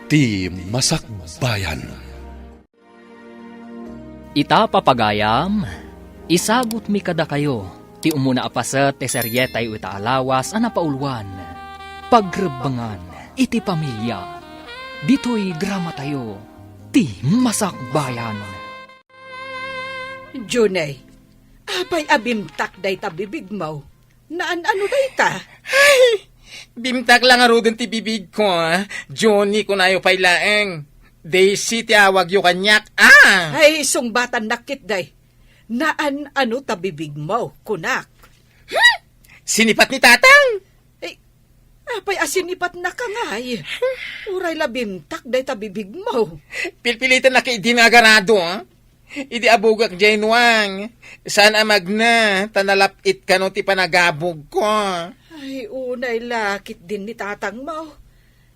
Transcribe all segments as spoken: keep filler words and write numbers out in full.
Ti Masakbayan. Ita, papagayam, isagutmi kadakayo ti umuna a paset ti serietayo ita a lawas a napauluan, Pagrebbengan iti Pamilia. Ditoy dramatayo, Ti Masakbayan. Junay, apay a bimtak dayta bibigmo? Naan-ano dayta? Ay, bimtak la ngaruden ti bibigko, ah. Johnny, kunayo pay laeng. Daisy ti awagyo kaniak, ah. Ay, sungbatannak ketdi. Naan-ano ta bibigmo, kunak. Hmm? Sinipat ni Tatang? Ay, apay a sinipatnaka ngay? Uray la bimtak dayta bibigmo. Pilpilitennak idi nga agarado, ah. Idi abugak diay nuang, saan a magna, ta nalap-it kano ti panagabugko. Ay, unay la ketdin ni tatangmo.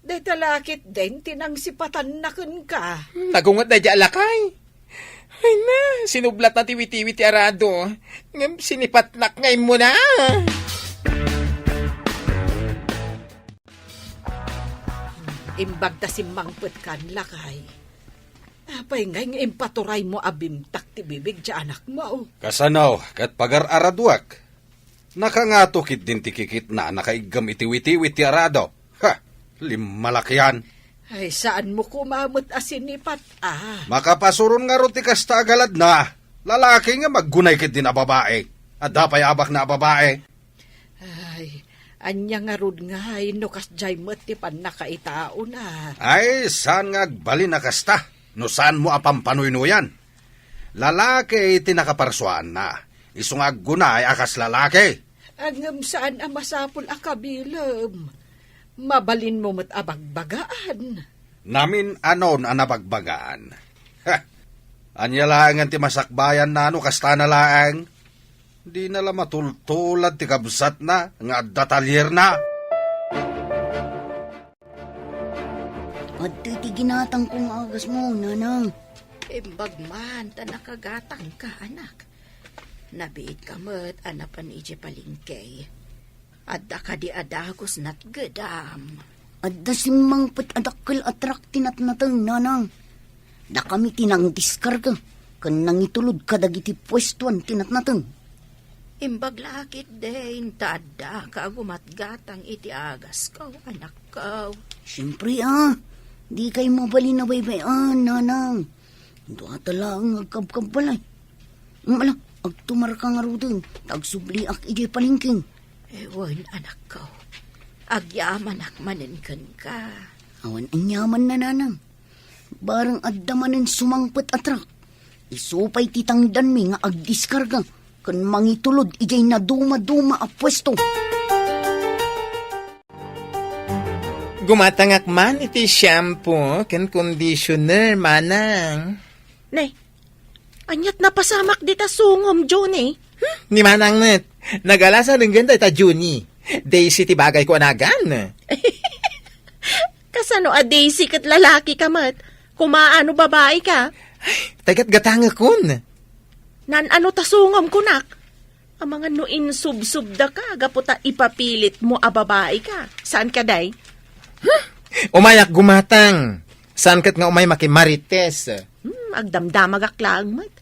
Dayta la ketdin ti nangsipatanna kenka. Nagunget daydiay a lakay. Ay na, sinublatna ti witiwit ti arado. Ngem sinipatnak nga immuna. Imbag ta simmangpetkan, lakay. Apay ngay nga impaturaymo a bimtak ti bibig ti anakmo? Kasano ket pagar-araduak? Nakangato ketdin ti kikitna a nakaiggem iti witiwit ti arado. Ha! Limmalakian! Ay, saanmo koma met a sinipat, ah. Makapasuron ngarud ti kasta a galadna. Lalaki nga maggunay ketdin a babai. Adda pay abakna a babai. Ay, ania ngarud ngay no kasdiay met ti pannakaitaona? Ay, saan nga agbalin a kasta no saanmo a pampanuynuyan? Lalaki ti nakaparsuaanna, isu nga aggunay a kas lalaki. Ngem saan a masapul a kabilem. Mabalinmo met a bagbagaan. Namin-anon a nabagbagaan. Ha! Ania laengen ti masakbayanna no kastana laeng? Dina la matultulad ti kabsatna nga adda talierna. Adtoy ti ginatangko nga agasmo, nanang. Imbag man ta nakagatangka, anak. Nabiitka met a napan idiay palengke. Adda kadi a dagus natgedam? Adda simmangpet a dakkel a truck ti natnateng, nanang. Dakami ti nangdiskarga ken nangitulod kadagiti puestoan ti natnateng. Imbag la ketdin ta addaka a gumatgatang iti agasko, anakko. Siempre, ah. Dikay mabalin a baybay-an, nanang. Dua ta laeng nga agkabkabbalay. Ala, agtumarka ngaruden, ta agsubliak idiay palengke. Wen, anakko. Agyamanak manen kenka. Awan aniamanna, nanang. Barang adda manen sumangpet a truck, isu pay ti tangdanmi nga agdiskarga ken mangitulod idiay nadumaduma a puesto. Gumatangak man iti shampoo ken conditioner, manang. Ne, ania't napasamak dita sungom, Johnny? Hmm? Ni manang met, nagalasan denggen dayta Johnny. Daisy ti bagayko a nagan. Kasano a Daisy ket lalaki ka met? Kumaano babae ka? Ay, tay gatgatangekon. Naan-ano ta sungom kunak? Amangan no insubsubda ka, gapu ta ipapilit mo a babae ka. Saan ka, day? Huh? Umayak gumatang. Saan ket nga umay makimarites? Hmm, agdamdamagak laeng met.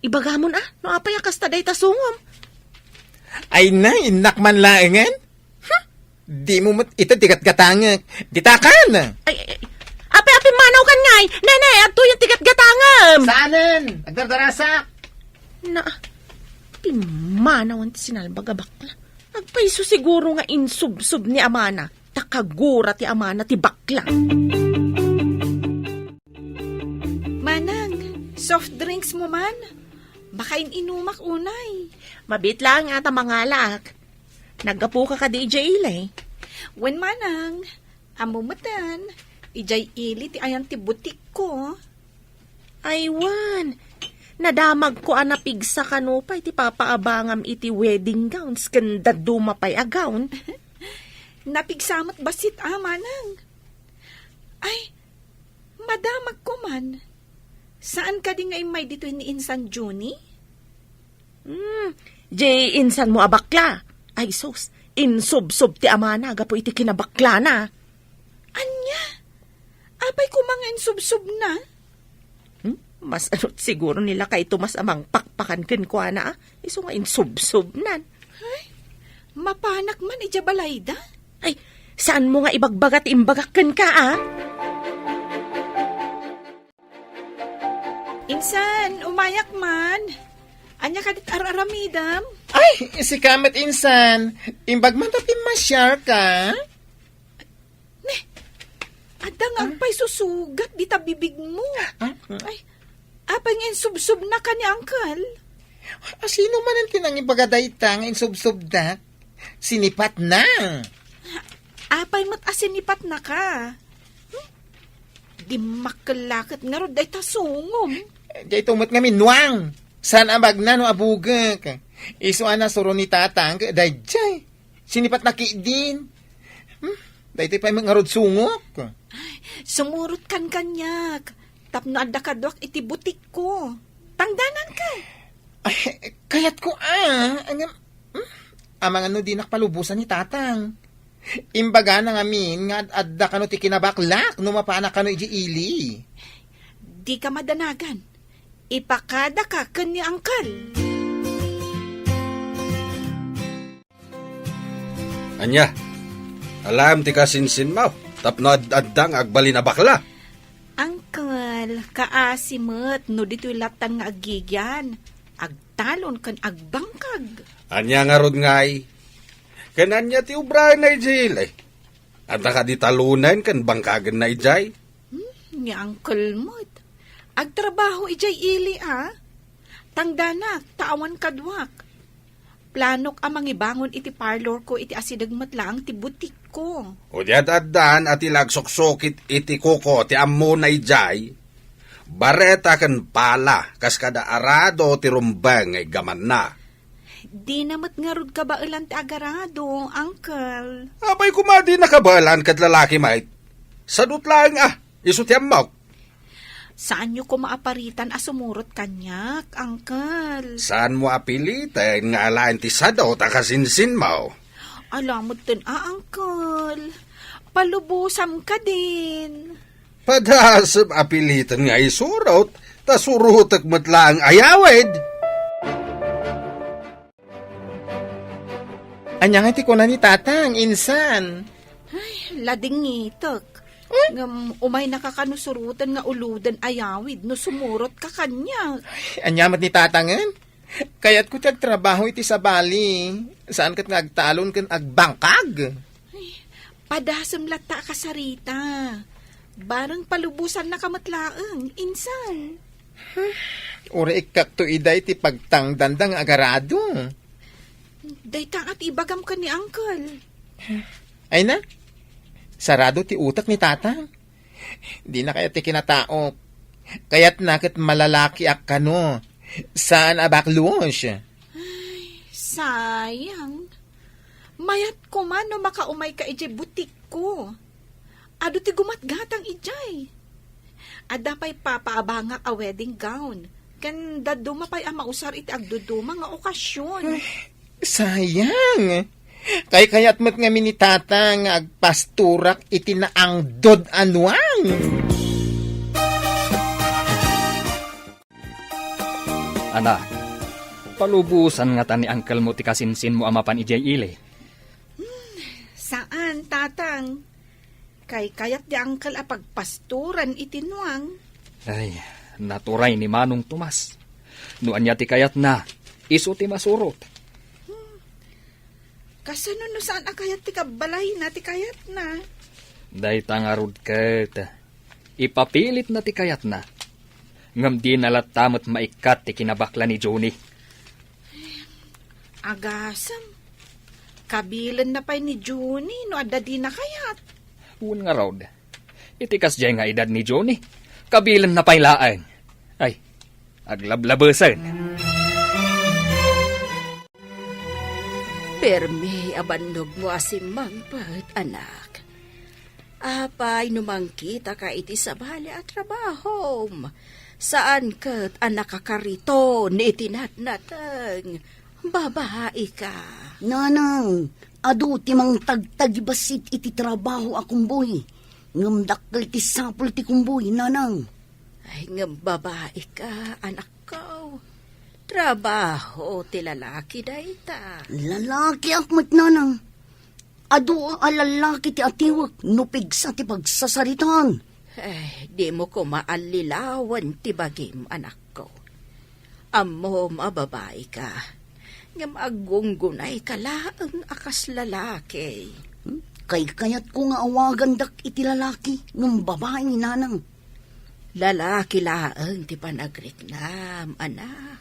Ibagamon a, no apay a kasta dayta sungom? Ay na, innak man laengen? Huh? Dimo met ita ti gatgatangek. Ditakan! Ay, ay, ay. Ape, ape, manawkan ngay! Nene, adtoyen ti gatgatangem! Saanen! Agdardarasak! Na, pimmanawan ti sinalbag a bakla. Agpayso siguro nga insubsob ni amana, ta kagura ti amana ti bakla. Manang, soft drinks mo man? Makain-inumak unay. Mabit laeng a ta mangalak. Naggapuka kadi idiay ili? Wen, manang. Ammo metten, idiay ili ti ayan ti butikko. Ay wen, nadamagko a napigsa kano pay ti papaabangam iti wedding gowns ken dadduma pay a gown. Napigsa met bassit a, manang. Ay, madamagko man. Saan kadi nga immay ditoy ni insan Junie? Hmm, di insan mo a bakla. Ay sus, insubsob ti amana gapu iti kinabaklana. Ania? A, Insubsubna? Hmm? Mas anot siguro ni lakay Tomas a mangpakpakan kenkuana, a? Isu nga insubsubnan. Ay, mapanak man idiay balayda? Ay, saanmo nga ibagbaga ti imbagak kenka, a? Insan, umayak man. Ania kadit ar-aramidem? Ay, sika met, insan. Imbag man ta pimmasiarka? Ne, adda nga agpaysusugat dita bibigmo. Ah? Ay, apay nga insubsubnaka ni Uncle? A, sino manen ti nangibaga dayta nga insubsubdak? Sinipatna. Apay met a sinipatnaka? Hmm? Dimmakkel la ket ngarud dayta sungom. Dayto met ngamin, Nuang. Saan a bagna no abugek? Isu a nasuro ni Tatang ket daydiay. Sinipatna ketdin. Hmm? Daytoy pay met ngarud sungok. Ay, sumurot kan kaniak. Tapno adda kaduak iti butikko. Tangdananka. Ay, kayatko, a. Ngem, hmm? Amangan no dinak palubosan ni Tatang. Imbagana ngamin nga ad-adda kano ti kinabaklak no mapanak kano idiay ili. Dika madanagan. Ipakadaka ken ni Uncle. Ania? Alam ti kasinsinmo, tapno ad-adda nga agbalin a bakla. Uncle, kaasi met no ditoy lattan nga agigian, agtalon ken agbangkag. Ania ngarud ngay? Ken ania ti obraenna idiay ili? Adda kadi talonen ken bangkagenna idiay? Hmm, ni Uncle met. Agtrabaho idiay ili, a? Tangdanak, ta awan kaduak. Planok a mangibangon iti parlorko iti asideg met laeng ti butikko. O di ad-addan a ti la agsuksukit iti kuko ti ammona idiay. Bareta ken pala, kas kada arado ti rumbeng nga iggamanna. Dina met ngarud kabaelan ti agarado, Uncle. Apay koma dina kabaelan ket lalaki met? Sadut laeng a, isu ti ammok. Saanyo koma a paritan a sumurot kaniak, Uncle. Saanmo a piliten nga alaen ti sadut a kasinsinmo? Ala metten a, Uncle. Palubosam kadin. Padasem a piliten nga isurot, ta surotek met laeng a yawid. Ania nga ti kuna ni Tatang, insan? Ay, ladingitek. Hmm? Ngem umaynaka kano suroten nga uloden a yawid no sumurotka kaniak. Ay, ania met ni Tatangen? Kayatko ti agtrabaho iti sabali. Saan ket nga agtalon ken agbangkag. Ay, padasem latta a kasarita. Bareng palubosannaka met laeng, insan. Uray ikkakto iday ti pagtangdanda nga agarado. Dayta nga ti ibagam ken ni Uncle. Ay na, sarado ti utek ni Tatang. Dina kayat ti kinataok. Kayatna ket malalakiak kano. Saan a baklos. Ay, sayang. Mayat koma no makaumayka idiay butikko. Adu ti gumatgatang idiay. Adda pay papaabangak a wedding gown. Ken dadduma pay a mausar iti agduduma nga okasion. Ay, sayang. Kaykayat met ngamin ni Tata nga agpastorak iti naangdod a nuang. Anak, palubosan ngata ni uncle mo ti kasinsinmo a mapan idiay ili? Hmm, saan, Tatang. Kaykayat di uncle a pagpastoran iti nuang. Ay, naturay ni Manong Tomas. No ania ti kayatna, isu ti masurot. Hmm. Kasano no saan a kayat ti kabbalayna ti kayatna? Dayta ngarud ket, ipapilitna ti kayatna. Ngem dina latta met maikkat ti kinabakla ni Johnny. Agasem, kabilenna pay ni Johnny no adda dina kayat. Wen ngarud, iti kasdiay nga edad ni Johnny, kabilenna pay laeng. Ay, aglablabesen. Permi a bannogmo a simmangpet, anak. Apay no mangkitaka iti sabali a trabahom? Saan ket a nakakariton iti natnateng. Babaika. Nanang, adu ti mangtagtagibassit iti trabaho a kumboy. Ngem dakkel ti sapul ti kumbuy, nanang. Ay, ngem babai ka, anakko. Trabaho ti lalaki dayta. Lalakiak met, nanang. Adu a lalaki ti atiwek no pigsa ti pagsasaritaan. Eh, dimo koma allilawen ti bagim, anakko. Ammom a babai ka, ngem aggunggunay ka laeng a kas lalaki. Hmm? Kaykayatko nga awagandak iti lalaki ngem babai, nanang. Lalaki laeng ti panagriknam, anak.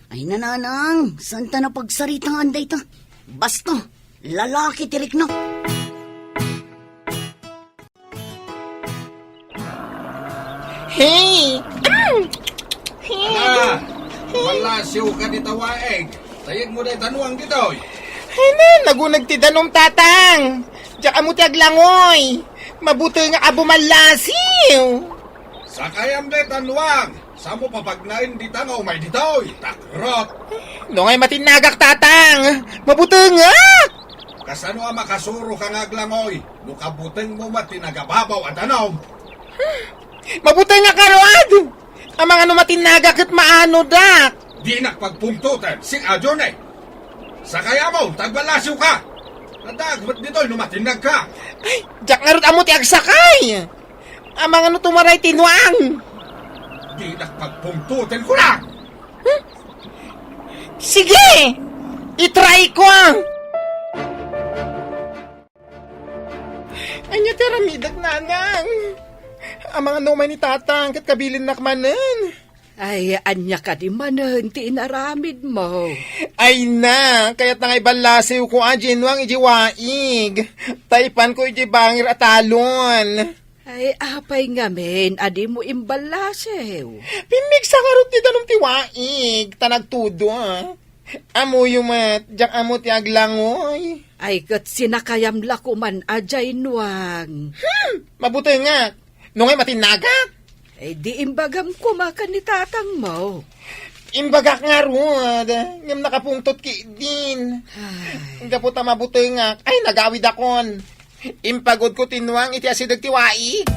Ay, nanang, saan ta napagsaritaan dayta? Basta, lalaki ti rikna. Hey! Hey! Ala, malasiw ka dita waig. Tayegmo dayta nuang ditoy. Ay na, naguneg ti danum, tatang. Diak ammo ti aglangoy. Mabutengak a bumallasiw. Sakayam dayta nuang. Samo papagnaen dita nga umay ditoy, takrot. Nungay matinnagak, tatang. Mabutengak. Kasano a makasuro ka nga aglangoy no kabutengmo met ti nagababaw a danum? Mabutengak ngarud. Amangan no matinnagak ket maanodak. Dinak pagpungtoten, sing-adio ne. Sakayam, ta agballasiw ka. Addaak met ditoy no matinnag ka. Ay, diak ngarud ammo ti agsakay. Amangan no tumaray ti nuang. Dinak pagpungtoten, kunak. Sige! I-try ko! Ania ti aramidek, nanang? Amangan no umay ni tatang ket kabilinnak manen. Ay, ania kadi manen ti inaramidmo? Ay na, kayatna nga iballasiwko a diay nuang idiay waig. Ta ipanko idiay bangir a talon. Ay, apay ngamin a dimo imballasiw? Pimmigsa ngarud ti danum ti waig, ta nagtudo. Ammoyo met, diak ammo ti aglangoy. Ay, ket sinakayam la koman a diay nuang. Hmm! Mabutengak. Nungay matinnagak? Ay, di imbagam koma ken ni tatangmo. Imbagak ngarud, ngem nakapungtot ketdin. Ay. Gapu ta mabutengak, ay, nagawidakon. Impagudko ti nuang iti asideg ti waig.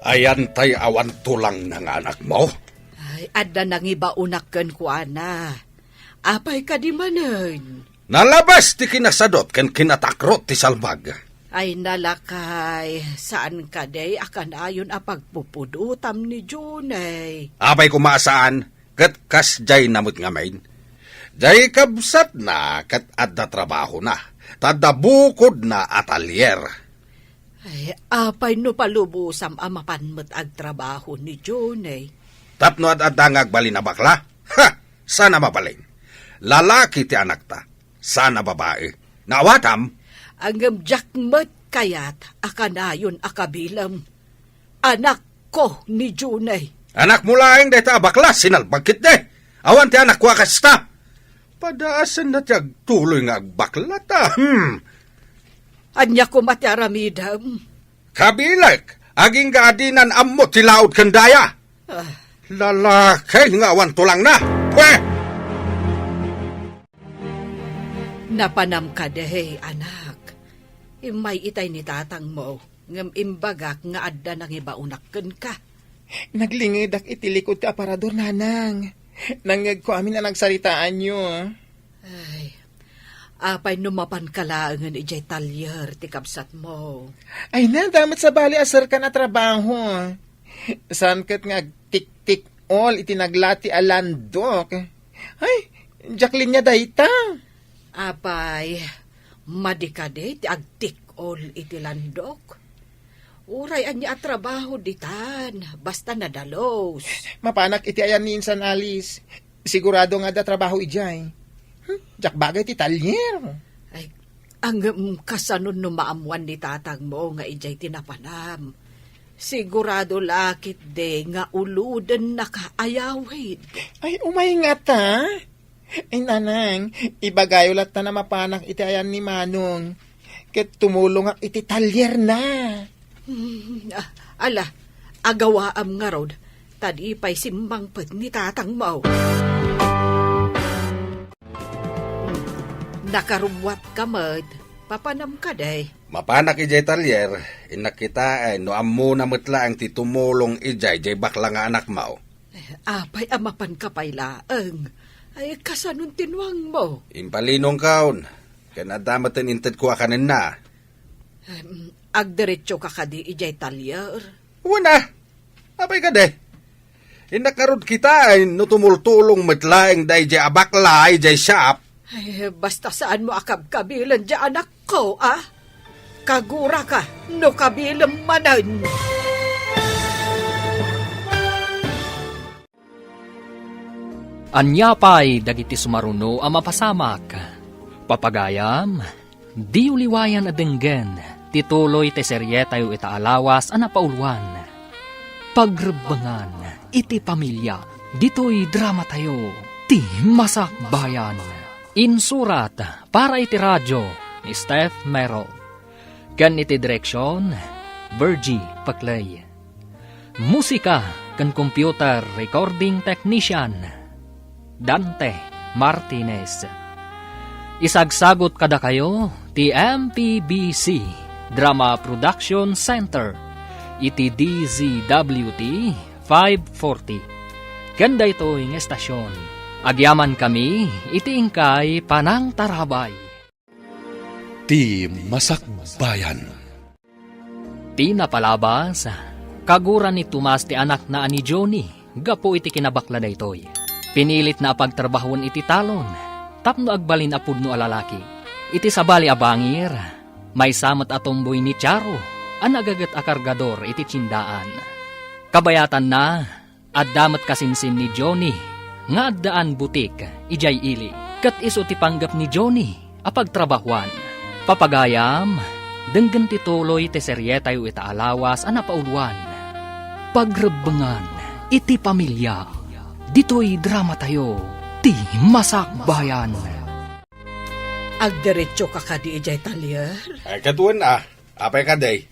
Ayan tay awan tulangna nga anakmo? Ay, adda nangibaonak kenkuana. Apay kadi manen? Nalabas ti kinasadot ken kinatakrot ti salbag. Ay, nalakay, saan kadi a kanayon a pagpupudotam ni Junay? Apay koma a saan, ket kasdiayna met ngamin. Diay kabsatna ket adda trabahona, ta adda bukodna a talyer. Ay, apay no palubosam a mapan met agtrabaho ni Junay? Tapno ad-adda nga agbalin a bakla? Ha! Saan a mabalin. Lalaki ti anakta. Saan a babai. Naawatam? Ngem diak met kayat a kanayon a kabilem. Anakko ni Junay. Anakmo laeng dayta a bakla, sinalbag ketdi. Awan ti anakko a kasta. Padaasenna ti agtuloy nga agbakla ta. Hmm. Ania koma ti aramidem? Kabilek, agingga a dinan ammo ti laud ken daya. Ah. Lalaki nga awan tulangna. Pwe! Napanam kadi, anak? Immay itay ni tatangmo, ngem imbagak nga adda nangibaonak kenka. Naglingedak iti likud ti aparador, nanang. Nangngegko amin a nagsaritaanyo. Ay, apay no mapanka laengen idiay talyer ti kabsatmo? Ay na, adda met sabali a serkan a trabaho. Saan ket nga agtiktik-ol iti naglati a landok. Ay, diak linia dayta. Apay, madi kadi ti agtik-ol iti landok? Uray ania a trabaho ditan, basta nadalus. Mapanak iti ayan ni Insan Alice. Sigurado nga adda trabaho idiay. Hmm, diak bagay ti talyer. Ay, ngem kasano no maammuan ni tatangmo nga idiay ti napanam? Sigurado la ketdi nga ulodennaka a yawid. Ay, umay ngata. Ay, nanang, ibagayo latta a mapanak iti ayan ni Manong. Ket tumulongak iti talyerna. Hmm, ah, ala, agawaam ngarud, ta di pay simmangpet ni tatangmo. Hmm, nakarubbuatka met, papanam kadi. Mapanak idiay talyer, innak kitaen no ammona met laeng ti tumulong idiay diay bakla nga anakmo. Eh, apay a mapanka pay laeng? Ay, kasanon ti nuangmo? Impalinongkon, ken adda met ti intedko a kanenna. Em, agdiretsoka kadi idiay talyer? Wen a, apay kadi? Innak ngarud kitaen no tumultulong met laeng daydiay a bakla idiay shop. Ay, basta saanmo a kabkabilen diay anakko, a? Kaguraka no kabilem manen. Ania pay dagiti sumaruno a mapasamak? Papagayam, diyo liwayan a denggen ti tuloy ti serietayo ita a lawas a napauluan, Pagrebbengan iti Pamilia. Ditoy dramatayo, Ti Masakbayan. Insurat para iti radio ni Steph Mero, ken iti direksion, Virgie Paclay. Musika ken computer recording technician, Dante Martinez. Isagsagut kadakayo ti M P B C Drama Production Center iti D Z W T five forty. Ken daytoy nga estasion, agyamankami iti inkay panangtarabay. Ti Masakbayan. Ti napalabas, kagura ni Tomas ti anakna a ni Johnny gapu iti kinabakla daytoy. Pinilitna a pagtrabahoen iti talon tapno agbalin a pudno a lalaki. Iti sabali a bangir, maysa met a tomboy ni Charo a nagaget a kargador iti tiendaan. Kabayatanna, adda met kasinsin ni Johnny nga addaan butik idiay ili, ket isu ti panggep ni Johnny a pagtrabahoan. Papagayam, denggen ti tuloy ti serietayo ita a lawas a napauluan, Pagrebbengan iti Pamilia. Ditoy dramatayo, Ti Masakbayan. Agdiretsoka kadi idiay talyer? Ay, ket wen a, apay kadi?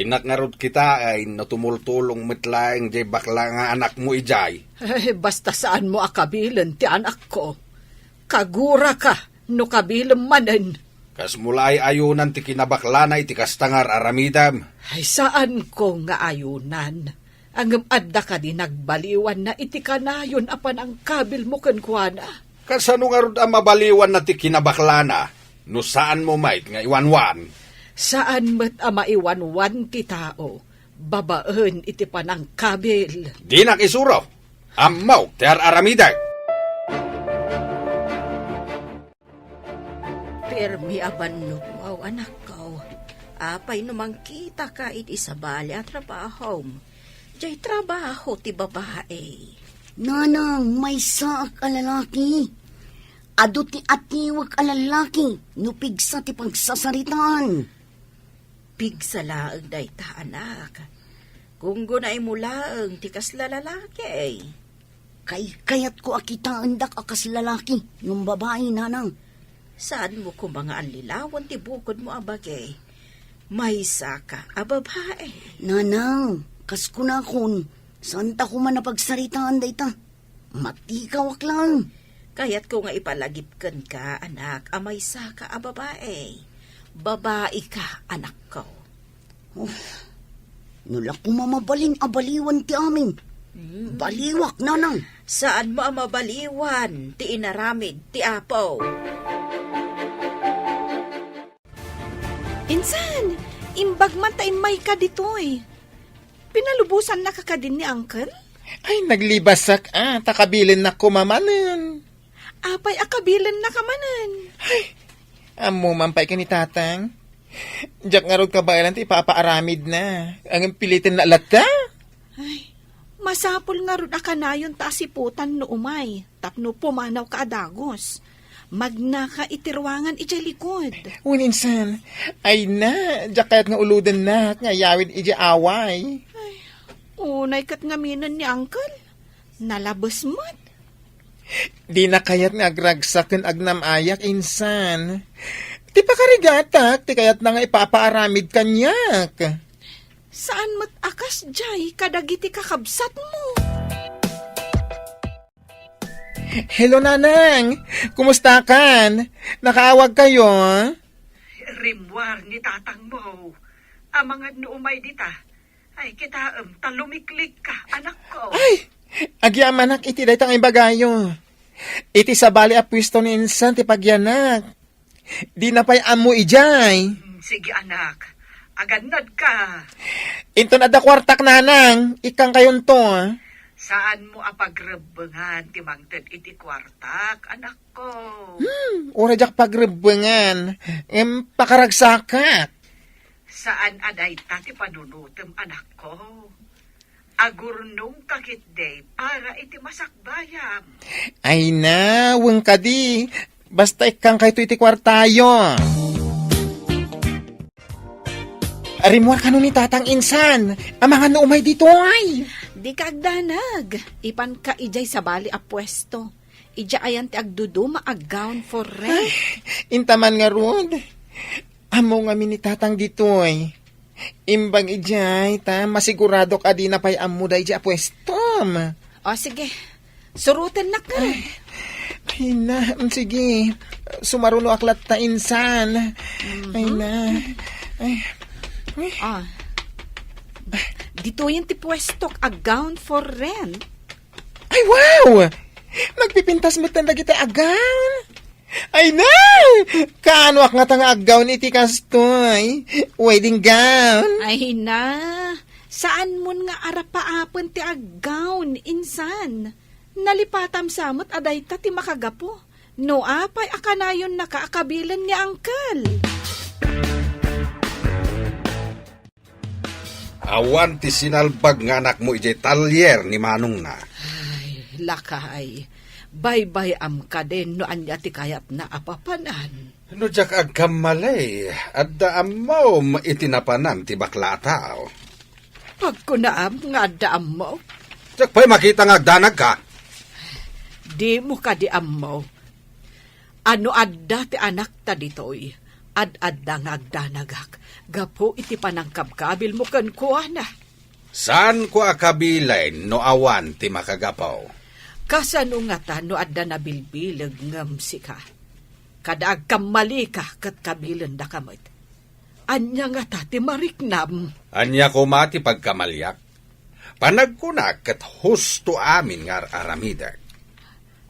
Innak ngarud kitaen no tumultulong met laeng diay bakla nga anakmo idiay. Ay, basta saanmo a kabilen ti anakko. Kaguraka no kabilem manen. Kasmo la ay ayunan ti kinabaklana iti kasta nga ar-aramidem? Ay, saanko nga ayunan. Ngem adda kadi nagbaliwanna iti kanayon a panangkabilmo kenkuana? Kasano ngarud a mabaliwanna ti kinabaklana no saanmo met nga iwanwan? Saan met a maiwanwan ti tao babaen iti panangkabil. Dinak isuro. Ammok ti ar-aramidek. Permi a bannogmo, anakko. Apay no mangkitaka iti sabali a trabahom? Diay trabaho ti babae. Nanang, maysaak a lalaki. Adu ti atiwek a lalaki no pigsa ti pagsasaritaan. Pigsa laeng dayta, anak. Gunggunaymo laeng ti kasla lalaki. Kaykayatko a kitaendak a kas lalaki ngem babai, nanang. Saanmo koma nga allilawen ti bukodmo a bagi. Maysaka a babai. Nanang, kas kunakon, saanta koma a pagsaritaan dayta. Matikawak laeng. Kayatko nga ipalagip kenka, anak, a maysaka a babai. Babaika, anakko. Oh, no la koma mabalin a baliwan ti amin. Hmm. Baliwak, nanang. Saanmo a mabaliwan ti inaramid ti Apo? Insan, imbag man ta immayka ditoy. Pinalubosannaka kadin ni Uncle? Ay, naglibasak a, ta kabilennak koma manen. Apay a kabilennaka manen? Ay, ammo man pay ken ni Tatang. Diak ngarud kabaelan ti ipapaaramidna. Ngem pilitenna latta. Ay, masapul ngarud a kanayon ta asiputan no umay, tapno pumanawka a dagus. Magnaka iti ruangan idiay likod. Wen insan, ay na, diak kayat nga ulodennak nga ayawid idiay away. Ay, unay ket ngaminen ni Uncle. Nalabes met. Dina kayat nga agragsak ken agnam-ayak, insan. Ti pakarigatak, ti kayatna nga ipapaaramid kaniak. Saan met a kasdiay kadagiti kakabsatmo? Hello, Nanang! Kumustakan? Nakaawagkayo? Rimmuar ni tatangmo. Amangan no umay dita. Ay, kitaem, ta lumiklikka, anakko. Ay! Agyamanak iti dayta nga ibagayo. Iti sabali a puesto ni insan ti pagyanak. Dina pay ammo idiay. Mm, sige, anak. Agannadka. Inton adda kuartak, nanang, ikkangkayonto. Saanmo a pagrebbengan ti mangted iti kuartak, anakko. Hmm, uray diak pagrebbengan. Em, pakaragsakak. Saan a dayta ti panunutem, anakko. Agurnongka ketdi para iti masakbayam. Ay na, wen kadi. Basta ikkangkayto iti kuartayo. Rimmuar kano ni tatang insan. Amangan no umay ditoy. Dika agdanag. Ipanka idiay sabali a puesto. Idiay ayan ti agduduma a gown for rent. Ay, intaman ngarud. Ammo ngamin ni tatang ditoy. Imbag idiay, ta masiguradok a dina pay ammo daydiay a puestom. O, sige. Surotennaka. Ay, ay na, mm, sige. Sumarunoak latta insan. Mhm. Ay na. Ay. Ay. Ah. Ditoyen ti puestok a gown for rent. Ay, wow! Nagpipintas metten dagiti a gown. Ay na! Kaanoak ngata nga aggown iti kastoy? Wedding gown? Ay na! Saanmon nga arapaapen ti aggown, insan? Nalipatam sa met a dayta ti makagapu. No apay a kanayonnaka a kabilen ni Uncle? Awan ti sinalbag nga anakmo idiay talyer ni manongna. Ay, lakay, baybay-am kadin no ania ti kayatna a papanan. No diak agkamali, adda ammom iti napanan ti bakla a tao. Pagkunaam nga adda ammok? Diak pay makita nga agdanagka. Dimo kadi ammo? A no adda ti anakta ditoy, ad-adda nga agdanagak gapu iti panangkabkabilmo kenkuana. Saanko a kabilen no awan ti makagapu. Kasano ngata no adda nabilbileg ngem sika? Kada agkammalika ket kabilendaka met. Ania ngata ti mariknam? Ania koma ti pagkamaliak? Panagkunak ket husto amin nga ar-aramidek.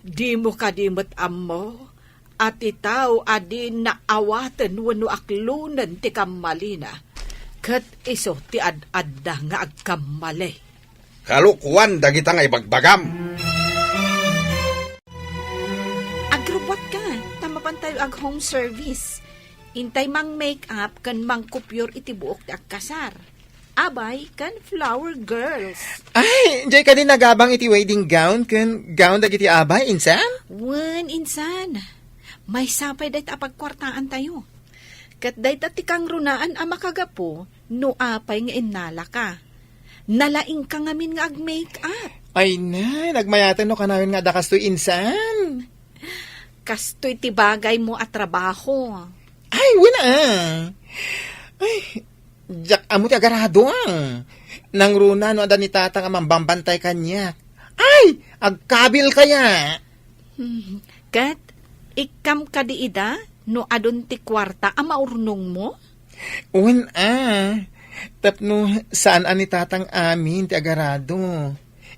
Dimo kadi met ammo a ti tao a di naawaten wenno aklonen ti kammalina, ket isu ti ad-adda nga agkammali? Kalokuan dagita nga ibagbagam. Agrubbuatka, ta mapantayo ag-home service. Intay mang-make-up ken mangkupyor iti buok ti agkasar. Abay ken flower girls. Ay, diay kadi nagabang iti wedding gown ken gown dagiti abay, insan? Wen, insan. Maysa pay dayta a pagkuartaantayo. Ket dayta ti kangrunaan a makagapu no apay nga innalaka. Nalaingka ngamin nga ag-make-up. Ay na, nagmayaten no kanayon nga adda kastoy, insan. Kastoy ti bagaymo a trabaho. Ay, wen a. Ay, diak ammo ti agarado, ah. Nangruna no adda ni tatang a mambambantay kaniak. Ay, agkabil kaya? Hmm. Ket, ikkam kadi ida no adun ti kuarta a maurnongmo? Wen a, tapno saan a ni tatang amin ti agarado.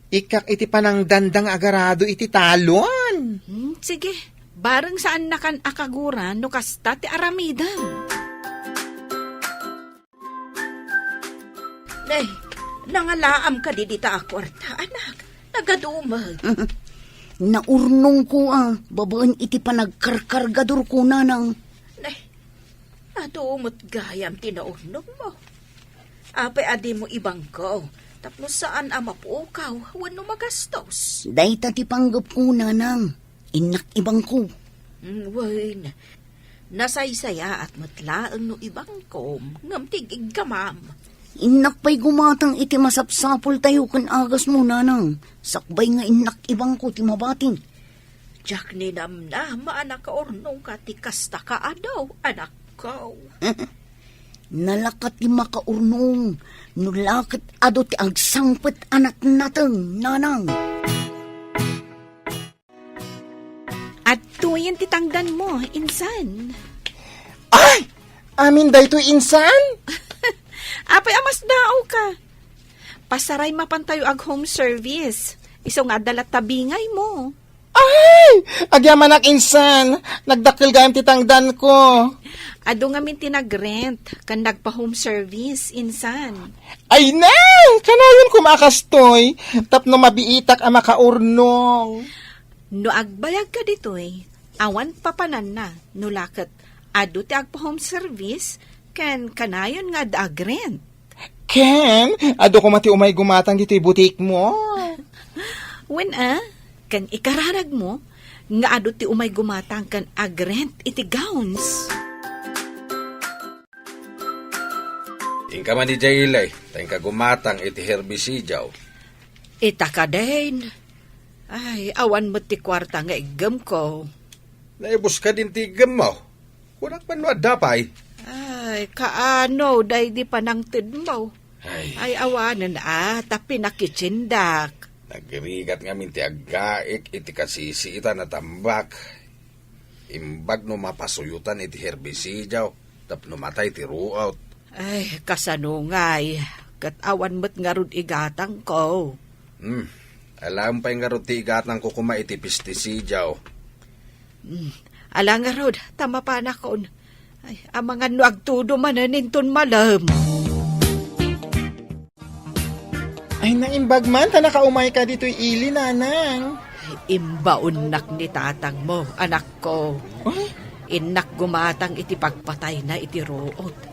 Ikkak iti panangdanda nga agarado iti talon. Hmm, sige, bareng saannakan a kagura no kasta ti aramidem. Nay, nangalaam kadi dita a kuarta, anak? Nagadumek. Naurnongko a, babaen iti panagkarkargadorko, nanang. Nay, adu met gayam ti naurnongmo. Apay a dimo ibangko, tapno saan a mapukaw wenno magastos? Dayta ti panggepko, nanang. Innak ibangko. Mm, wen, nasaysayaat met laeng no ibangkom, ngem ti iggamam. Innak pay gumatang iti masapsapultayo ken agasmo, nanang, sakbay nga innak ibangko ti mabati. Diak ninamnama a nakaurnongka ti kasta ka adu, anakko. Nalaka ti makaurnong, no la ket adu ti agsangpet a natnateng, nanang. Adtoyen ti tangdanmo, insan. Ay! Amin daytoy insan? Apay a masdaawka? Pasaray mapantayo ag home service. Isu nga adda latta bingaymo. Ay! Agyamanak insan! Nagdakkel gayam ti tangdanko. Adu ngamin ti nagrent, ken nagpa-home service, insan. Ay na! Kanayon koma a kastoy, tapno mabiitak a makaurnong. No agbayagka ditoy, awan papananna, no la ket adu ti agpa-home service, ken kanayon nga adda agrent. Ken, adu koma ti umay gumatang ditoy butikmo. Wen a, ken ikararagmo nga adu ti umay gumatang ken agrent iti gowns. Inka man idiay ili, ta inka gumatang iti herbicidio. Ita kadin. Ay, awan met ti kuarta nga iggemko. Naibuska din ti iggemmo. Kunak man no adda pay. Ay, kaano daydi panangtedmo? Ay. Ay, awanen a, ta pinakitsindak. Nagrigat ngamin ti aggaek iti kasisiitan a tambak. Imbag no mapasuyotan iti herbicidio tapno matay ti ruot. Ay, kasano ngay, ket awan met ngarud igatangko. Hmm, alaem pay ngarud ti igatangko koma iti pesticidio. Hmm, ala ngarud, ta mapanakon. Ay, amangan no agtudo manen inton malem. Ay, naimbag man ta nakaumayka ditoy ili, nanang. Imbaonnak ni tatangmo, anakko. Ay? Innak gumatang iti pagpatayna iti ruot.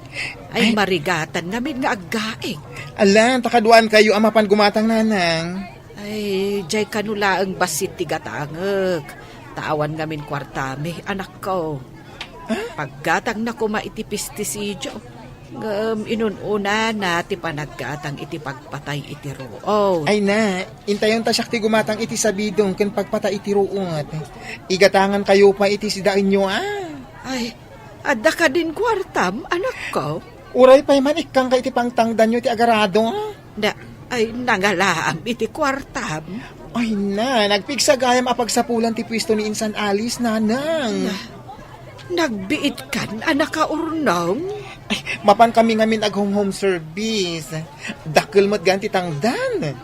Ay, ay, marigatan ngamin nga aggaek. Ala, ta kaduaankayo a mapan gumatang, nanang. Ay, diay kano laeng bassit ti gatangek. Ta awan ngamin kuartami, anakko. Ah? Paggatangna koma iti pesticidio. Ngem inun-unana ti panaggatang iti pagpatay iti ruot. Ay na, intayon ta siak ti gumatang iti sabidong ken pagpatay iti ruot. Igatangankayo pay iti sidaenyo, a. Ay, adda kadin kuartam, anakko? Uray pay man ikkangka iti pangtangdanyo ti agarado, a. Na, ay, nangalaam iti kuartam. Ay na, nagpigsa gayam a pagsapulan ti puesto ni Insan Alice, nanang. Na, nagbiitkan a nakaurnong? Ay, mapan kami ngamin ag-home-home service. Dakkel met gayam ti tangdan.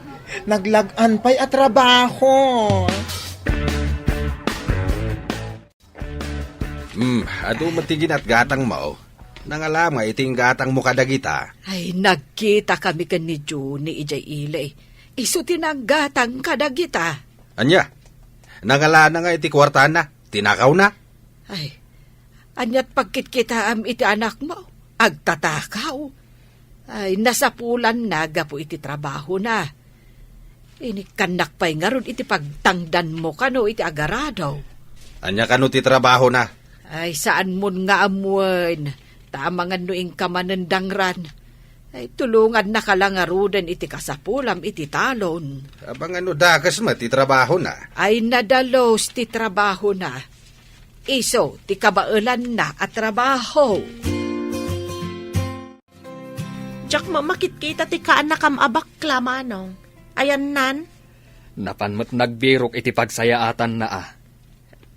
Naglag-an pay a trabaho. Hmm, adu met ti ginatgatangmo. Nangalam nga iti inggatangmo kadagita. Ay, nagkita kami ken ni Juni idiay ili. Isu ti nanggatang kadagita. Ania? Nangalana nga iti kuartana, tinakawna? Ay, aniat pagkitkitaam iti anakmo? Agtatakaw. Ay, nasapulanna gapu iti trabahona. Inikkannak pay ngarud iti pagtangdanmo kano iti agarado. Ania kano ti trabahona? Ay, saanmon nga ammoen. Ta amangan no inka manen dangran. Ay, tulongannaka la ngaruden iti kasapulam iti talon. Amangan no dakes met ti trabahona. Ay, nadalus ti trabahona. Isu ti kabaelanna a trabaho. Diak met makitkita ti kaannakam a bakla, Manong. Ayannan? Napan met nagbirok iti pagsayaatanna, a.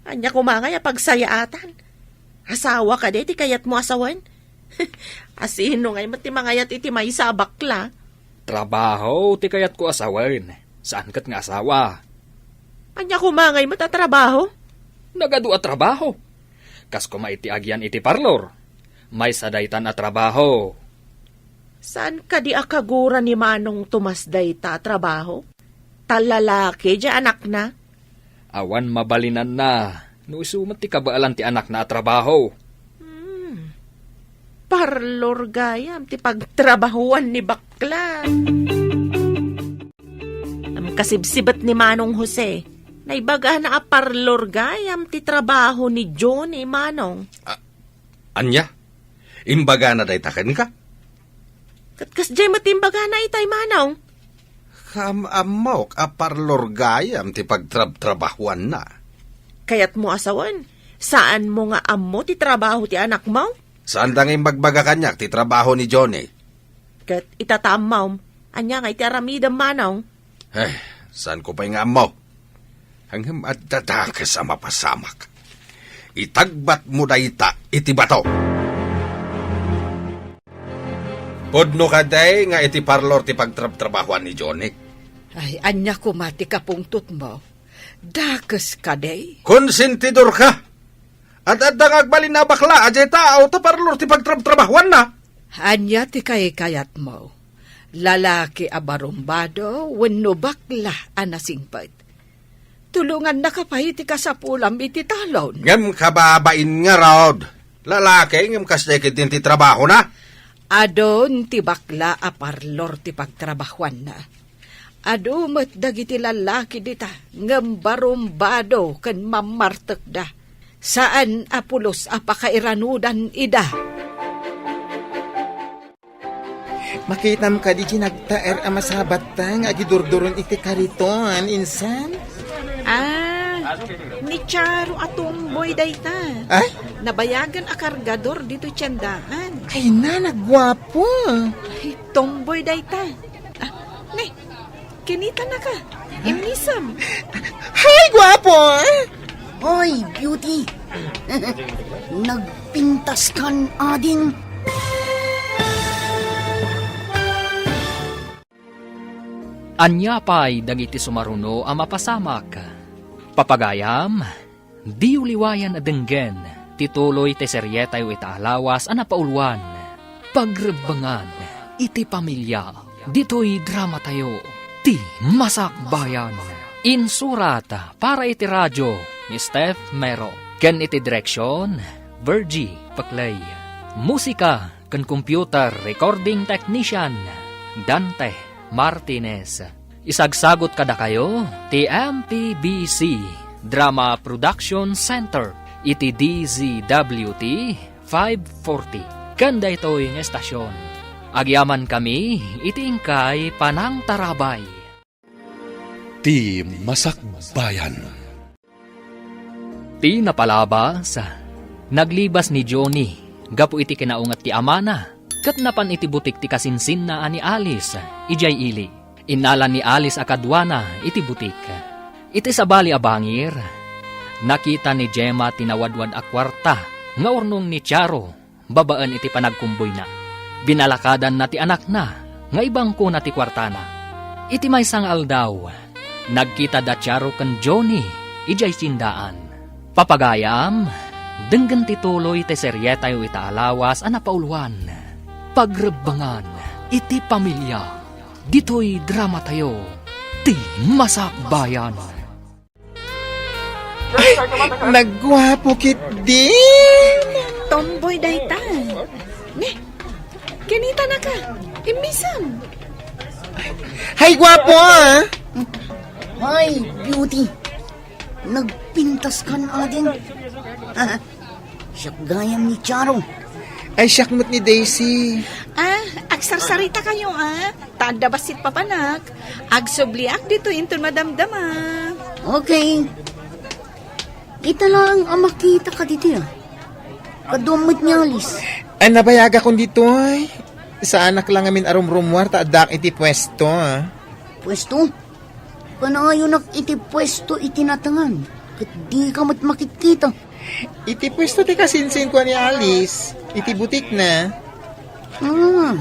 Ania koma ngay a pagsayaatan? Asawa kadi ti kayatmo a sawen? Asino ngay met ti mangayat iti maysa a bakla? Trabaho ti kayatko a sawen, saan ket nga asawa. Ania koma ngay met a trabaho? Nagadu a trabaho. Kas koma iti agian iti parlor. Maysa daytan a trabaho. Saan kadi a kagura ni Manong Tomas dayta a trabaho? Ta lalaki diay anakna? Awan mabalinanna no isu met ti kabaelan ti anakna a trabaho. Hmm. Parlor gayam ti pagtrabahuan ni bakla. Am, kasibsibet ni Manong Jose, naibagana a parlor gayam ti trabaho ni Johnny, Manong. A-, ania? Imbagana dayta kenka? Ket kasdiay met imbagana itay, Manong. Kam-ammok a parlor gayam ti pagtrabtrabahuanna. Kayatmo a sawen, saanmo nga ammo ti trabaho ti anakmo? Saanda nga imbagbaga kaniak ti trabaho ni Johnny. Ket ita ta ammom, ania nga iti aramidem, Manong? Eh, saanko pay nga ammo. Ngem adda dakes a mapasamak. Itagbatmo dayta iti bato. Pudno kadi nga iti parlor ti pagtrabtrabahoan ni Johnny? Ay, ania koma ti kapungtotmo? Dakes kadi? Konsentidor ka! At adda nga agbalin a bakla a diay tao ta parlor ti pagtrabtrabahoanna. Ania ti kaykayatmo? Lalaki a barumbado wenno bakla a nasingpet? Tulongannaka pay ti kasapulam iti talon. Ngem kababain ngarud, lalaki ngem kasdiay ketdin ti trabahona. Adun ti bakla a parlor ti pagtrabahoanna. Adu met dagiti lallaki dita ngem barumbado ken mammartekda. Saan a pulos a pakairanudan ida. Makitam kadi ti nagtaer a masabatta nga agidurduron iti kariton, insan? Ah, ni Charo a tomboy dayta. Ay? Nabayagan a kargador ditoy tiendaan. Ay na, nagguapo. Ay, tomboy dayta. Ah, ne, kinitanaka. Immisem. Hay, guapo! Hoy, beauty! Nagpintas kan ading. Ania pay dagiti sumaruno a mapasamak? Papagayam, diyo liwayan a denggen ti tuloy ti serietayo ita a lawas a napauluan, Pagrebbengan iti Pamilia. Ditoy dramatayo, Ti Masakbayan. Insurat para iti radio ni Steph Mero, ken iti direksyon, Virgie Peclay. Musika ken computer recording technician, Dante Martinez. Isagsagut kadakayo ti M P B C Drama Production Center iti D Z W T five forty. Ken daytoy nga estasyon, agyamankami iti inkay panangtarabay. Ti Masakbayan. Ti napalabas, naglibas ni Johnny gapu iti kinaunget ti amana, ket napan iti butik ti kasinsinna a ni Alice idiay ili. Innala ni Alice a kaduana iti butik. Iti sabali a bangir, nakita ni Gemma ti nawadwad a kuarta nga urnong ni Charo babaen iti panagkumboyna. Binalakadanna ti anakna nga ibangkona ti kuartana. Iti maysa nga aldaw, nagkita da Charo ken Johnny idiay tiendaan. Papagayam, denggen ti tuloy ti serietayo ita a lawas a napauluan, Pagrebbengan iti Pamilia. Ditoy dramatayo, Ti Masakbayan. Ay, nagguapo ketdin. Tomboy dayta. Ne, kinitanaka. Immisem. Hay, guapo, ah. Hay, beauty. Nagpintas kan ading. Siak gayam ni Charo. Ay, siak met ni Daisy. Ah, agsarsarita kayo, ah. Ta adda bassit papanak. Agsubliak ditoy inton madamdama. Okay. Ita laeng a makita ka ditoy, ah. Kaduam met ni Alice. Ay, nabayagakon ditoy. Saanak la ngamin a rumrumuar ta addaak iti puesto, ah. Puesto? Kanayonak iti puesto iti natengan, ket dika met makitkita. Iti puesto ti kasinsinko a ni Alice, iti butikna. Ah,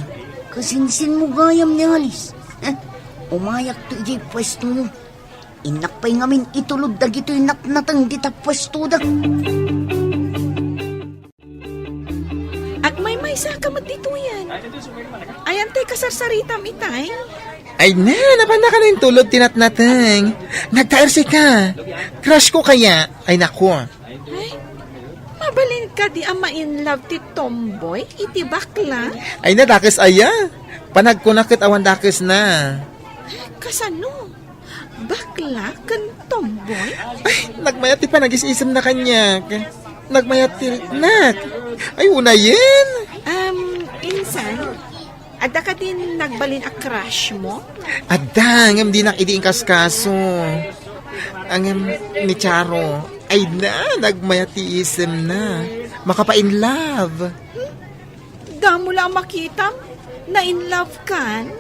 kasinsinmo gayam ni Alice. Eh, umayakto idiay puestoyo. Innak pay ngamin itulod dagitoy natnateng dita puestoda. Agmaymaysa ka met ditoyen. Ayan tay kasarsaritam itay? Ay na, napannaka na intulod ti natnateng. Nagtaersika. Crush ko kaya. Ay nako. Ay, mabalin kadi a ma-in love ti tomboy iti bakla? Ay na, dakes aya. Panagkuna ket awan dakesna. Kasano? Bakla ken tomboy? Ay, nagmayat ti panagis-isemna kaniak. Nagmayat ti riknak. Ay, unayen. Um, insan, adda kadin nagbalin a crush mo? Adda, ngem dinak idi inkaskaso. Ngem ni Charo, ay na, nagmayat ti isemna. Makapa-in love. Damo la a makitam, na-in love kan?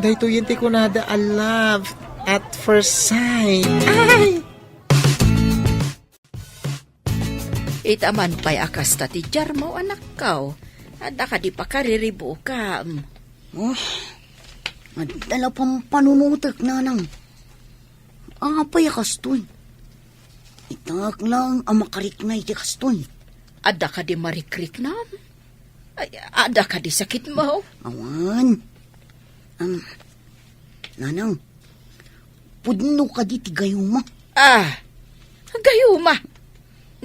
Daytoyen ti kunada a love at first sight. Ay! Ita man pay a kasta ti diarmo, anakko. Adda kadi pakariribuka. Oh, adda la pampanunotek, nanang. Apay a kastoy? Itaak lang a makarikna iti kastoy. Adda kadi marikriknam? Ay, adda kadi sakitmo? Awan. Am, nanang, pudno kadi ti gayuma? Ah, gayuma?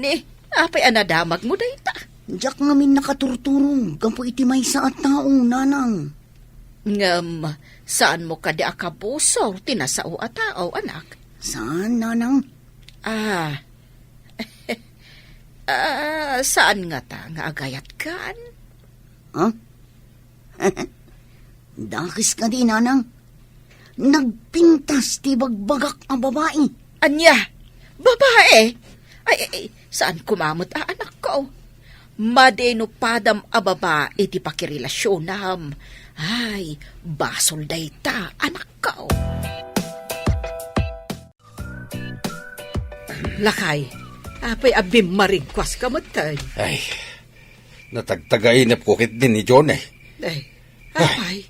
Ni, apay a nadamagmo dayta? Diak ngamin nakaturturong gapu iti maysa a tao, nanang. Ngem, saanmo kadi a kabusor ti nasao a tao, anak? Saan, nanang. Ah. Ah, saan ngata nga agayatkan? Ha? Dakes kadi, nanang. Nagpintas ti bagbagak a babai. Ania? Babai? Ay, ay, ay, saan koma met a anakko? Madi no padam a babai ti pakirelasionam. Ay, basol dayta, anakko. Lakay, apay a bimmarigkuaska metten? Ay, natagtagainepko ketdi ni Johnny. Ay, apay,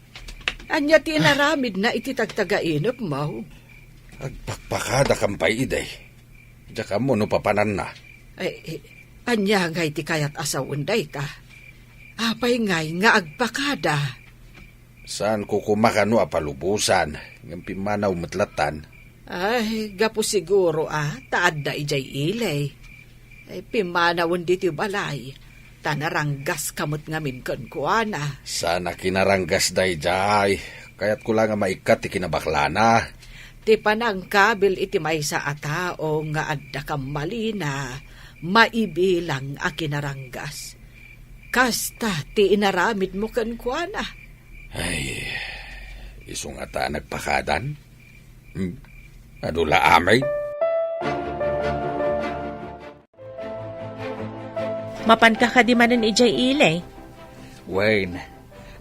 ania ti inaramidna iti tagtagainepmo? Agpakpakada kan pay idi. Diak ammo no papananna. Ay, eh, ania ngay ti kayat a sawen dayta? Apay ngay nga agpakada? Saanko koma kano a palubosan, ngem pimmanaw met lattan. Ay, gapu siguro a ta adda idiay ili. Ay, pimmanawen ditoy balay, ta naranggaska met ngamin kenkuana. Saan a kinaranggas daydiay. Kayatko la nga maikkat ti kinabaklana. Ti panangkabil iti maysa a tao nga adda kammalina, maibilang a kinaranggas. Kasta ti inaramidmo kenkuana. Ay, isu ngata a nagpakadan? Hmm, adu la amay? Mapanka kadi manen idiay ili? Wen,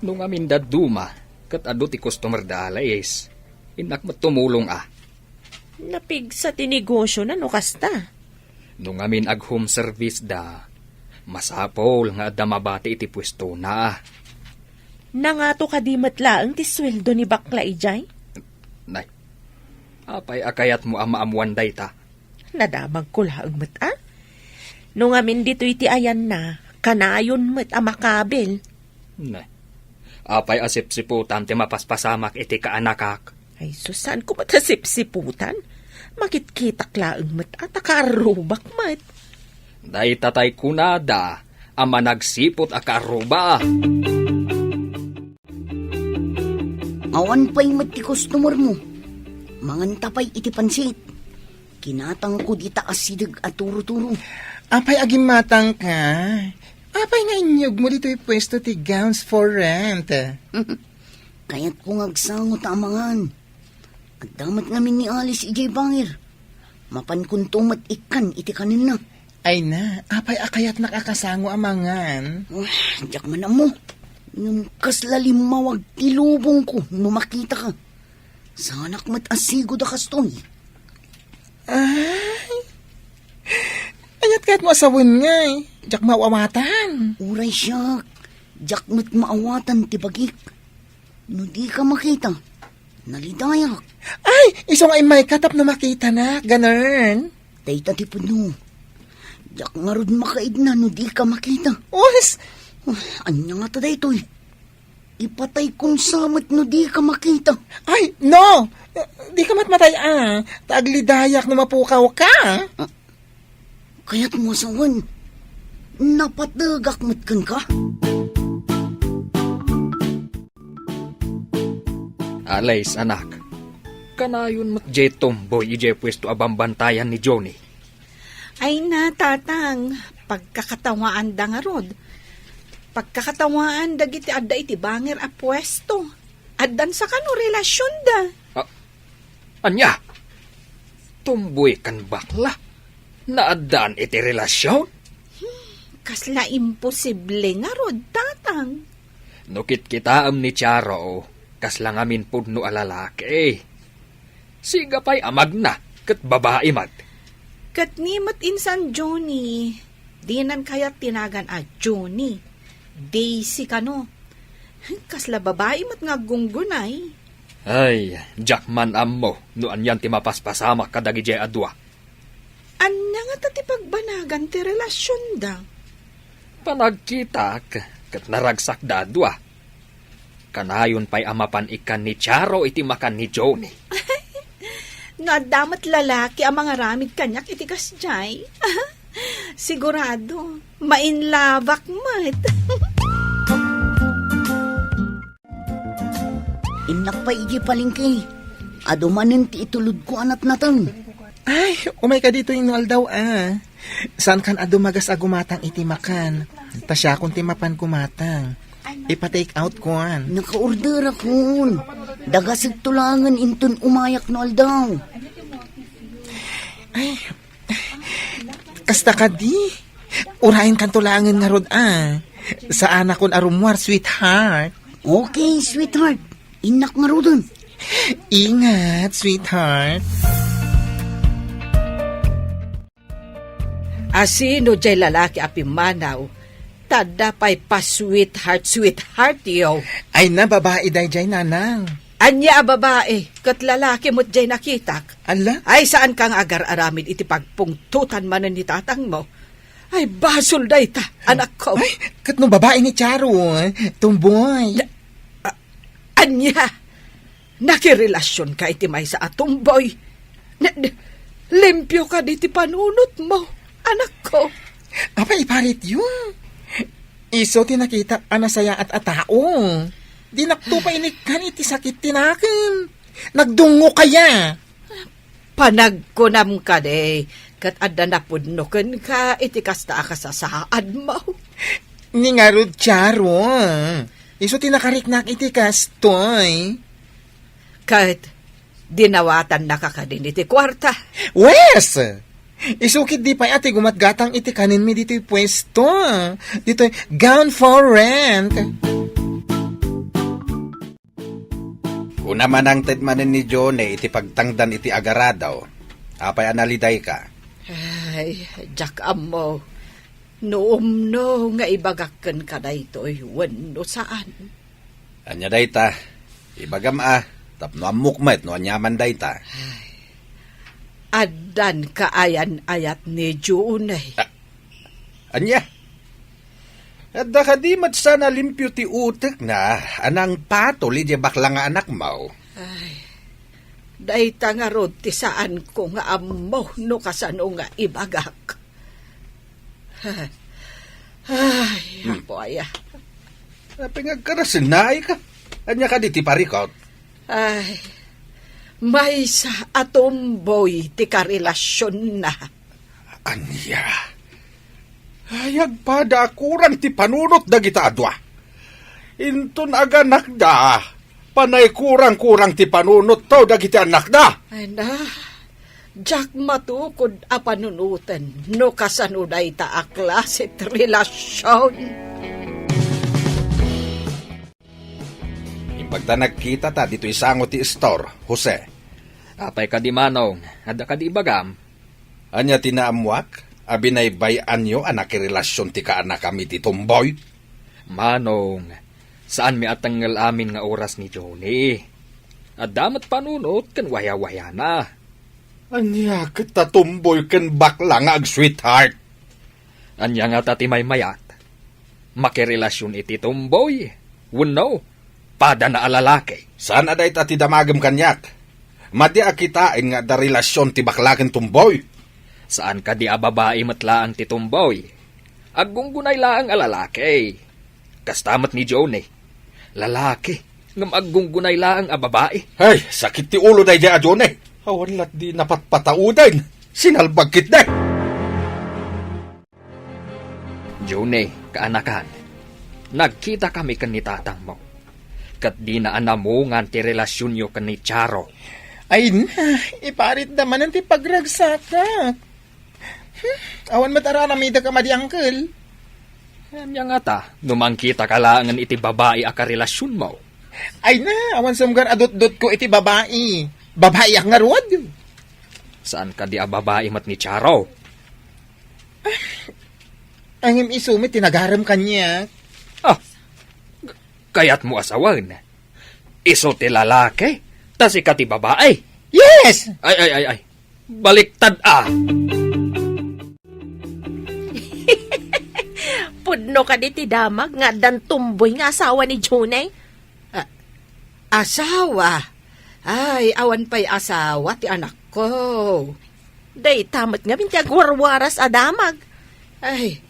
no ngamin dadduma, ket adu ti customer da, Alice. Innak met tumulong a. Napigsa ti negosiona no kasta. No ngamin ag-home service da, masapul nga adda mabati iti puestona. Nangato kadi met laeng ti sueldo ni bakla idiay? Nay, apay a kayatmo a maammuan dayta? Nadamagko laeng met a. No ngamin ditoy ti ayanna, kanayon met a makabil. Ne. Apay a sipsiputan ti mapaspasamak iti kaanakak? Ay, sus, saanko met a sipsiputan? Makitkitak laeng met a ta kaarrubak met. Dayta tay kunada a managsiput a kaarruba. Awan pay met ti customer mo. Manganta pay iti pansit. Kinatangko dita asideg a turuturo. Apay a gimmatangka? Apay nga inyugmo ditoy puesto ti gowns for rent? Kayatko nga agsango ta amangan. Adda met ngamin ni Alice idiay bangir. Mapankonto met ikkan iti kanenna. Ay na, apay a kayatnak a kasango amangan? Ah, diak man ammo. Ngem kasla limmawag ti lubongko no makitaka. Saanak met a sigud a kastoy. Ay, aniat kayatmo a sawen ngay? Diak maawatan. Uray siak, diak met maawatan ti bagik. No dika makita, nalidayak. Ay, isu nga immayka tapno makitanak, ganern. Dayta ti pudno. Diak ngarud makaidna no dika makita. Us! Ania ngata daytoy? Ipataykom sa met no dika makita. Ay, no! Dika met matay a, ta aglidayak no mapukawka. Ah, kayatmo a sawen, napategak met kenka? Alice, anak. Kanayon met diay tumboy idiay puesto a bambantayan ni Johnny. Ay na, tatang, pagkakatawaanda ngarud. Pagkakatawaan dagiti adda iti bangir a puesto. Addan sa kano relasionda. Ah, ania? Tumboy ken bakla? Naaddaan iti relasion? Hmm, kasla imposible ngarud, tatang. No kitkitaem ni Charo, kasla ngamin pudno a lalaki. Siga pay a magna, ket babai met. Ket ni met insan Johnny, dinan kayat ti nagan a Johnny. Daisy kano. Kasla babai met nga aggunggunay. Ay, diak man ammo no anian ti mapaspasamak kadagijay a dua. Ania ngata ti pagbanagan ti relasionda? Panagkitak, ket naragsakda a dua. Kanayon pay a mapan ikkan ni Charo iti makan ni Johnny. No adda met lalaki a mangaramid kaniak iti kasjay, sigurado, mainlabak met. Innak pay idiay palengke. Adu manen ti itulodko a natnateng. Ay, umayka ditoy no aldaw, a. Saankan a dumagas a gumatang iti makan. Ta siakon ti mapan gumatang. Ipa-take out kuan. Nakaorderakon. Dagasek to laengen inton umayak no aldaw. Ay, kasta kadi? Urayenkanto laengen ngarud, a. Saanakon a rummuar, sweetheart. Okay, sweetheart. Innak ngaruden. Ingat, sweetheart. Asino jay lalaki a pimmanaw? Ta adda pay pa-sweetheart, sweetheart, yo. Ay na, babai dayjay, nanang. Ania a babai? Ket lalaki met jay nakitak. Ala? Ay, saanka nga agar-aramid iti pagpungtotan manen ni tatangmo. Ay, basol dayta, anakko. Ay, ket no babai ni Charo, tomboy. Na, a-, ania? Nakirelasionka iti maysa a tomboy? Na, na, limpio kadi ti panunotmo, anakko. Apay, iparityo? Isu ti nakitak a nasayaat a tao. Dinakto pay inikkan iti sakit ti nakem. Nagdungngok aya. Panagkunam kadi, ket adda napudno kenka iti kasta a kasasaadmo. Ni ngarud, Charo, isu ti nakariknak iti kastoy. Ket dinawatannaka kadin iti kuarta? Wes! Isu ketdi pay a ti gumatgatang iti kanenmi ditoy puesto, ditoy Gown for Rent. Kuna manangted manen ni Johnny iti pagtangdan iti agarado. Apay a nalidayka? Ay, diak ammo no umno nga ibagak kenka daytoy wenno saan. Ania dayta? Ibagam a, tapno ammok met no aniaman dayta. Ay, addan kaayan-ayat ni Johnny. A-, ania? Adda kadi met saan a limpio ti utekna a nangpatol idiay bakla nga anakmo? Ay, dayta ngarud ti saanko nga ammo no kasano nga ibagak. Ay, hmm. Apo aya. Apay nga agkarasennaayka? Ania kadi ti parikot? Ay, maysa a tomboy ti karelasionna. Ania? Ay, agpada a kurang ti panunot dagita a dua. Inton aganakda, panay kurang-kurang ti panunotto dagiti annakda. Ay na, diak matukod a panunoten no kasano dayta a klase ti relasion. Imbagta nagkitata ditoy sango ti istor, Jose. Apay kadi, Manong? Adda kadi ibagam? Ania ti naammoak a binaybay-anyo a nakirelasion ti kaanakam iti tomboy? Manong, saanmi a tengngel amin nga oras ni Johnny. Adda met panunot ken wayawayana. Ania ket ta tomboy ken bakla nga ag-sweetheart? Ania ngata ti maymayat? Makirelasion iti tomboy wenno padana a lalaki? Saan a dayta ti damagem kaniak. Madi a kitaen nga adda relasion ti bakla ken tomboy. Saan kadi a babai met laeng ti tomboy? Aggunggunay laeng a lalaki. Kasta met ni Johnny. Lalaki, ngem aggunggunay laeng a babai. Ay, sakit ti ulo daydiay a Johnny. Awan lat di napatpatauden. Sinalbag ketdi. Johnny, kaanakan, nagkitakami ken ni tatangmo. Ket dina a namungan ti relasionyo ken ni Charo. Ay na, iparitda manen ti pagragsakak. Hmm, awan met araramidek a madi, angkel. Ania ngata, no mangkitaka laengen iti babai a karelasionmo? Ay na, awan sumgar a dutdotko iti babai. Babaiak ngarud. Saan kadi a babai met ni Charo? Ngem isu met ti nagarem kaniak. Ah, k-, Kayatmo a sawen? Isu ti lalaki, ta sika ti babai. Yes! Ay, ay, ay, ay. Baliktad a. Pudno kadi ti damag nga addan tomboy nga asawa ni Junay? A-, asawa? Ay, awan pay asawa ti anakko. Dayta met ngamin ti agwarwaras a damag. Ay,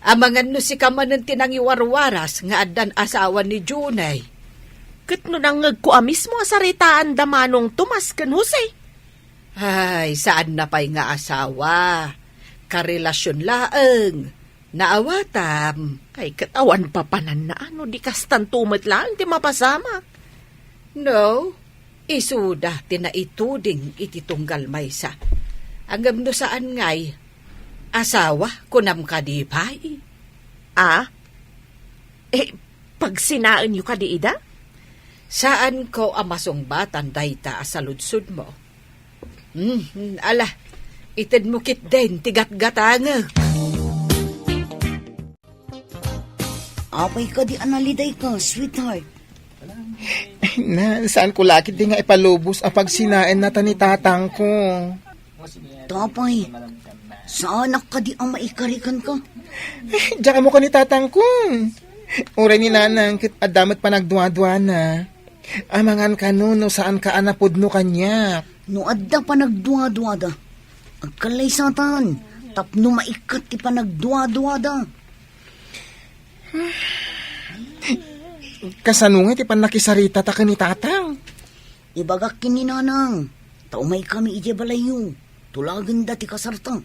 amangan no sika manen ti nangiwarwaras nga addan asawa ni Junay. Ket no nangngegko a mismo a saritaanda Manong Tomas ken Jose. Ay, saanna pay nga asawa. Karelasion laeng. Naawatam. Ay, ket awan papananna, no di kastanto met laeng ti mapasamak. No, isuda ti naituding iti tunggal maysa. Ngem no saan ngay, asawa, kunam kadi pay? A? Eh, pagsinaenyo kadi ida? Saanko a masungbatan dayta a saludsodmo. Hmm, ala, itedmo ketdin ti gatgatangek. Apay kadi a nalidayka, sweetheart? Na, saanko la ketdi nga ipalubos a pagsinaenna ta ni tatangko. Tapay, saanak kadi a maikari kenka? Diak ammo ken ni tatangko. Uray ni nanang ket adda met panagduaduana. Amangan kano no saanka a napudno kaniak. No adda panagduaduada, agkallaysatan tapno maikkat ti panagduaduada. Kasano nga ti pannakisaritata ken ni tatang? Ibagak ken ni nanang, ta umaykami idiay balayyo. Tulagenda ti kasarta.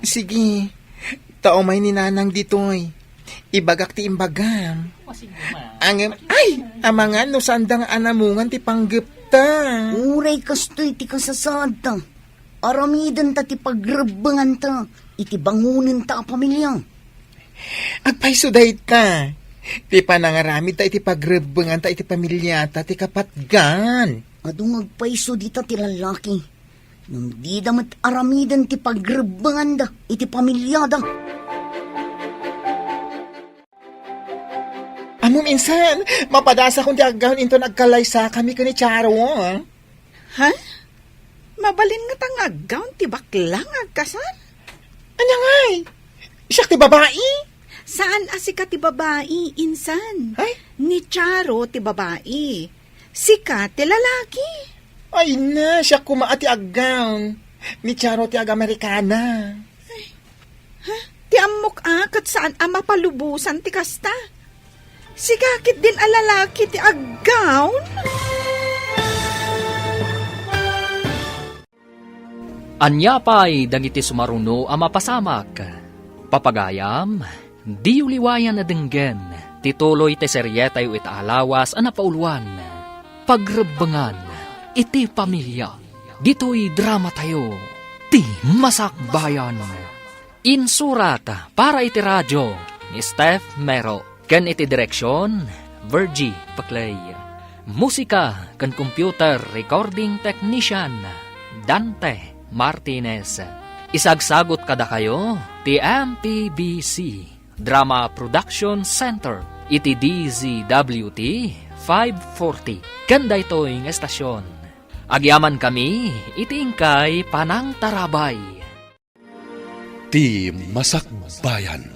Sige, ta umay ni nanang ditoy. Ibagak ti imbagam. Ngem, ay, amangan no saanda nga anamungan ti panggepta. Uray kastoy ti kasasaadta. Aramidenta ti pagrebbenganta iti bangonenta a pamilia. Agpayso dayta. Ti panangaramidta iti pagrebbenganta iti pamiliata ti kapatgan. Adu nga agpayso dita ti lallaki. Ngem dida met aramiden ti pagrebbenganda iti pamiliada. Ammom, insan, mapadasakon ti aggaon inton agkallaysakami ken ni Charo, a? Ha? Mabalin ngata nga aggaon ti bakla nga agkasar? Ania ngay? Siak ti babai? Saan a sika ti babai, insan. Ay? Ni Charo ti babai. Sika ti lalaki. Ay na, siak koma a ti aggaon. Ni Charo ti agamerikana. Ha? Ti ammok a ket saan a mapalubosan ti kasta. Sika ketdin a lalaki ti aggaon? Ania pay dagiti sumaruno a mapasamak? Papagayam, diyo liwayan a denggen ti tuloy ti serietayo ita a lawas a napauluan, Pagrebbengan iti Pamilia. Ditoy dramatayo, Ti Masakbayan. Insurat para iti radio ni Steph Mero ken iti direksion, Virgie Peclay. Musika ken computer recording technician, Dante Martinez. Isagsagut kadakayo ti M P B C Drama Production Center iti D Z W T five forty ken daytoy nga estasion. Agyamankami iti inkay panangtarabay. Ti Masakbayan.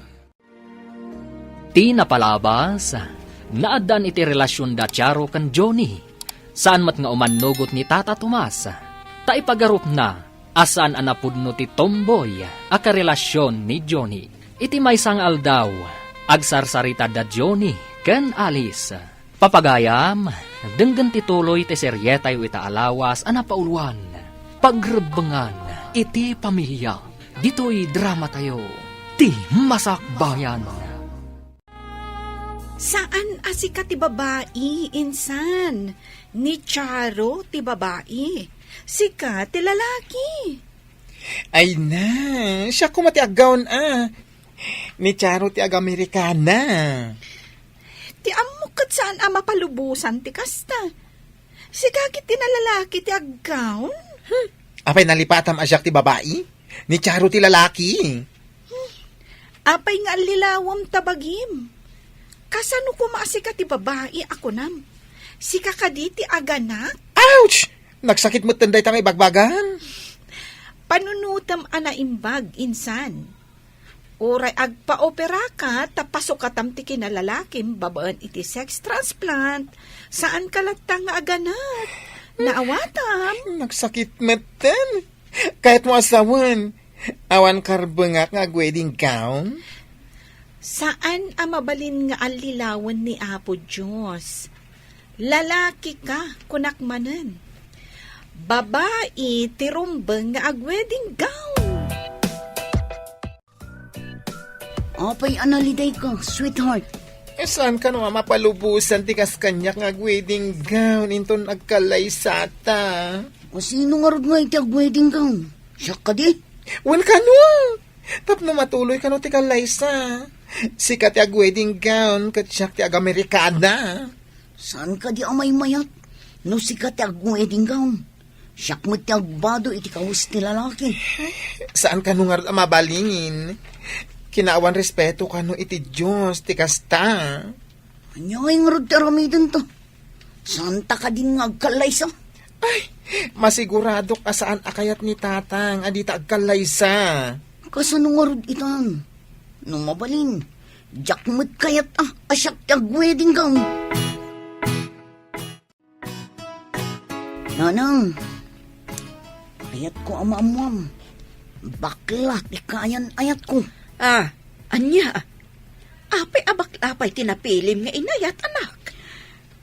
Ti napalabas, naaddaan iti relasion da Charo ken Johnny. Saan met nga umannugot ni Tata Tomas, ta ipagarupna a saan a napudno ti tomboy a karelasion ni Johnny. Iti maysa nga aldaw, agsarsarita da Johnny ken Alice. Papagayam, denggen ti tuloy ti serietayo ita a lawas a napauluan, Pagrebbengan iti Pamilia. Ditoy dramatayo, Ti Masakbayan. Saan a sika ti babai, insan. Ni Charo ti babai. Sika ti lalaki. Ay na, siak koma ti aggaon a. Ni Charo ti agamerikana. Ti ammok ket saan a mapalubosan ti kasta. Sika ketdin a lalaki ti aggaon. Hmm. Apay nalipatam a siak ti babai? Ni Charo ti lalaki. Hmm. Apay nga allilawem ta bagim? Kasano koma a sika ti babai a kunam? Sika kadi ti aganak? Ouch! Nagsakit metten dayta nga ibagbagan. Panunotem a naimbag, insan. Uray agpaoperaka ta pasukatam ti kinalalakim babaen iti sex transplant. Saanka latta nga aganak. Naawatam. Nagsakit metten. Kayatmo a sawen, awan karbengak nga ag-wedding gown? Saan a mabalin nga allilawen ni Apo Dios. Lalaki ka, kunak manen. Babai ti rumbeng nga ag-wedding gown. Apay a nalidayka, sweetheart? Eh, saan kano a mapalubosan ti kas kaniak nga ag-wedding gown inton agkallaysata? O sino ngarud nga iti ag-wedding gown? Siak kadi? Wen kano? Tapno matuloy kano ti kallaysa. Sika ti ag-wedding gown, ket siak ti ag-Amerikana. Saan kadi a maymayat? No sika ti ag-wedding gown, siak met ti agbado iti kawes ti lalaki. Saan kano ngarud a mabalin? Kinaawan respeto kano iti Dios ti kasta. Ania ngay ngarud ti aramidenta? Saanta kadin nga agkallaysa? Ay, masiguradok a saan a kayat ni Tatang a dita agkallaysa. Kasano ngarud itan? No mabalin, diak met kayat a, a siak ti ag-wedding gown. Nanang, ayatko a maammuam. Bakla ti kaayan-ayatko. Ah, ania? Apay a bakla pay ti napilim nga inayat, anak?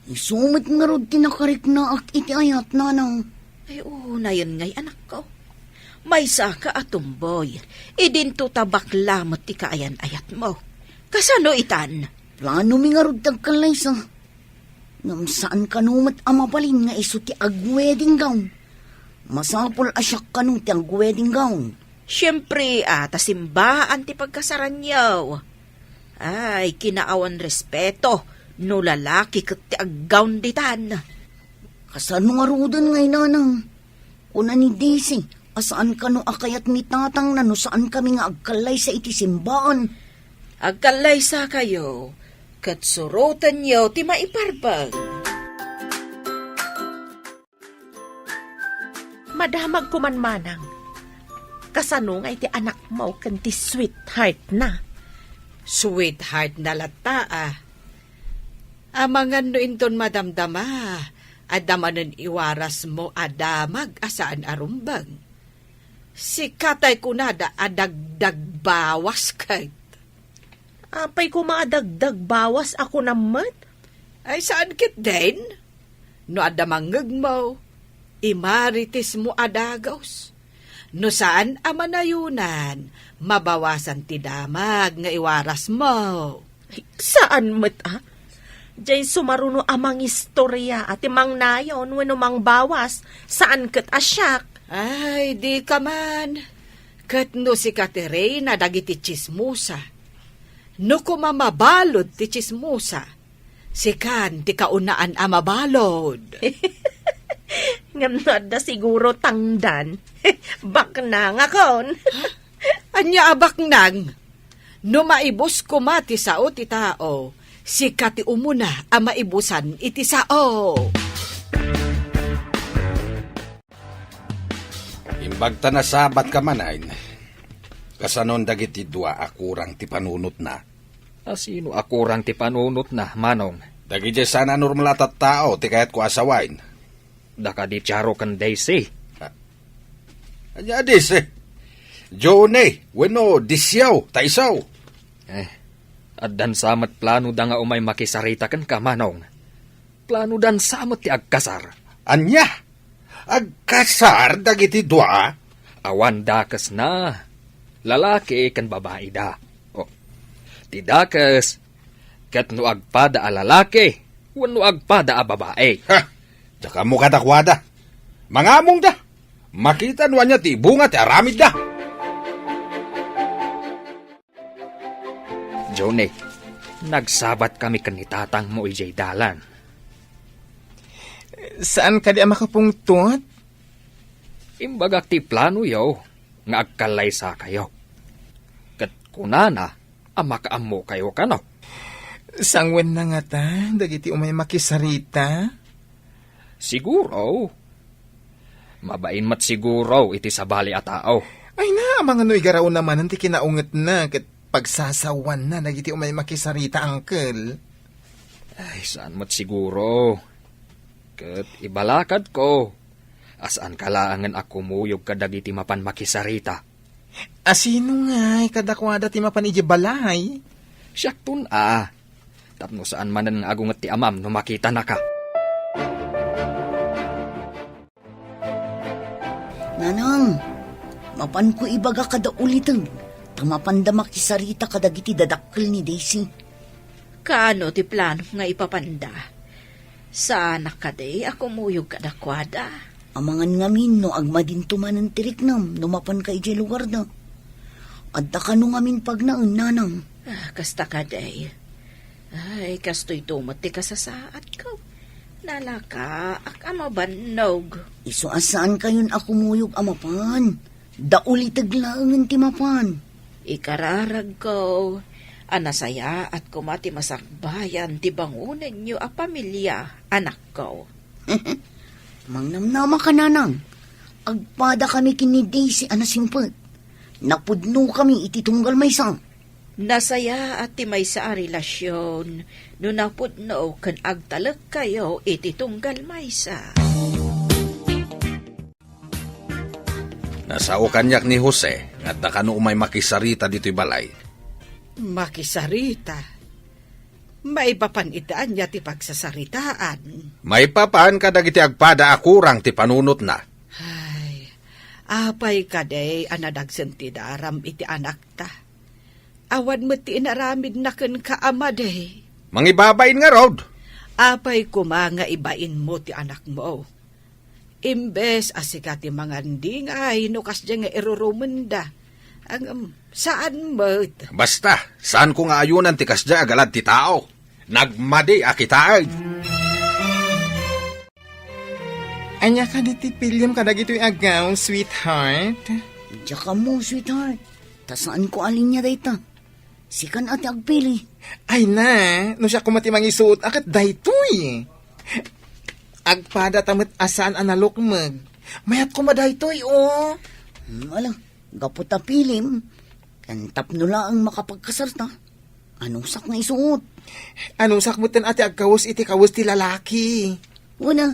Isu met ngarud ti nakariknaak iti ayat, nanang. Ay, unayen ngay, anakko. Maysaka a tumboy, idinto ta bakla met ti kaayan-ayatmo. Kasano itan? Planomi ngarud ti agkallaysa. Ngem saan kano met a mabalin nga isu ti ag-wedding gown. Masapul a siak kano ti ag-wedding gown. Siempre, a, ta simbaan ti pagkasaranyo. Ay, kinaawan respeto no lalaki ket ti ag-gown ditan. Kasano ngaruden ngay, nanang? Kuna ni Daisy a saan kano a kayat ni tatangna no saan kami nga agkallaysa iti simbaan. Agkallaysakayo, ket surotenyo ti maiparbeng. Madamag koman, manang. Kasano nga iti anakmo ken ti sweetheart na? Sweetheart na latta, a. Amangan no inton madamdama, adda manen iwarasmo a damag a saan a rumbeng. Sika tay kunada a dagdagbawas ket. Apay koma a dagdagbawas a kunam met? Ay, saan ketdin? No adda mangngegmo, imaritismo a dagus. No saan a manayonan, mabawasan ti damag nga iwarasmo. Ay, saan met, a? Diay sumaruno a mangistorya a ti mangnayon wenno mangbawas, saan ket a siak. Ay, dika man. Ket no sika ti reyna dagiti tsismosa, no koma mabalud ti tsismosa, sikan ti kaunaan a mabalud. Ngem no adda siguro tangdan, baknangakon. Ania a baknang? No maibus koma ti sao ti tao, sika ti umuna a maibusan iti sao. Imbag ta nasabatka manen, kasanon dagiti dua a kurang ti panunotna? A sino a kurang ti panunotna, manong? Dagiti saan a normal a tattao ti kayatko a sawen. Da kadi Charo ken Daisy. A-, ania a Daisy? Johnny, wenno Disiaw, ta isu. Eh, addan sa met planoda nga umay makisarita kenka, manong. Planodan sa met ti agkasar. Ania? Agkasar dagiti dua? Awan dakesna. Lalaki ken babaida. O, ti dakes, ket no agpada a lalaki, wenno agpada a babai. Ha! Diak ammo kadakuada. Mangamongda. Makita no ania ti ibunga ti aramidda. Johnny, nagsabat kami ken ni tatangmo idiay dalan. Saan kadi a makapungtot? Imbagak ti planoyo nga agkallaysakayo. Ket kunana, a makaammokayo kano. Sangwenna ngata dagiti umay makisarita? Siguro. Mabain met siguro iti sabali a tao. Ay na, amangan no igarawna manen ti kinaungetna ket pagsasawanna dagiti umay makisarita, uncle. Ay, saan met siguro. Ket ibalakadko a saanka laengen a kumuyog kadagiti mapan makisarita. A sino ngay kadakuada ti mapan idiay balay? Siakton a. Tapno saan manen nga agunget ti amam no makitanaka. Nanang, mapanko ibaga kada uliteg, ta mapanda makisarita kadagiti dadakkel ni Daisy. Kaano ti plano nga ipapanda? Saanak kadi a kumuyog kadakuada? Amangan ngamin no agmadinto manen ti riknam no mapanka idiay lugarda. Adda kano ngamin pagnaen, nanang? Ah, kasta kadi. Ay, kastoyto met ti kasasaadko. Nalakaak a mabannog. Isu a saankayon a kumuyog a mapan. Dauliteg laengen ti mapan. Ikararagko a nasayaat koma ti masakbayan ti bangonenyo a pamilia, anakko. Mangnamnama ka, nanang. Agpada kami ken ni Daisy a nasingpet. Napudno kami iti tunggal maysa. Nasayaat ti maysa a relasion no napudno ken agtalekkayo iti tunggal maysa. Nasao kaniak ni Jose nga adda kano umay makisarita ditoy balay. Makisarita? Maipapan iti ania ti pagsasaritaan? Maipapan kadagiti agpada a kurang ti panunotna. Ay, apay kadi a nadagsen ti daram iti anakta? Awan met ti inaramidna kenka a madi. Mangibabain ngarud. Apay koma nga ibainmo ti anakmo? Imbes a sika ti mangandingay no kasdiay nga irurumenda. Ngem, saan met. Basta, saanko nga ayunan ti kasdiay a galad ti tao. Nagmadi a kitaen. Ania kadi ti piliem kadagitoy a gown, sweetheart? Diak ammo, sweetheart. Ta saanko a linia dayta. Sikan a ti agpili. Ay na, no siak koma ti mangisuot a ket daytoy. Agpada ta met a saan a nalukmeg. Mayat koma daytoy, o. Hmm, ala, gapu ta pilim, ken tapno laeng makapagkasarta, anusak nga isuot? Anusak metten a ti agkawes iti kawes ti lalaki. Wen a,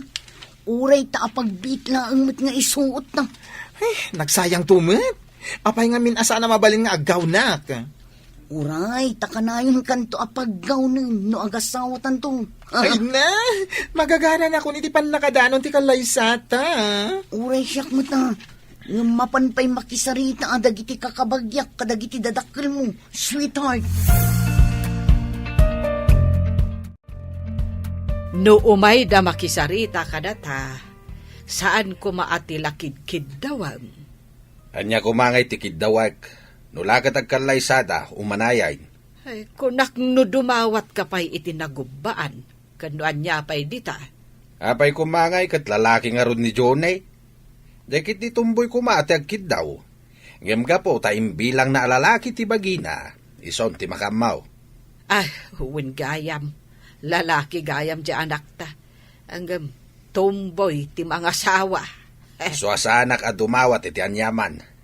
uray ta apagbiit laeng met nga isuot ta. Ay, nagsayangto met. Apay ngamin a saan a mabalin nga aggawnak? Uray, ta kanayonkanto a paggawnen no agasawatanto. Ay na, magagaranakon iti pannakadanon ti kallaysata. Uray siak met a. Ngem mapan pay makisarita a dagiti kakabagiak kadagiti dadakkelmo, sweetheart. No umayda makisarita kadata, saan koma a ti la kidkiddawem. Ania koma ngay ti kiddawek? No la ket agkallaysada, umanayay. Ay, kunak no dumawatka pay iti nagubbaan, ken no ania pay dita. Apay koma ngay ket lalaki ngarud ni Johnny? Dagiti tomboy koma ti agkiddaw. Ngem gapu ta imbilangna a lalaki ti bagina, isun ti makaammo. Ah, wen gayam. Lalaki gayam ti anakta. Ngem tomboy ti mangasawa. Isu a saanak a dumawat iti aniaman.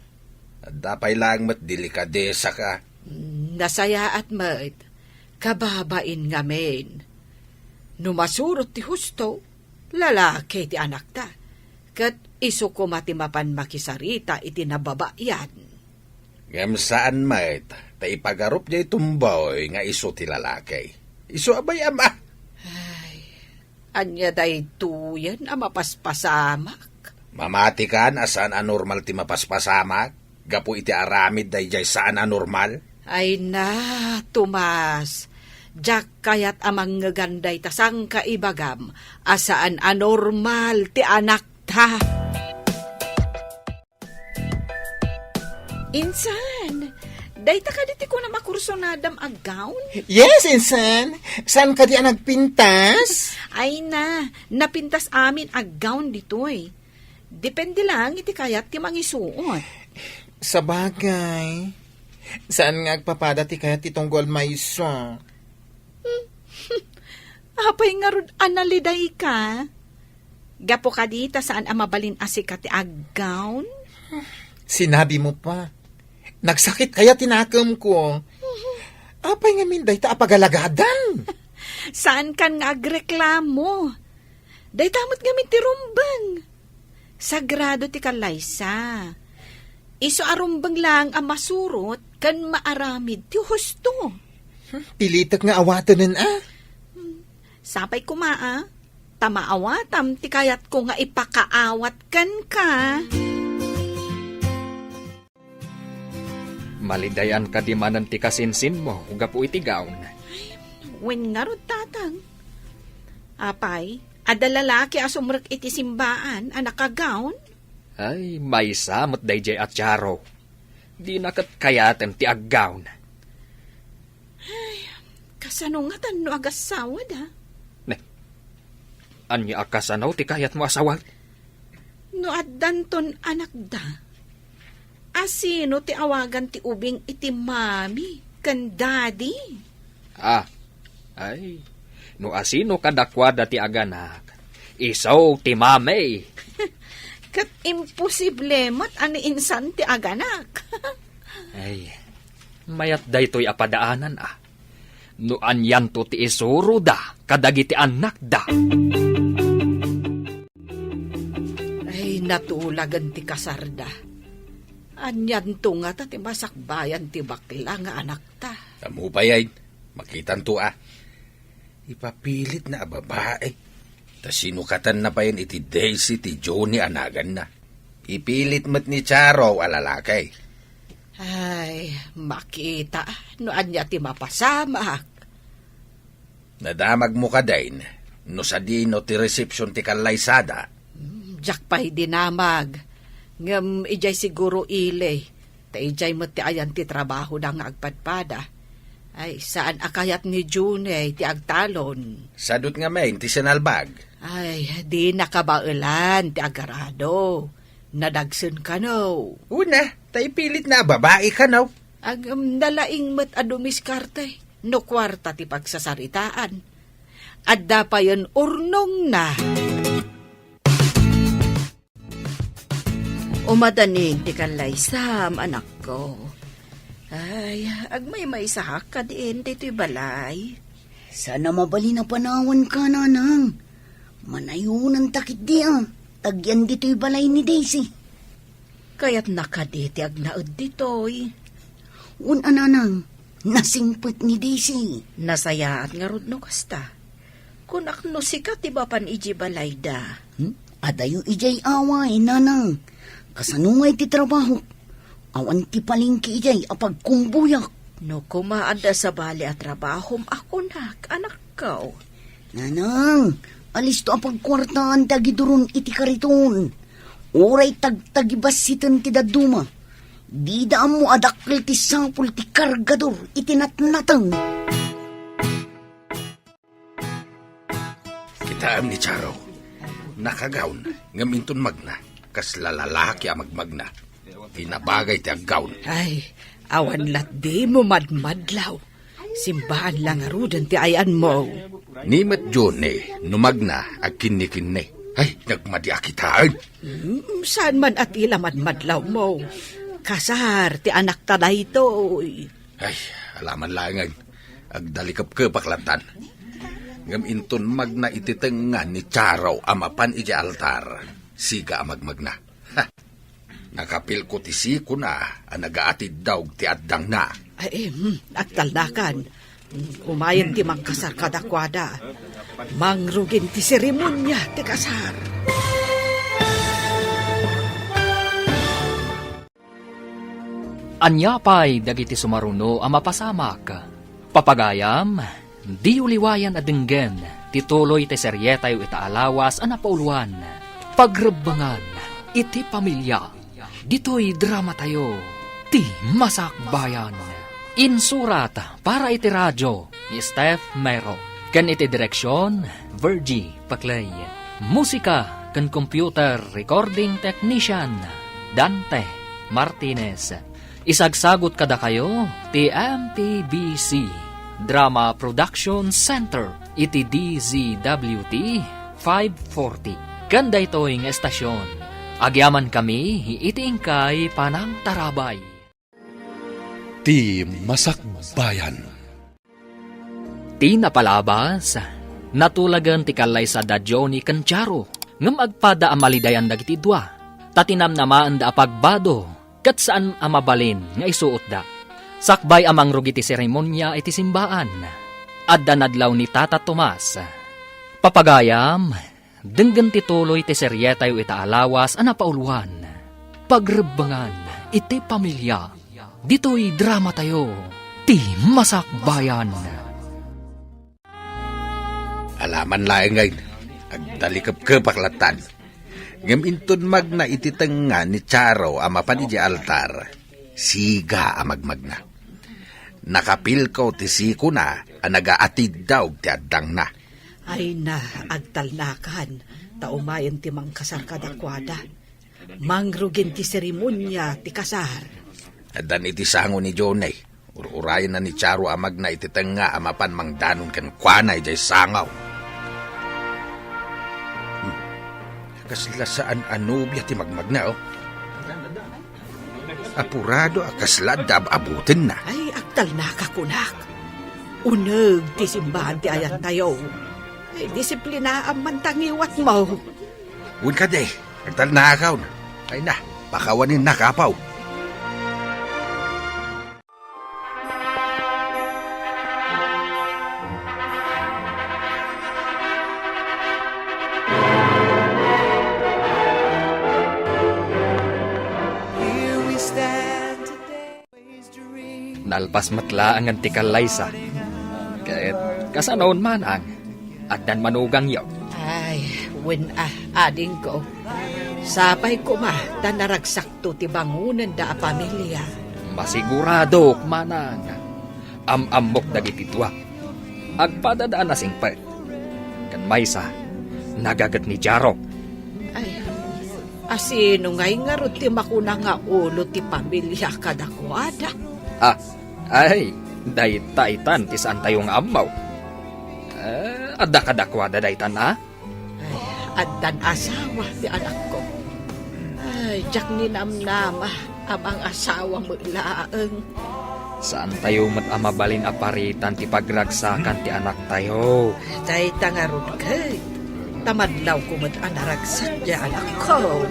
Adda pay laeng met delikadesaka. Nasayaat met. Kababain ngamin. No masurot ti husto, lalaki ti anakta. Ket isu koma ti mapan makisarita iti nababayan. Ngem saan met, ta ipagarup diay tomboy nga isu ti lalaki. Isu a bay-am a. Ay, ania daytoyen a mapaspasamak? Mamatikan a saan a normal ti mapaspasamak gapu iti aramid daydiay saan a normal? Ay na, Tomas, diak kayat a mangngegan dayta sangkaibagam a saan a normal ti anakta. Insan, dayta kadi ti kunam a kursunadam a gown? Yes, insan. Saan kadi a nagpintas? Ay na, napintas amin a gown ditoy. Depende lang iti kayat ti mangisuot. Sabagay, Saan nga agpapada ti kayat ti tunggal maysa? Apay ngarud a nalidayka? Gapu kadi ta saan a mabalin a sika ti aggown? Sinabi mo pa. Nagsakit kaya ti nakemko. Apay ngamin dayta a pagalagadan? Saan kan nga agreklamo? Dayta met ngamin ti rumbeng. Sagrado ti kallaysa. Isu a rumbeng laeng a masurot ken maaramid ti husto. Hmm, pilitek nga awatenen, a? Hmm, sapay koma, a, ta maawatam ti kayatko nga ipakaawat kenka. Malidayan kadi manen ti kasinsinmo gapu iti gown? Wen ngarud, tatang. Apay, adda lalaki a sumrek iti simbaan a nakagown? Ay, maysa met daydiay a Charo. Dina ket kayatem ti aggown. Ay, kasano ngatan no agasawada? Ne, ania a kasano ti kayatmo a sawag? No addanton anakda, asino ti awagan ti ubing iti mami ken daddy? Ah, ay, no asino kadakuada ti aganak, isu ti mami. Ket imposible met a ni insan ti aganak. Ay, mayat daytoy a padaanan, a. No anianto ti isuroda kadagiti annakda. Ay, natulagen ti kasarda. Anianto ngata ti masakbayan ti bakla nga anakta? Ammo pay, ay, makitanto, a. Ipapilitna a babai. Ta sinukatanna payen iti Daisy ti Johnny a naganna. Ipilit met ni Charo a lalaki. Ay, makita no ania ti mapasamak. Nadamagmo kadin no sadino ti resepsiyon ti kallaysada? Hmm, diak pay dinamag. Ngem idiay siguro ili, ta idiay met ti ayan ti trabahoda nga agpadpada. Ay, saan a kayat ni June ti agtalon. Sadut ngamin ti sinalbag. Ay, di nakabaelan ti agarado. Nadagsen kano. Una, ta ipilitna a babai kano. Agem, nalaing met a dumiskarte no kuarta ti pagsasaritaan. Adda payen urnongna. Umadanin ti kallaysam, anakko. Ay, agmaymaysahak kadin ditoy balay. Saan a mabalin a panawanka, nanang. Manayonanta ketdi, a, ta agyan ditoy balay ni Daisy. Kayatna kadi ti agnaed ditoy? Wen a, nanang, nasingpet ni Daisy. Nasayaat ngarud no kasta. Kunak no sika ti mapan idiay balayda. Hmm? Adayo idiay away, nanang. Kasano ngay ti trabahok? Awan ti palengke idiay a pagkumbuyak. No koma adda sabali a trabahom a kunak, anakko. Nanang, alisto a pagkuartaan ti agiduron iti kariton. Uray tagtagibassiten ti dadduma. Dida ammo a dakkel ti sapul ti kargador iti natnateng. Kitaem ni Charo. Nakagawn, ngem inton magna, kasla lalaki a magmagna. Ti nabagay ti aggawn. Ay, awan latdimo madmadlaw. Simbaan la ngaruden ti ayanmo. Ni met Johnny, no magna, agkinnikinni. Ay, nagmadi a kitaen. Hmm, saan man a ti la madmadlawmo? Kasar ti anakta daytoy. Ay, alaman laengen. Agdalikepkepak latan. Ngem inton magna iti tengnga ni Charo a mapan idiay altar, siga a magmagna. Ha! Nakapilko ti sikona a nagaatiddaw ti addangna. Ay, em, agtalnakan. Umayen ti mangkasar kadakuada. Mangrugin ti seremonia ti kasar. Ania pay dagiti sumaruno a mapasamak? Papagayam, diyo liwayan a denggen ti tuloy ti serietayo ita a lawas a napauluan, Pagrebbengan iti Pamilia. Ditoy dramatayo, Ti Masakbayan. Insurat para iti radio ni Steph Mero, ken iti direksion, Virgie Paclay. Musika ken computer recording technician, Dante Martinez. Isagsagut kadakayo ti M P B C Drama Production Center iti D Z W T five forty. Ken daytoy nga estasyon, agyamankami iti inkay panangtarabay. Ti Masakbayan. Ti napalabas, natulagen ti kallaysa da Johnny ken Charo, ngem agpada a malidayan dagiti dua, ta tinamnamaenda a pagbado ket saan a mabalin nga isuotda. Sakbay a mangrugi ti seremonia iti simbaan, adda nadlaw ni Tata Tomas. Papagayam, denggen ti tuloy ti serietayo ita a lawas a napauluan, Pagrebbengan iti Pamilia. Ditoy dramatayo, Ti Masakbayan. Alaman laeng ngay, agtalikepkepak lattan. Ngem inton magna iti tengnga ni Charo a mapan idiay altar, siga a magmagna. Nakapilko ti sikona a nagaatiddaog ti addangna. Ay na, agtalnakan, ta umayen ti mangkasar kadakuada. Mangrugin ti seremonia ti kasar. Addan iti sango ni Johnny. Ur-urayenna ni Charo a magna iti tengnga a mapan mangdanon kenkuana idiay sango. Hmm. Kasla saan a nobia ti magmagna, oh. Apurado a kasla adda ab-abutenna. Ay, agtalnaka kunak. Uneg ti simbaan ti ayantayo. Ay, disiplinaam man ta ngiwatmo. Wen kadi, agtalnakaon. Ay na, pakawanennak, apo. Nalpas met laengen ti kallaysa. Ket kasano manang, addan manugangyo? Ay, wen a, adingko. Sapay koma ta naragsakto ti bangonenda a pamilia. Masiguradok, manang. Am-ammok dagiti dua. Agpadada a nasingpet. Ken maysa, nagaget ni Jaro. Ay, asino ngay ngarud ti makuna nga ulo ti pamilia kadakuada? Ah, ay, dayta itan ti saantayo nga ammo. Eh, adda kadakuada daytan, a? Ay, addan asawa ti anakko. Ay, diak ninamnama a mangasawa met laeng. Saantayo met a mabalin a paritan ti pagragsakan ti anaktayo. Dayta ngarud ket, ta madlawko met a naragsak ti anakko.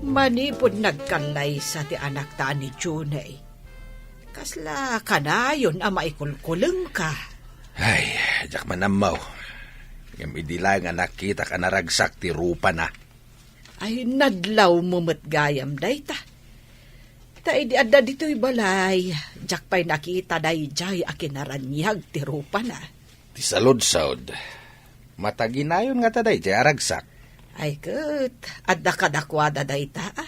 Manipud nagkallaysa ti anakta a ni Junay, kasla kanayon a maikulkulengka. Ay, diak man ammo. Ngem idi laeng a nakitak a naragsak ti rupana. Ay, nadlawmo met gayam dayta. Ta idi adda ditoy balay, diak pay nakita daydiay a kinaraniag ti rupana. Ti saludsod, mataginayon ngata daydiay a ragsak? Ay ket, adda kadakuada dayta, a?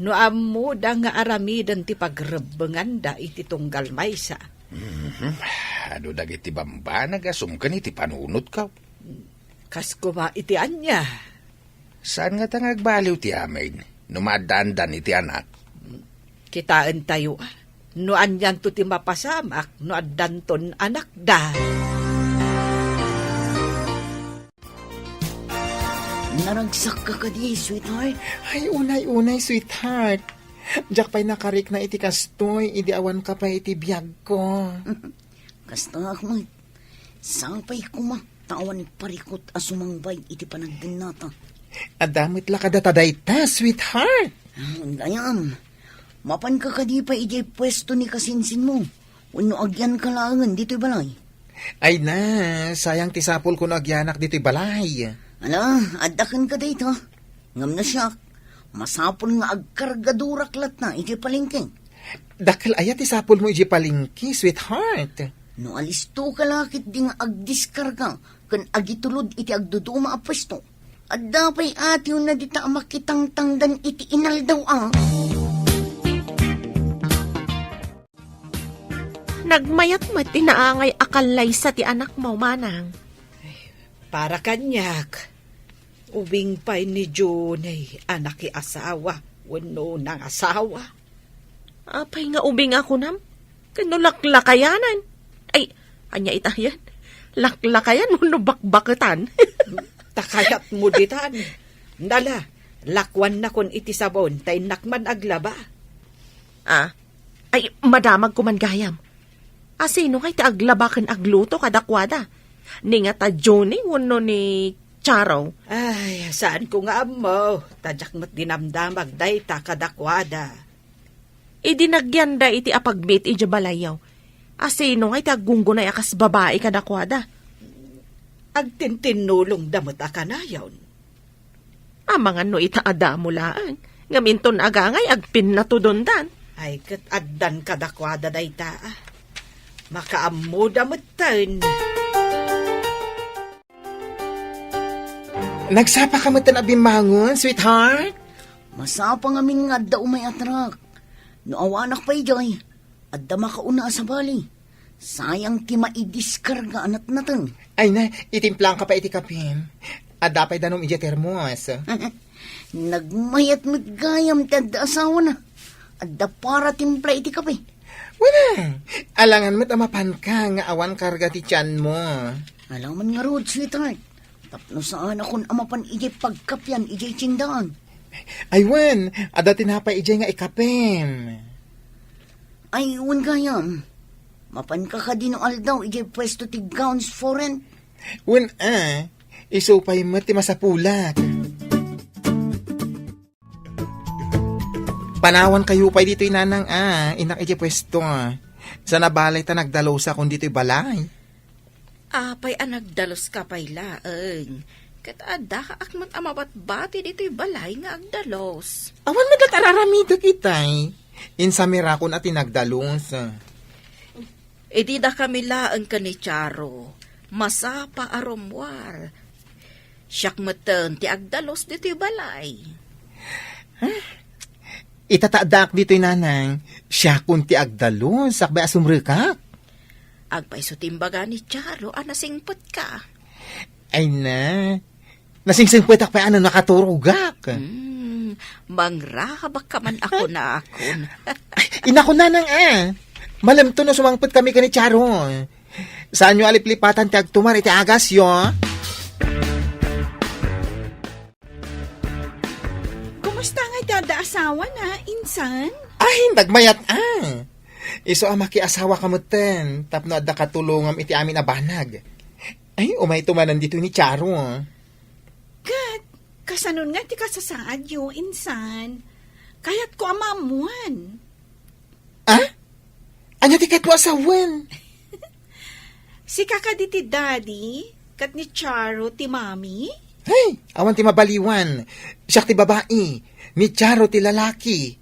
No ammoda nga aramiden ti pagrebbenganda iti tunggal maysa. Mhm. Adu dagiti bambanag a sumken iti panunotko. Kas koma iti ania? Saan ngata nga agbaliw ti amin no maaddaandan iti anak? Kitaentayo, a, no anianto ti mapasamak no addanton anakda. Naragsakka kadi, sweetheart? Ay, unay-unay, sweetheart. Diak pay nakarikna iti kastoy, idi awanka pay iti biagko. Kasta, Ahmed. Sapay koma ta awan parikut a sumangbay iti panagdennata. Adda met la kadata dayta, sweetheart. Ah, gayam. Mapanka kadi pay idiay puesto ni kasinsinmo? Wenno agyanka laengen ditoy balay? Ay na, sayang ti sapulko no agyanak ditoy balay. Ala, adda kenka dayta. Ngem no siak, masapul nga agkargadurak latta idiay palengke. Dakkel aya ti sapulmo idiay palengke, sweetheart? No alistoka la ketdi nga agdiskarga ken agitulod iti agduduma a puesto, adda pay atiwna dita a makitangtangdan iti inaldaw a. Nagmayat met ti naangay a kallaysa ti anakmo, manang. Para kaniak, ubing pay ni Junay a nakiasawa. wenno nangasawa. Apay nga ubing a kunam? Ken no laklakayanan? Ay, ania ita yan? Laklakayan wenno bakbaketan? Ta kayatmo ditan. Nala, lakuannakon iti sabon ta innak man aglaba. Ah, ay, madamagko man gayam. A, sino ngay ti aglaba ken agluto kadakuada? Ni nga ta Johnny wenno ni Charo? Ay, saanko nga ammo. Ta diak met dinamdamag dayta kadakuada. Idi nagyanda iti apagbiit idiay balayyo, a, sino ngay ti aggunggunay a kas babai kadakuada? Agtintinnulongda met a kanayon. Amangan no ita a damo laeng, ngem inton agangay agpinnatudondan. Ay, ket addan kadakuada dayta, a. Makaammoda metten. Nagsapa ka metten a bimmangon, sweetheart? Masapa ngamin nga adda umay a truck. No awanak pay idiay, adda makauna a sabali. Sayang ti maidiskarga a natnateng. Ay na, itimplang ka pa iti kapim. Adda pay danum idiay termos. Nagmayat met gayam ti adda asawana. Adda para timpla iti kape. Wala. Alangan met a mapanka nga awan karga ti tianmo. Alangan ngarud, sweetheart. Tapno saanakon a mapan idiay pagkapian idiay tiendaan. Ay wen, adda tinapay idiay nga ikapem. Ay, wen gayam. Mapanka kadi no aldaw idiay puesto ti Gowns for Rent? Wen a, isu pay met ti masapulak. Panawankayo pay ditoy nanang a, innak idiay puesto. Sa nabalay ta nagdalusak ditoy balay. Apay a nagdaluska pay laeng? Ket adda ak met a mabatbati ditoy balay nga agdalus. Awan met la't ar-aramidek itay. Insamirakon a ti nagdalus. Idi dakami laeng ken ni Charo, masapa a rummuar. Siak metten ti agdalus ditoy balay. Ita ta addaak ditoy, nanang, siakon ti agdalus, sakbay a sumrekak. Agpayso ti imbaga ni Charo a nasingpetka. Ay na, nasingsingpetak pay a no nakaturogak. Hmm, mangrabak ka man a kunakon. Ay, inako, nanang, a. Malemto no sumangpet kami ken ni Charo. Saanyo a liplipatan ti agtumar iti agasyo. Kumusta ngay ti adda asawana, insan? Ay, nagmayat a. Isu a makiasawaka metten, tapno adda katulongam iti amin a banag. Ay, umayto manen ditoy ni Charo. Ket, kasanon nga ti kasasaadyo, insan? Kayatko a maammuan. A? Ania ti kayatmo a sawen? Sika kadi ti daddy, ket ni Charo ti mami? Hey, awan ti mabaliwan. Siak ti babai, ni Charo ti lalaki.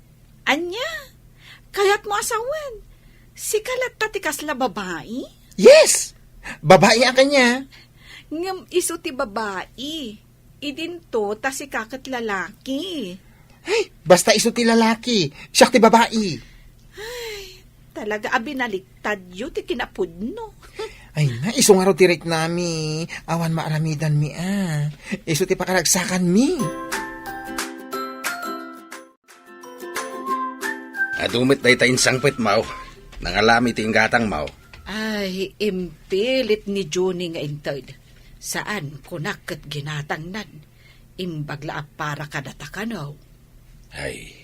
Ania? Kayatmo a sawen? Sika latta ti kasla babai? Yes! Babai a kaniak. Ngem isu ti babai. Idinto ta sika ket lalaki. Ay, basta isu ti lalaki, siak ti babai. Ay, talaga a binaliktadyo ti kinapudno. Ay na, isu ngarud ti riknami, awan maaramidanmi a. Isu ti pakaragsakanmi. Adu met dayta insangpetmo. Nangalami ti inggatangmo. Ay, impilit ni Junie nga inted. Saan, kunak ket ginatangnan. Imbag la a para kadata kano. Ay,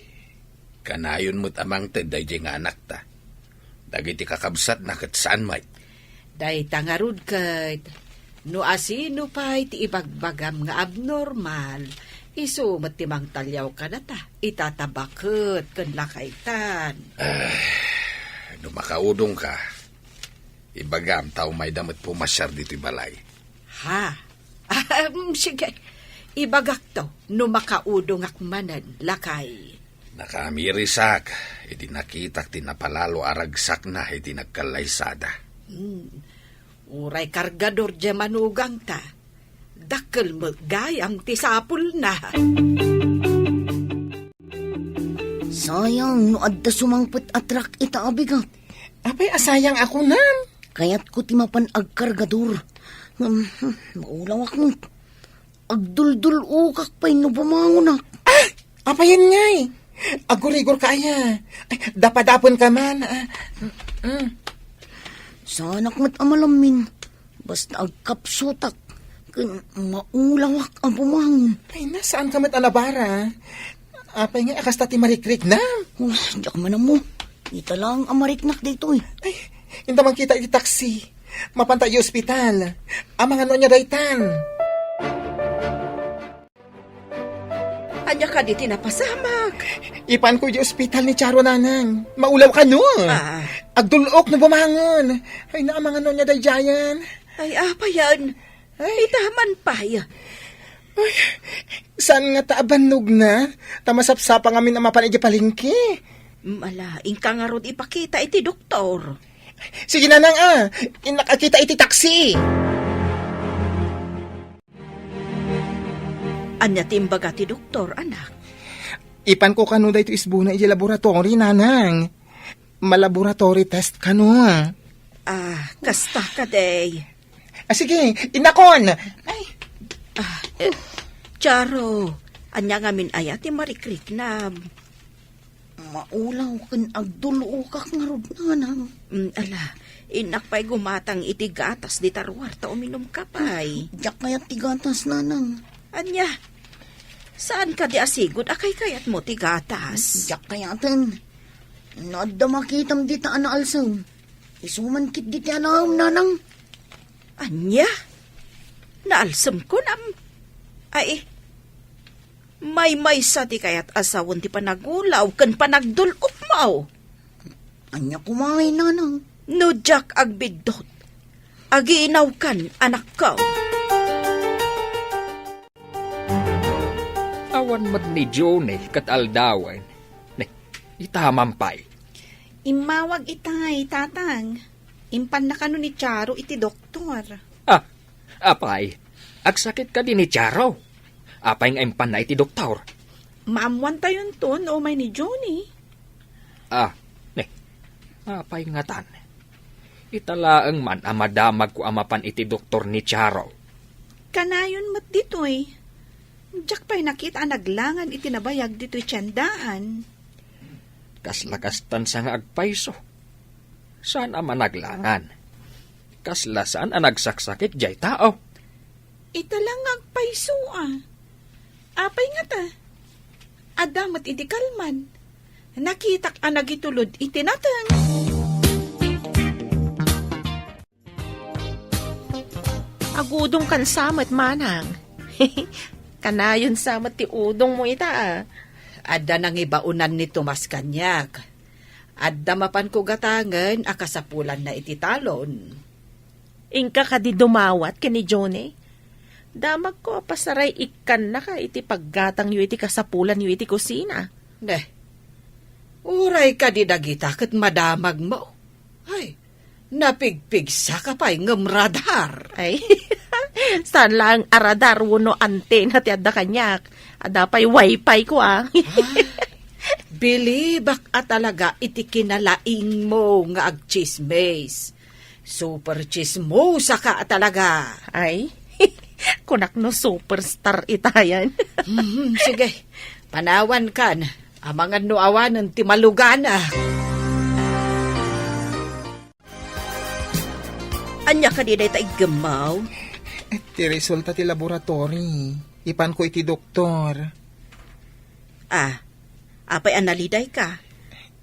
kanayon met a mangted daydiay nga anakta. Dagiti kakabsatna ket saan met. Dayta ngarud ket, no asino pay ti ibagbagam nga abnormal, isu met ti mangtaliaw kadata, ita ta baket ken lakaytan. Ah, no makaudongka, ibagam ta umayda met pumasiar ditoy balay. Ha? Am, sige. Ibagakto no makaudongak manen, lakay. Nakaamirisak idi nakitak ti napalalo a ragsakna idi nagkallaysada. Hmm. Uray kargador diay manugangta, dakkel met gayam ti sapulna. Sayang no adda sumangpet a truck ita a bigat. Apay a sayang a kunam? Kayatko ti mapan agkargador. Ngem, hmm, maulawak met. Agduldul-okak pay no bumangonak. Ah! Apayen ngay? Agurigor ka aya. Ay, dapadapen ka man. Ah, mm, mm. Saanak met a malammin. Basta agkapsutak ken maulawak a bumangon. Ay, na, saan ka met a nabara? Apay nga a kasta ti marikriknam? Oh, diak man ammo. Ita lang a mariknak daytoy. Ay, inta man kita iti taksi. Mapanta iti ospital. Amangan no ania daytan. Ania kadi ti napasamak? Ipanko iti ospital ni Charo, nanang. Maulaw kano. Ah. Agdul-ok no bumangon. Ay, naamangan no ania daydiayen. Ay, apayan. Ay. Ita man pay. Ay, saan ngata a bannogna? Ta masapsapa ngamin a mapan iti palengke. Mala, inka ngarud ipakita iti doktor. Sige, nanang, ah. Innak a kita iti taksi. Ania ti imbaga ti doktor, anak? Ipanko kano daytoy isbuna iti laboratory, nanang. Ma-laboratory test kano. Ah, kasta kadi. Ah, sige, innakon. Ay. Ah, eh, Charo, ania ngamin aya ti marikriknam? Maulaw ken agdul-okak ngarud, nanang. Mm, ala, innak pay gumatang iti gatas dita ruar ta uminumka pay. Diak kayat ti gatas, nanang. Ania? Saan kadi a sigud a kaykayatmo ti gatas? Diak kayaten. No adda makitam dita a naalsem, isu man ketdi ti alaem, nanang. Ania? Naalsem kunam? Ay, maymaysa ti kayat a sawen ti panagulaw ken panagdul-okmo. Ania koma ngay, nanang? No diak agbiddut, agiinawkan, anakko. Awan met ni Johnny ket aldawen. Ne, ita man pay. Immawag itay, tatang. Impanna kano ni Charo iti doktor. Ah, apay, agsakit kadi ni Charo? Apay nga impanna iti doktor? Maammuantayonto no umay ni Johnny. Ah, ne, apay ngatan? Ita laeng man a madamagko a mapan iti doktor ni Charo. Kanayon met ditoy. Diak pay nakita a naglangan iti nabayag ditoy tiendaan. Kasla kastan sa nga agpayso. Saan a managlangan. Kasla saan a nagsaksakit jay tao. Ita lang nga agpayso a. Apay ngata? Adda met idi kalman. Nakitak a nagitulod iti nateng. Agudongkan sa met, manang. Kanayon sa met ti udongmo ita, a. Adda nangibaonan ni Tomas kaniak. Adda mapanko gatangen a kasapulanna iti talon. Inka kadi dumawat ken ni Johnny? Damagko a pasaray ikkannaka iti paggatangyo iti kasapulanyo iti kusina. Ne, uray kadi dagita ket madamagmo. Ay, napigpigsaka pay ngem radar. Ay, saan laeng a radar wenno antena ti adda kaniak. Adda pay wifi ko, a. Ah, bilibak a talaga iti kinalaingmo nga agtsismis. Super tsismosa ka a talaga. Ay, kunak no superstar itayan. Mhm, sige, panawankan. Amangan no awanen ti malugana. Ania kadi dayta iggemmaw? Ti resulta ti laboratory. Ipanko iti doktor. Ah, apay a nalidayka?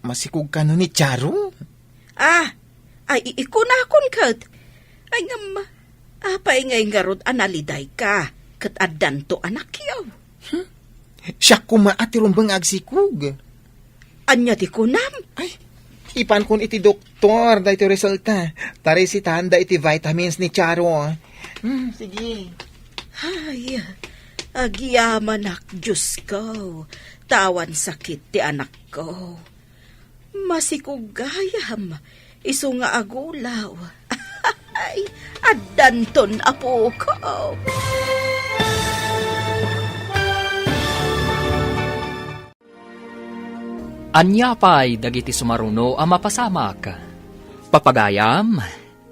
Masikog kano ni Charo? Ah, ay, i-, ikunakon ket. Ay, ngem, apay ngay ngarud a nalidayka ket addanto anakyo? Hmm? Siak koma a ti rumbeng nga agsikog. Ania ti kunam? Ay, ipankon iti doktor daytoy resulta. Ta resetaanda iti vitamins ni Charo. Hmm, sige. Ay, agyamanak, Diosko. Ta awan sakit ti anakko. Masikog gayam, isu nga agulaw. Ay, addanton, apoko. Ania pay dagiti sumaruno a mapasamak? Papagayam,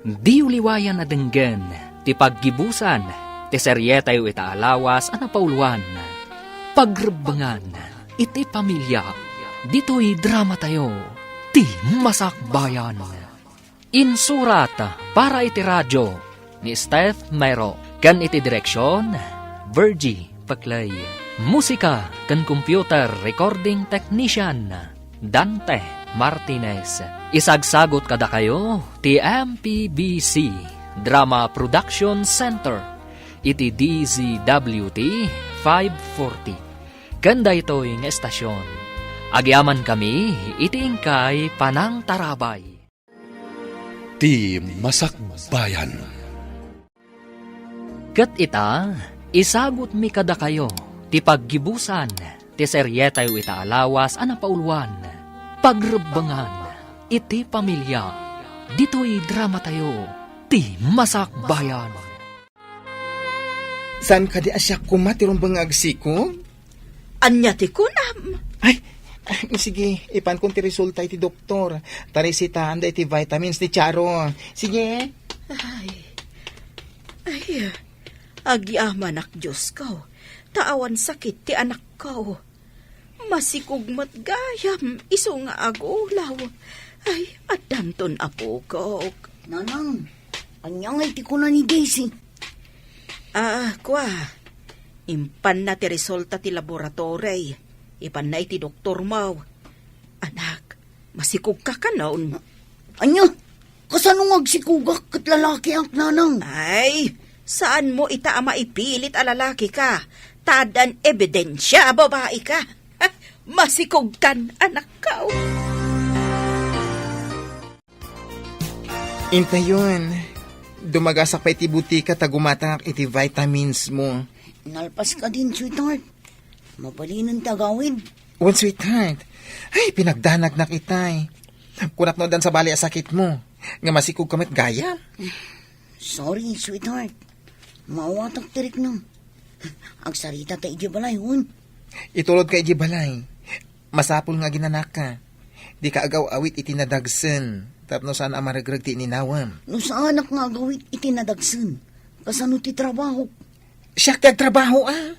diyo liwayan a denggen ti paggibusan ti serietayo ita a lawas a napauluan, Pagrebbengan iti Pamilia. Ditoy dramatayo, ti Masakbayan. Insurat para iti radio ni Steph Mero ken iti direksyon, Virgie Peclay. Musika ken computer recording technician, Dante Martinez. Isagsagot kadakayo ti M P B C Drama Production Center iti D Z W T five forty. Ken daytoy nga estasyon, agyamankami iti inkay panangtarabay. Ti Masakbayan. Ket ita, isagutmi kadakayo ti paggibusan ti serietayo ita a lawas a napauluan, Pagrebbengan iti Pamilia. Ditoy dramatayo, ti Masakbayan. Saan kadi a siak koma ti rumbeng nga agsikog? Ania ti kunam? Ay, ay, sige, ipankon ti resulta iti doktor. Tarisitaanda iti vitamins ni Charo. Sige. Ay, ay, agyamanak, Diosko, ta awan sakit ti anakko. Masikog met gayam isu nga agulaw. Ay, addanton, apokok. Nanang, ania ngay ti kuna ni Daisy? Ah, kua, impanna ti resulta ti laboratory. Ipanna iti doktormo. Anak, masikogka kanon? Ania? Kasano nga agsikogak ket lalakiak, nanang? Ay, saanmo ita a maipilit a lalaki ka, ta addan ebidensia a babai ka. Masikogkan, anakko. Intayon, dumagasak pay iti butika ta gumatangak iti vitamins mo. Nalpas ka din, sweetheart. Mabalinen ti agawid. Wen, sweetheart. Ay, pinagdanagnak itay. Kunak no addan sabali a sakit mo, nga masikog ka met gayam. Sorry, sweetheart. Maawatak ti riknam. Agsarita ta idiay balay, wen. Itulod ka idiay balay. Masapul nga aginanaka. Dika agaw-awit iti nadagsen, tapno saan a maregreg ti ininawam. No saanak nga agawit iti nadagsen, kasano ti trabahok? Siak ti agtrabaho, a.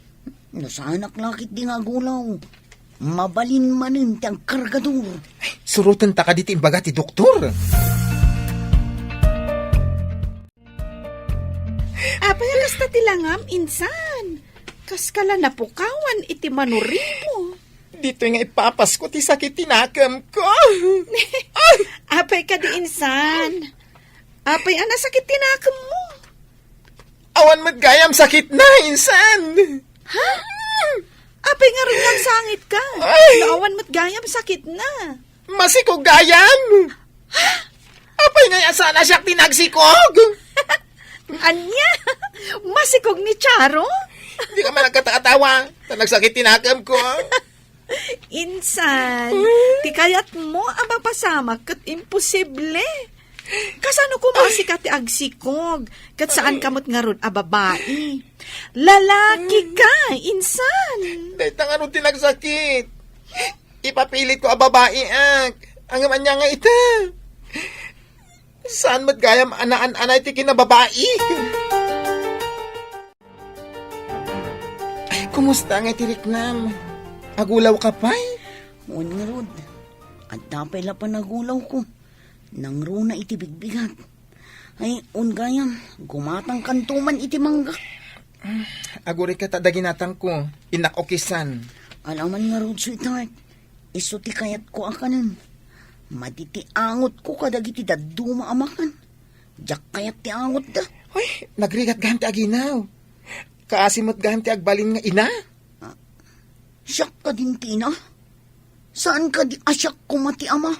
No saanak la ketdi nga agulaw, mabalin manen ti agkargador. Ay, surotenta kadi ti imbaga ti doktor. Apay a kasta ti langam, insan? Kaska la napukawan iti manurimo. Ditoy nga ipapasko ti sakit ti nakemko. Apay kadi, insan? Apay a nasakit ti nakemmo? Awan met gayam sakitna, insan. Ha? Apay ngarud, nagsangit ka? Ay! No awan met gayam sakitna. Masikog gayam. Ha? Apay ngay a saan a siak ti nagsikog? Ania? Masikog ni Charo? Dika man agkatakatawa, ta nagsakit ti nakemko. Insan, ti kayatmo a mapasamak ket imposible. Kasano koma a sika ti agsikog, ket saan ka met ngarud a babai? Lalaki ka, insan. Dayta ngarud ti nagsakit. Ipapilitko a babai, ak. Ngem ania nga ita? Saan met gayam a naan-anay ti kinababai? Ay, kumusta nga iti riknam? Agulaw ka pay? Wen ngarud, adda pay la panagulawko. Nangruna iti bigbigat. Ay, wen gayam, gumatangkanto man iti mangga. Agurayka ta adda ginatangko, innak ukisan. Alaman ngarud, sweetheart, isu ti kayatko a kanen. Madi ti angotko kadagiti dadduma a makan. Diak kayat ti angotda. Hoy, nagrigat gayam ti aginaw. Kaasi met gayam ti agbalin nga ina. Ah, siak kadin ti ina? Saan kadi a siak koma ti ama?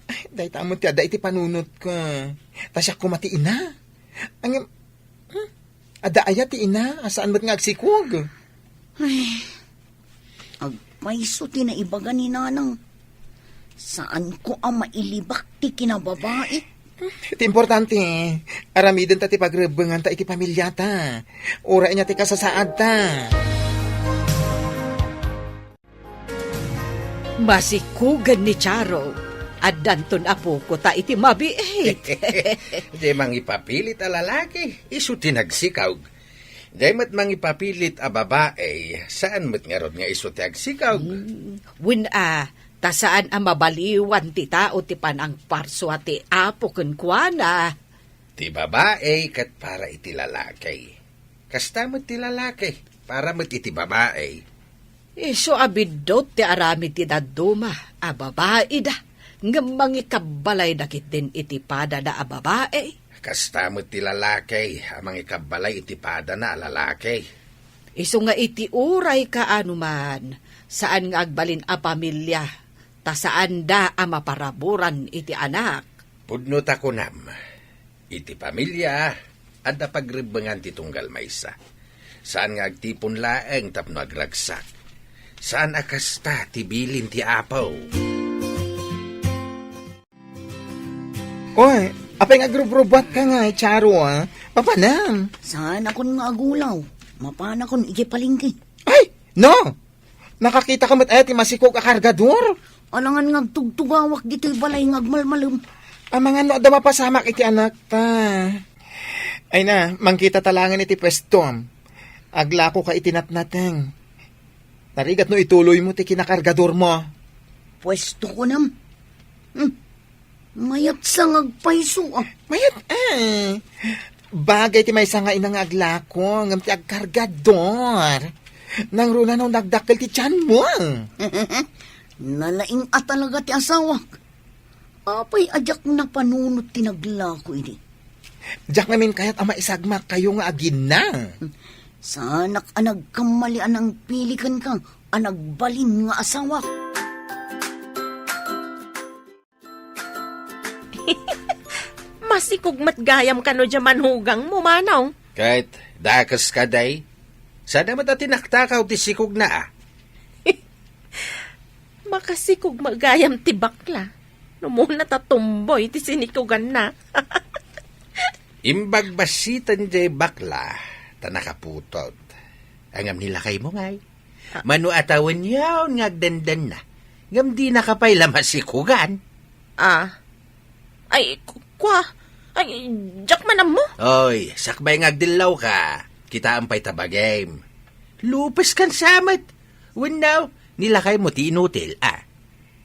Ay, dayta met ti adda iti panunotko. Ta siak koma ti ina. Ngem, hmm, adda aya ti ina a saan met nga agsikog? Ay, agpayso ti naibaga ni Nanang. Saanko a mailibak ti kinababai. Ti importante, aramidenta ti pagrebbenganta iti pamiliata. Uray ania ti kasasaadta. Masikogen ni Charo. Addanton a puko ta iti mabiit. Diay mangipapilit a lalaki, isu ti nagsikog. Diay met mangipapilit a babai, saan met ngarud nga isu ti agsikog. Hmm, wen a, Ta saan a mabaliwan ti tao ti panangparsua ti Apo kenkuana. Ti babai ket para iti lalaki. Kasta met ti lalaki, para met iti babai. Isu a biddut ti aramid ti dadduma a babaida, ngem mangikabbalayda ketdin iti padana a babai. Kasta met ti lalaki a mangikabbalay iti padana a lalaki. Isu nga iti uray kaano man, saan nga agbalin a pamilia, ta saanda a maparaburan iti anak. Pudno ta kunam, iti pamilia, adda pagrebbengan ti tunggal maysa. Saan nga agtipon laeng tapno agragsak. Saan a kasta ti bilin ti Apo. Oy, apay nga agrubrubuat ka nga, Charo, ah? Papanam? Saanakon nga agulaw. Mapanakon idiay palengke. Ay, no! Nakakita ka met aya ti masikog a kargador? Alangan nga agtugtugawak ditoy balay nga agmalmalem. Amangan no adda mapasamak iti anak ta. Ay na, mangkita ta laengen iti puestom. Aglako ka iti natnateng. Narigat no ituloy mo ti kinakargador mo. Puesto ko nam. Hmm. Mayat sa nga agpayso, ah. Mayat, eh. Bagay ti maysa nga ina nga aglako, ngem ti agkargador. Nangruna no nagdakkel ti tiyan mo. Nalaing a talaga ti asawak. Apay a diak napanunot ti naglako idi? Diak ngamin kayat a maisagmak kayo nga agina. Saanak a nagkammali a nangpili kenka a nagbalin nga asawak. Masikog met gayam kano dia manugangmo, Manong. Ket dakes ka, day. Sada met a tinaktakaw ti sikogna, a. Makasikog met gayam ti bakla. No muna ta tumboy ti sinikuganna. Imbag bassiten jay bakla, ta nakaputot. Ngem ni lakaymo ngay. Ah. Mano a tawen yaon nga agdandanna. Ngem dinaka pay la masikugan. Ah. Ay, ku-, kua. Ay, diak man ammo. Oy, sakbay nga agdellawka. Kitaem pay ta bagim. Lupes kan samet. Wenno, ni lakaymo ti inutil, a.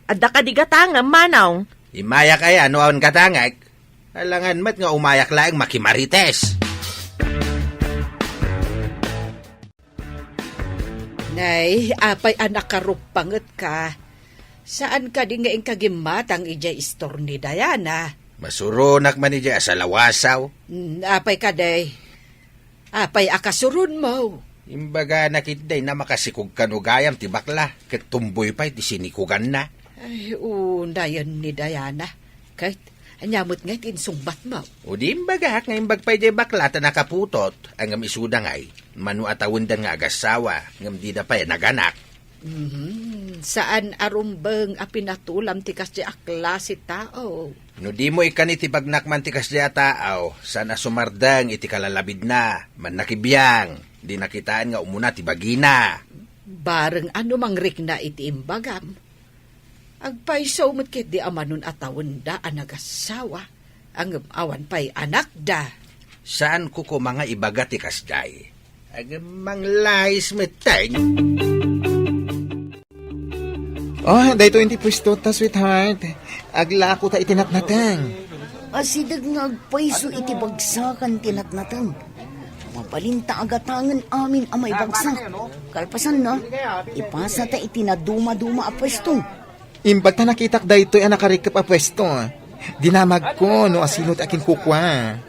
Adda kadi gatangem, Manong? Imayak aya no awan gatangek? Alangan met nga umayak laeng makimarites. Nay, apay a nakaruppanget ka? Saan kadi nga inka gimmatang idiay istor ni Diana? Masuronak man idiay a salawasaw. Mm, apay kadi? Apay a kasuronmo? Imbagana ketdi a makasikog kano gayam ti bakla, ket tumboy pay ti sinikuganna. Ay, unayen ni Diana. Ket, ania met ngay ti insungbatmo? O di imbagak nga imbag pay jay bakla ta nakaputot, ngem isuda ngay, mano a tawendan nga agassawa, ngem dida pay naganak. Mhm. Saan a rumbeng a pinatulam ti kasdi a klase tao. No dimo ikkan iti bagnak man ti kasdi a tao, saan a sumardeng iti kalalabidna, mannakibiang, di nakitaen nga umuna ti bagina. Bareng a no mangrikna iti imbagam. Agpayso met ketdi a manon a tawenda a nagassawa, ngem awan pay anakda. Saanko koma nga ibaga ti kasdiay. Ngem manglais metten. Oh, daytoy ti puesto ta, sweetheart. Aglako ta iti natnateng. Asideg nga agpayso iti bagsakan ti natnateng. Mabalin ta agatangen amin a maibagsak. Kalpasanna, ipasa ta iti nadumaduma a puesto. Imbag ta nakitak daytoy a nakarikep a puesto. Dinamagko no asino ti akinkukua.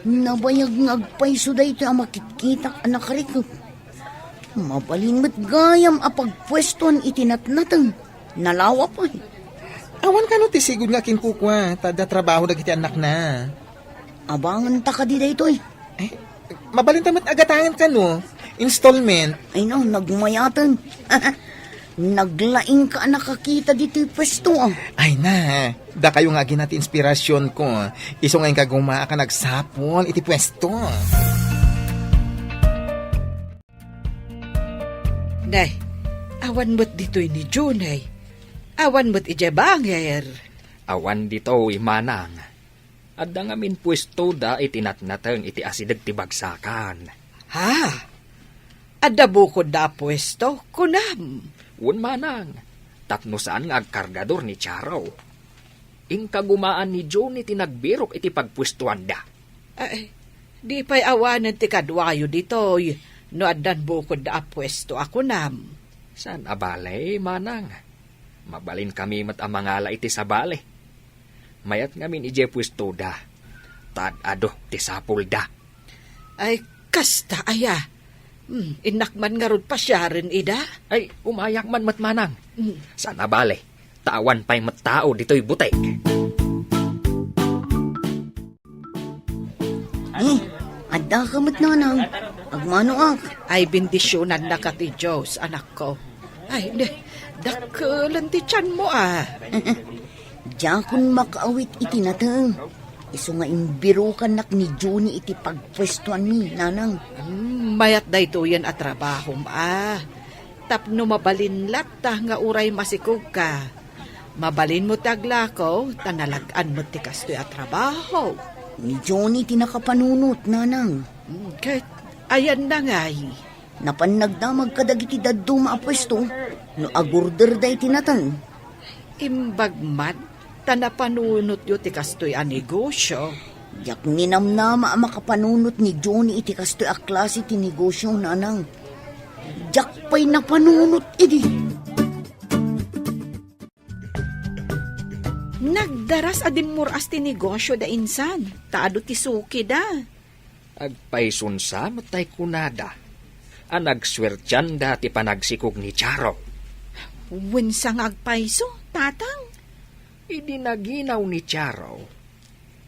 Nabayag nga agpayso daytoy a makikkitak a nakarikep. Mabalin met gayam a pagpuestoan iti natnateng. Nalawa pay. Awan kano ti sigud nga akinkukua, ta adda trabaho dagiti annakna. Abangen ta kadi daytoy? Eh, mabalin ta met agatangen kano? Installment. Ay no, nagmayaten. Naglaing ka a nakakita ditoy puesto, ah. Ay na, dakayo nga agina ti inspirasionko. Isu nga inka gumaak a nagsapul iti puesto. Nay, awan met ditoy ni Junay. Awan met idiay bangir. Awan ditoy, manang. Adda ngamin puestoda iti natnateng iti asideg ti bagsakan. Ha? Adda bukodda a puesto? Kunam. Wen, manang. Tapno saan nga agkargador ni Charo. Inkagumaan ni Johnny ti nagbirok iti pagpuestuanda. Ay, di pay awanen ti kaduayo ditoy no addan bukodda a puesto a kunam. Saan a bale, manang. Mabalinkami met a mangala iti sabali. Mayat ngamin idiay puestoda. Ta ad-adu ti sapulda. Ay, kasta aya. Hmm, innak man ngarud pasiaren ida? Ay, umayak man met, manang. Hmm. Saan a bale, ta awan pay met tao ditoy butik. Eh, adda ka met, nanang. Agmanoak. Ay, bendisionannaka ti Dios, anakko. Ay, ne, dakkelen ti tianmo, a. Diakon makaawit iti nateng. Isu nga imbirokannak ni Johnny iti pagpuestuanmi, nanang. Hmm, mayat daytoyen a trabahom, a. Tapno mabalin latta nga uray masikogka, mabalinmo ti aglako, ta nalag-an met ti kastoy a trabaho. Ni Johnny ti nakapanunot, nanang. Hmm, ket ayanna ngay? Napan nagdamag kadagiti dadduma a puesto no agorderda iti nateng. Imbag man ta napanunotyo ti kastoy a negosio. Diak ninamnama a makapanunot ni Johnny iti kastoy a klase ti negosio, nanang. Diak pay napanunot idi. Nagdaras a dimmur-as ti negosio da insan, ta adu ti suki da. Agpayson sa met tay kunada a nagsuertianda ti panagsikog ni Charo. Wen sa nga agpayso, tatang? Idi naginaw ni Charo,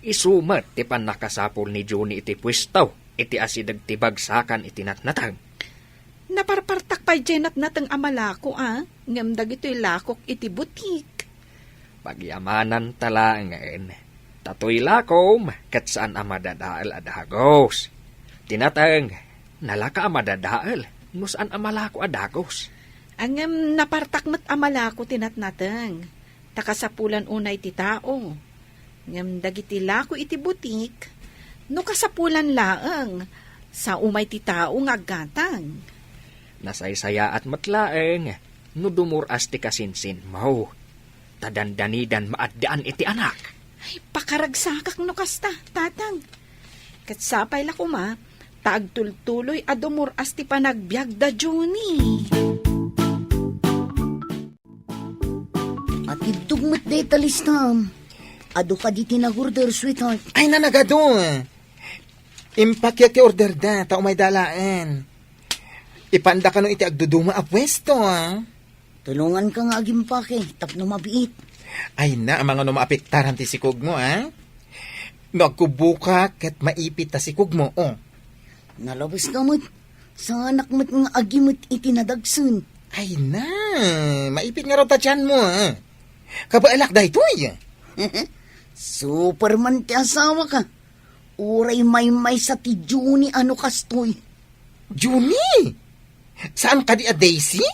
isu met ti pannakasapul ni Johnny iti puesto iti asideg ti bagsakan iti natnateng. Naparpartak pay diay natnateng a malako, a, ngem dagitoy lakok iti butik. Pagyamananta laengen, ta toy lakom ket saan a madadael a dagus. Ti nateng, nalaka a madadael no saan a malako a dagus. Ngem napartak met a malako ti natnateng, ta kasapulan unay ti tao. Ngem dagiti lako iti butik, no kasapulan laeng, sao umay ti tao nga aggatang. Nasaysayaat met laeng no dumur-as ti kasinsinmo, ta dandanidan maaddaan iti anak. Ay, pakaragsakak no kasta, tatang. Ket sapay la koma, ta agtultuloy a dumur-as ti panagbiag da Johnny. Atiddog met dayta listam. Adu kadi ti nag-order, sweetheart? Ay, nanagado. Impakiak ti order da, ta umay da laeng. Ipanda kano iti agduduma a puesto, a? Tulonganka nga agimpake tapno mabiit. Ay na, amangan no maapektaran ti sikogmo, a? No agkubbokak ket maipit ta sikogmo, o. Nalabes ka met. Saanak met nga agimet iti nadagsen. Ay na, maipit ngarud ta tianmo, a. Kabaelak daytoy. Superman ti asawaka. Uray maymaysa ti Johnny a no kastoy. Johnny? Saan kadi a Daisy?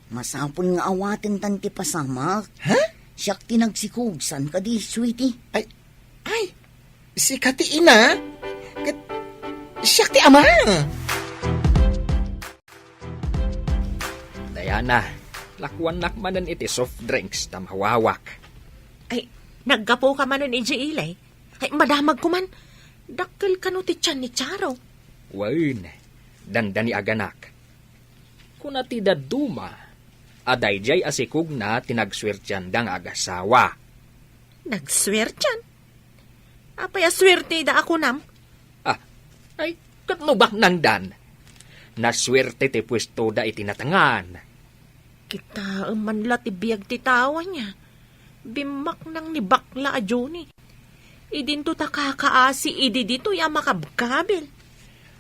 Masapul nga awatentan ti pasamak. Ha? Siak ti nagsikog, saan kadi, sweetie? Ay, ay, sika ti ina? Ket siak ti ama? Diana, lakuannak manen iti soft drinks ta mawawak. Ay, naggapuka manen idiay ili? Ay, madamagko man. Dakkel kano ti tian ni Charo? Wen, dandani aganak. Kuna ti dadduma a daydiay a sikogna ti nagsuertianda nga agasawa. Nagsuertian? Apay a suertida a kunam? Ah, ay, ket no baknangdan. Nasuerte ti puestoda iti natengan. Kitaem man la ti biag ti tao ania. Bimmaknang ni bakla a Johnny. Idinto ta kakaasi idi ditoy a makabkabil.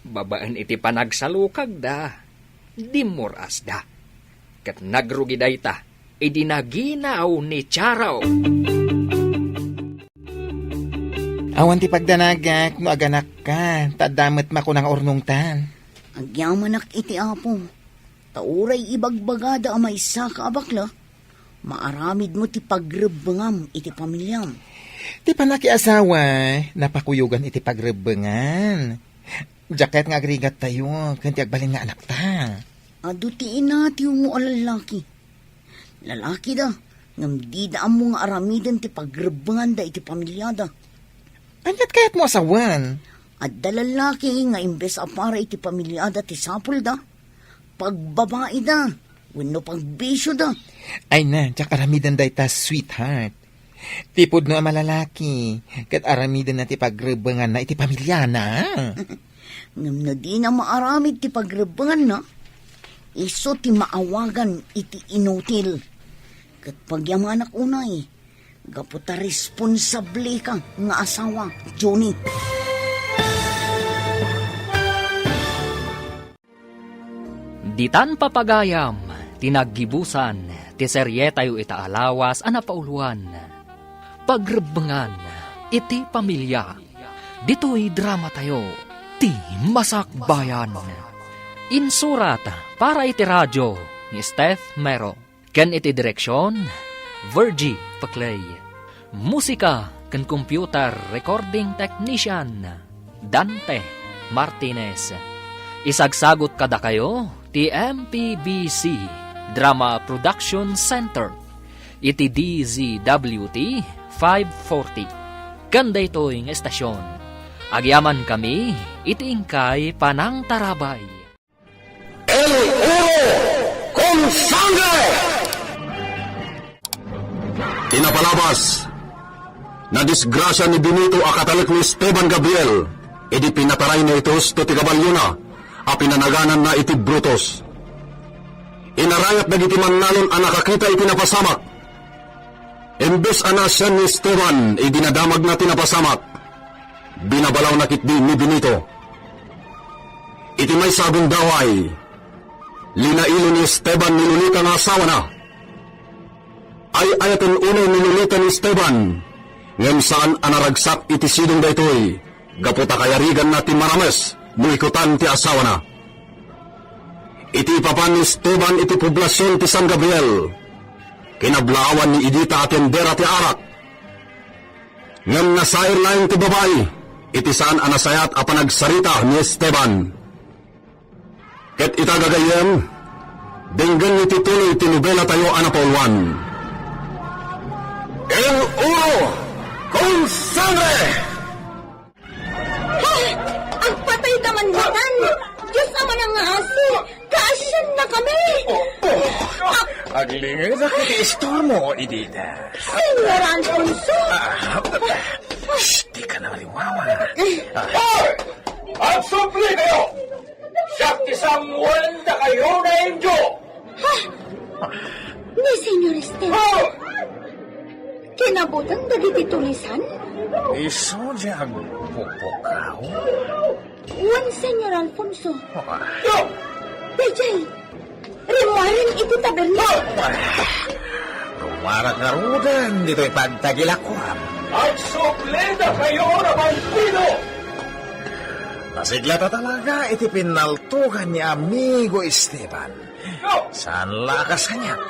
Babaen iti panagsalukagda, dimmur-asda. Ket nagrugi dayta idi naginaw ni Charo. Awan ti pagdanagak no aganakka, ta adda met makuna nga urnongtan. Agyamanak iti Apo, ta uray ibagbagada a maysaka a bakla, maaramidmo ti pagrebbengam iti pamiliam. Ti panakiasawa, napakuyogan iti pagrebbengan. Diak kayat nga agrigattayo ken ti agbalin nga anakta. Adu ti inatiw mo a lallaki. Lalakida, ngem dida ammo nga aramiden ti pagrebbenganda iti pamiliada. Aniat kayatmo a sawen? Adda lalaki nga imbes a para iti pamiliada ti sapulda, pagbabaida wenno pagbisioda. Ay na, diak aramiden dayta, sweetheart. Ti pudno a malalaki, ket aramidenna ti pagrebbenganna iti pamiliana. Ngem no dina maaramid ti pagrebbenganna, isu ti maawagan iti inutil. Ket pagyamanak unay, gapu ta responsableka nga asawa, Johnny. Ditan papagayam ti naggibusan ti serietayo ita a lawas a napauloan, Pagrebbengan iti Pamilia. Ditoy dramatayo, Ti Masakbayan. Insurat para iti radio ni Steph Mero, ken iti direksion, Virgie Paclay. Musika ken computer recording technician, Dante Martinez. Isagsagut kadakayo ti M P B C Drama Production Center iti D Z W T five forty ken daytoy nga estasion. Agyamankami iti inkay panangtarabay. El oro con sangre! Ti napalabas, nadisgrasia ni Benito a katalek ni Esteban Gabriel idi pinatarayna iti husto ti kabaliona a pinanagananna iti Brutus. Inarayat dagiti mannalon a nakakita iti napasamak. Imbes a naasian ni Esteban idi nadamagna ti napasamak, binabalawna ketdi ni Benito. Iti maysa a gundaway, linailo ni Esteban ni Lolita nga asawana. Ay-ayaten unay ni Lolita ni Esteban, ngem saan a naragsak iti sidong daytoy, gapu ta kayariganna ti marames no ikutan ti asawana. Iti ipapan ni Esteban iti poblasion ti San Gabriel, kinablaawan ni Edita a tendera ti arak. Ngem nasair laeng ti babai iti saan a nasayaat a panagsarita ni Esteban. Ket ita gagayyem, denggen iti tuloy ti nobelatayo a napauluan. El oro con sangre! Ah! Agpatayka man, Nathan! Dios a manangngaasi, kaasiannakami! Oh, oh. Ah! Aglingedak iti istormo, Edita. Señor Alfonso! Ah, shh, dika nangaliwawa. Ah. Hoy! Agsubli kayo! Siak ti sanguan dakayo nga indio! Ha? Ni Señor Esteban? Oh! Kinabuteng dagiti tulisan? Isu ti agpupukaw? Wen, Señor Alfonso. Ah. Daydiay, rimmuaren iti taberna. Ah! Rumarak ngaruden ditoy pagtagilakuam. Agsublidakayo a bandido! Nasiglata talaga iti pinnaltugan ni Amigo Esteban. Saan la a kas kaniak.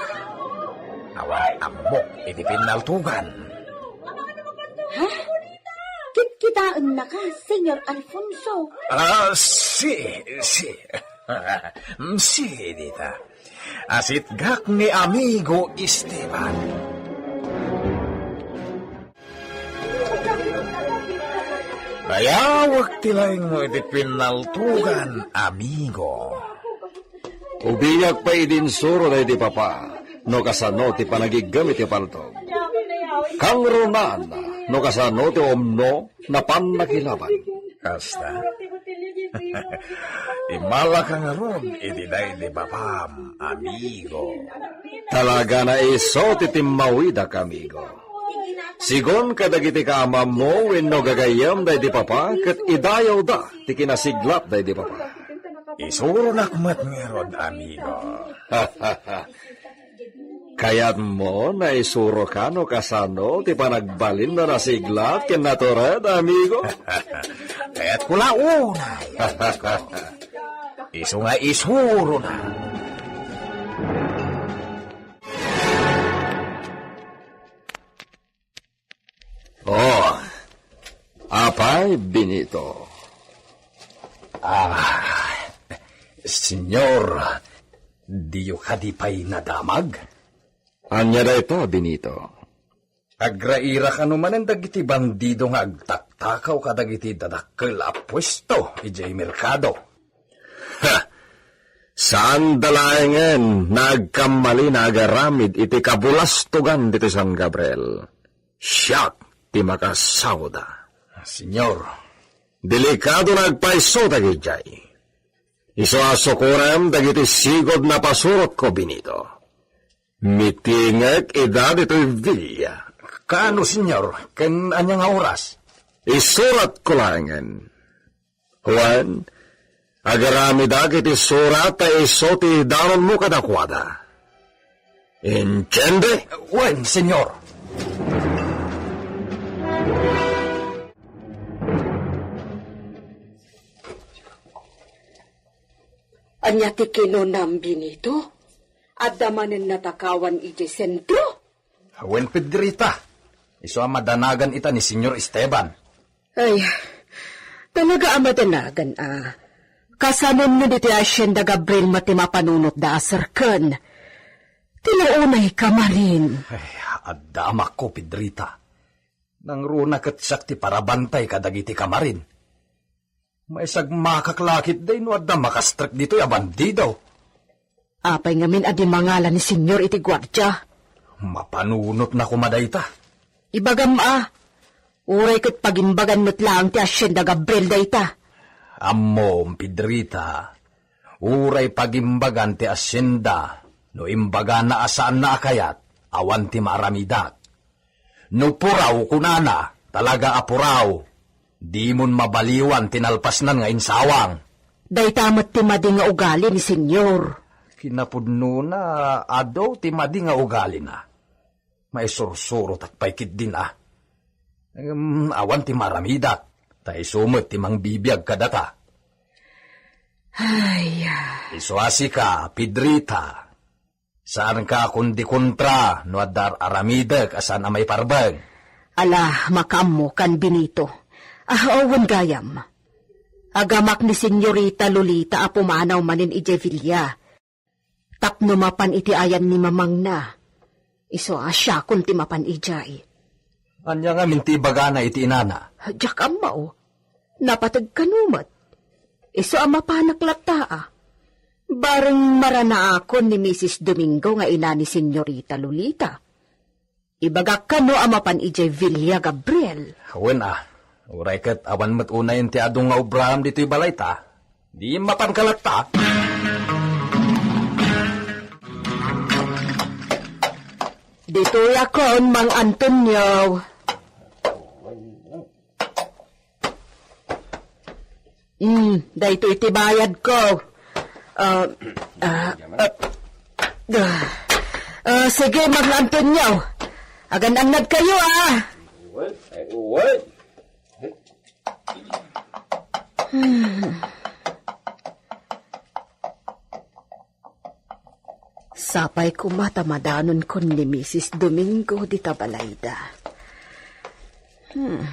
Awan ammok iti pinnaltugan. Ha? Kitkitaennaka, Señor Alfonso? Ah, si, si. Si, Edita. Asitgak ni Amigo Esteban. Dayawek ti laingmo iti pinnaltugan, amigo. Ubiak pay idi insuro daydi papa no kasano ti panagiggem iti paltog. Kangrunaan no kasano ti umno na pannakilaban. Kasta? Immalaka ngarud iti daydi papam, amigo. Talaga nga isu ti timmawidak, amigo. Sigun kadagiti kaamammo wenno gagayyem daydi papa ket idayawda ti kinasiglat daydi papa. Isuronak met ngarud, amigo. Kayatmo nga isuroka no kasano ti panagbalin a nasiglat ken natured, amigo? Kayatko la unay, amigo. Isu nga isurona. Oh, apay, Benito? Ah, Senyor, diyo kadi pay nadamag? Ania dayta, Benito? Agraira kano manen dagiti bandido nga agtaktakaw kadagiti dadakkel a puesto idiay merkado. Ha! Saanda laengen nga agkammalina agaramid iti kabulastogan ditoy San Gabriel. Siak ti makasaoda. Senyor. Delikado nga agpayso dagidiay. Isu a sukorem dagiti sigud a pasurotko, Benito. Mitingek ida ditoy villa. Kaano, senyor? Ken ania nga oras? Isuratko laengen. Wen, agaramidak iti surat ta isu ti danonmo kadakuada. Entiende? Wen, senyor. Ania ti kinunam, Benito? Adda manen natakawan idiay sentro? Wen, Pedrita. Isu a madanagan ita ni Senyor Esteban. Ay, talaga a madanagan a. Kasanon no ditoy Hacienda Gabriel met ti mapanunotda a serken? Ti naunay kamarin. Ay, adda amakko, Pedrita. Nangruna ket siak ti parabantay kadagiti kamarin. Maisagmakak la ketdi no adda makastrek ditoy a bandido. Apay ngamin a di mangala ni Senyor iti guardia? Mapanunotna koma dayta. Ibagam a, uray ket pagimbagan met laeng ti Hacienda Gabriel dayta. Ammom, Pedrita, uray pagimbagan ti Hacienda, no imbagana a saanna a kayat, awan ti maaramidak. No puraw kunana, talaga a puraw. Dimon mabaliwan ti nalpasnan nga insawang. Dayta met ti madi nga ugali ni Senyor. Kinapudnona, adu ti madi nga ugalina. Maisursurotak pay ketdin a. Ngem awan ti maaramidak, ta isu met ti mangbibiag kadata. Ay, ah. Isu a sika, Pedrita. Saanka a kundi kontra no adda ar-aramidek a saan a maiparbeng. Ala, makaammokan, Benito. Ah, wen gayam. Agamak ni Senyorita Lolita a pumanaw manen idiay villa. Tapno mapan iti ayan ni mamangna. Isu a siakon ti mapan idiay. Ania ngamin ti ibagana iti inana? Diak ammo. Napateg kano met. Isu a mapanak latta a. Bareng maranaakon ni Misis Domingo nga ina ni Senyorita Lolita. Ibagak kano a mapan idiay Villa Gabriel. Wen a, uray ket awan met unayen ti adu nga obraam ditoy balayta. Di mapanka latta. Ditoyakon, Mang Antonio. Hmm, daytoy ti bayadko. Ah, ah, ah, ah, ah, sige, Mang Antonio. Agan-annadkayo, ah. Uy, ay, uy. Hmm. Sapay koma ta madanonkon ni Misis Domingo dita balayda. Hmm.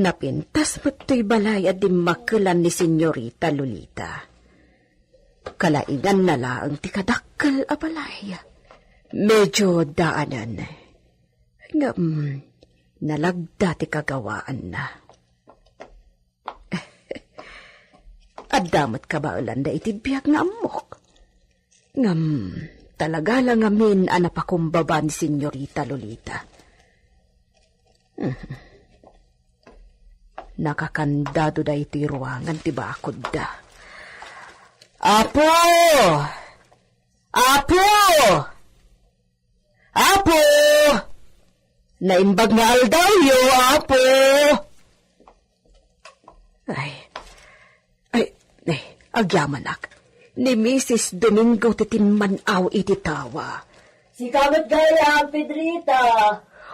Napintas met toy balay a dimmakelan ni Senyorita Lolita. Kalainganna laeng ti kadakkel a balay. Medyo daanen. Ngem, nalagda ti kagawaanna. Adda met kabaelanda iti biag nga ammok. Ngem, talaga la ngamin a napakumbaba ni Senyorita Lolita. Nakakandado daytoy ruangan ti bakodda. Apo! Apo! Apo! Naimbag nga aldawyo, Apo! Ay, ay, ay, agyamanak. Ni Misis Domingo ti timman-aw iti tawa. Sika met gayam, Pedrita.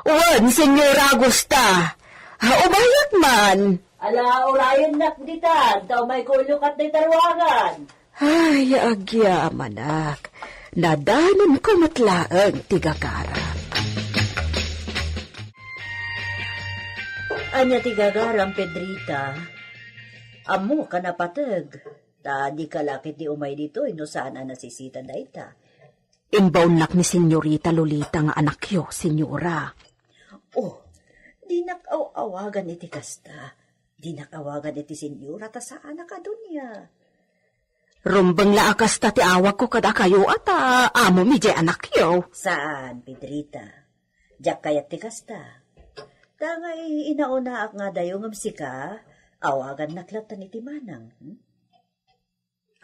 Wen, Senyora Augusta. Ah, umayak man. Ala, urayennak ditan, ta umayko ilukat dayta ruangan. Ay, agyamanak. Nadanonko met laeng ti gagaram. Ania ti gagaram, Pedrita? Ammok a napateg. Ta dika la ketdi umay ditoy no saan a nasisita dayta. Imbaonnak ni Senyorita Lolita nga anakyo, Senyora. Oh, dinak aw-awagan iti kasta. Dinak awagan iti Senyora ta saanak a dunia. Rumbeng la a kasta ti awagko kadakayo a ta amom idiay anakyo. Saan, Pedrita. Diak kayat ti kasta. Tangay inaunaak nga dayo ngem sika, awagannak lattan iti manang. Hmm?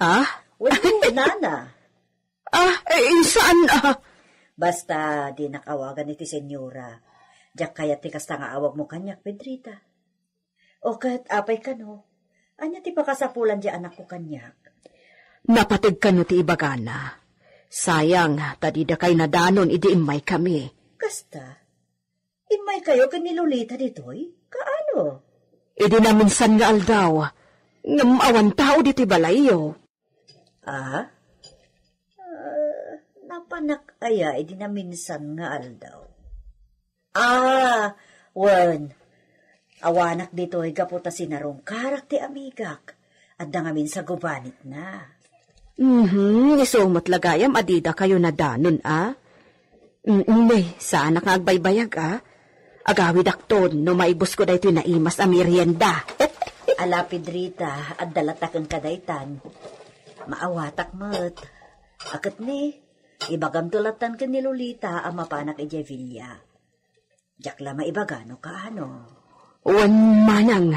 Ah? Wenno, nana. Ah, eh, saan, ah? Basta, dinak awagan iti senyora. Diak kayat ti kasta nga awagmo kaniak, Pedrita. O ket, apay kano? Ania ti pakasapulan ti anakko kaniak? Napateg kano ti ibagana. Sayang, ta didakay nadanon idi immaykami. Kasta? Immaykayo ken ni Lolita ditoy? Kaano? Idi naminsan nga aldaw, ngem awan tao ditoy balayyo. Ah? Ah, napanak aya idi naminsan nga aldaw? Ah, wen. Awanak ditoy gapu ta sinarungkarak ti amigak. Adda ngamin sa gubanitna. Mhm, isu met la gayam a didakayo nadanon, a? Mm, ne, saanak nga agbaybayag, a? Agawidakton no maibusko daytoy naimas a merienda. Ala, Pedrita, adda latta kenka daytan. Maawatak met. A ket ne, ibagamto lattan ken ni Lolita a mapanak idiay villa. Diak la maibaga no kaano. Wen manang.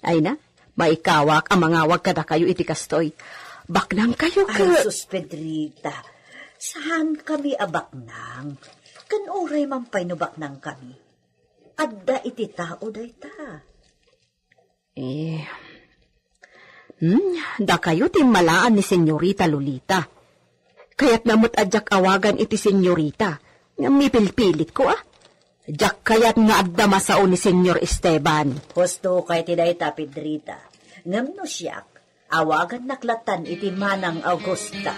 Ay na, maikawak a mangawag kadakayo iti kastoy. Baknangkayo Ay, ket sus, Pedrita. Saankami a baknang. Ken uray man pay no baknangkami. Adda iti tao dayta. Eh, hmm, dakayo ti immalaan ni Senyorita Lolita. Kayatna met a diak awagan iti senyorita, ngem ipilpilitko, a. Diak kayat nga adda masao ni Senyor Esteban. Husto kay ti dayta, Pedrita. Ngem no siak, awagannak lattan iti manang Augusta.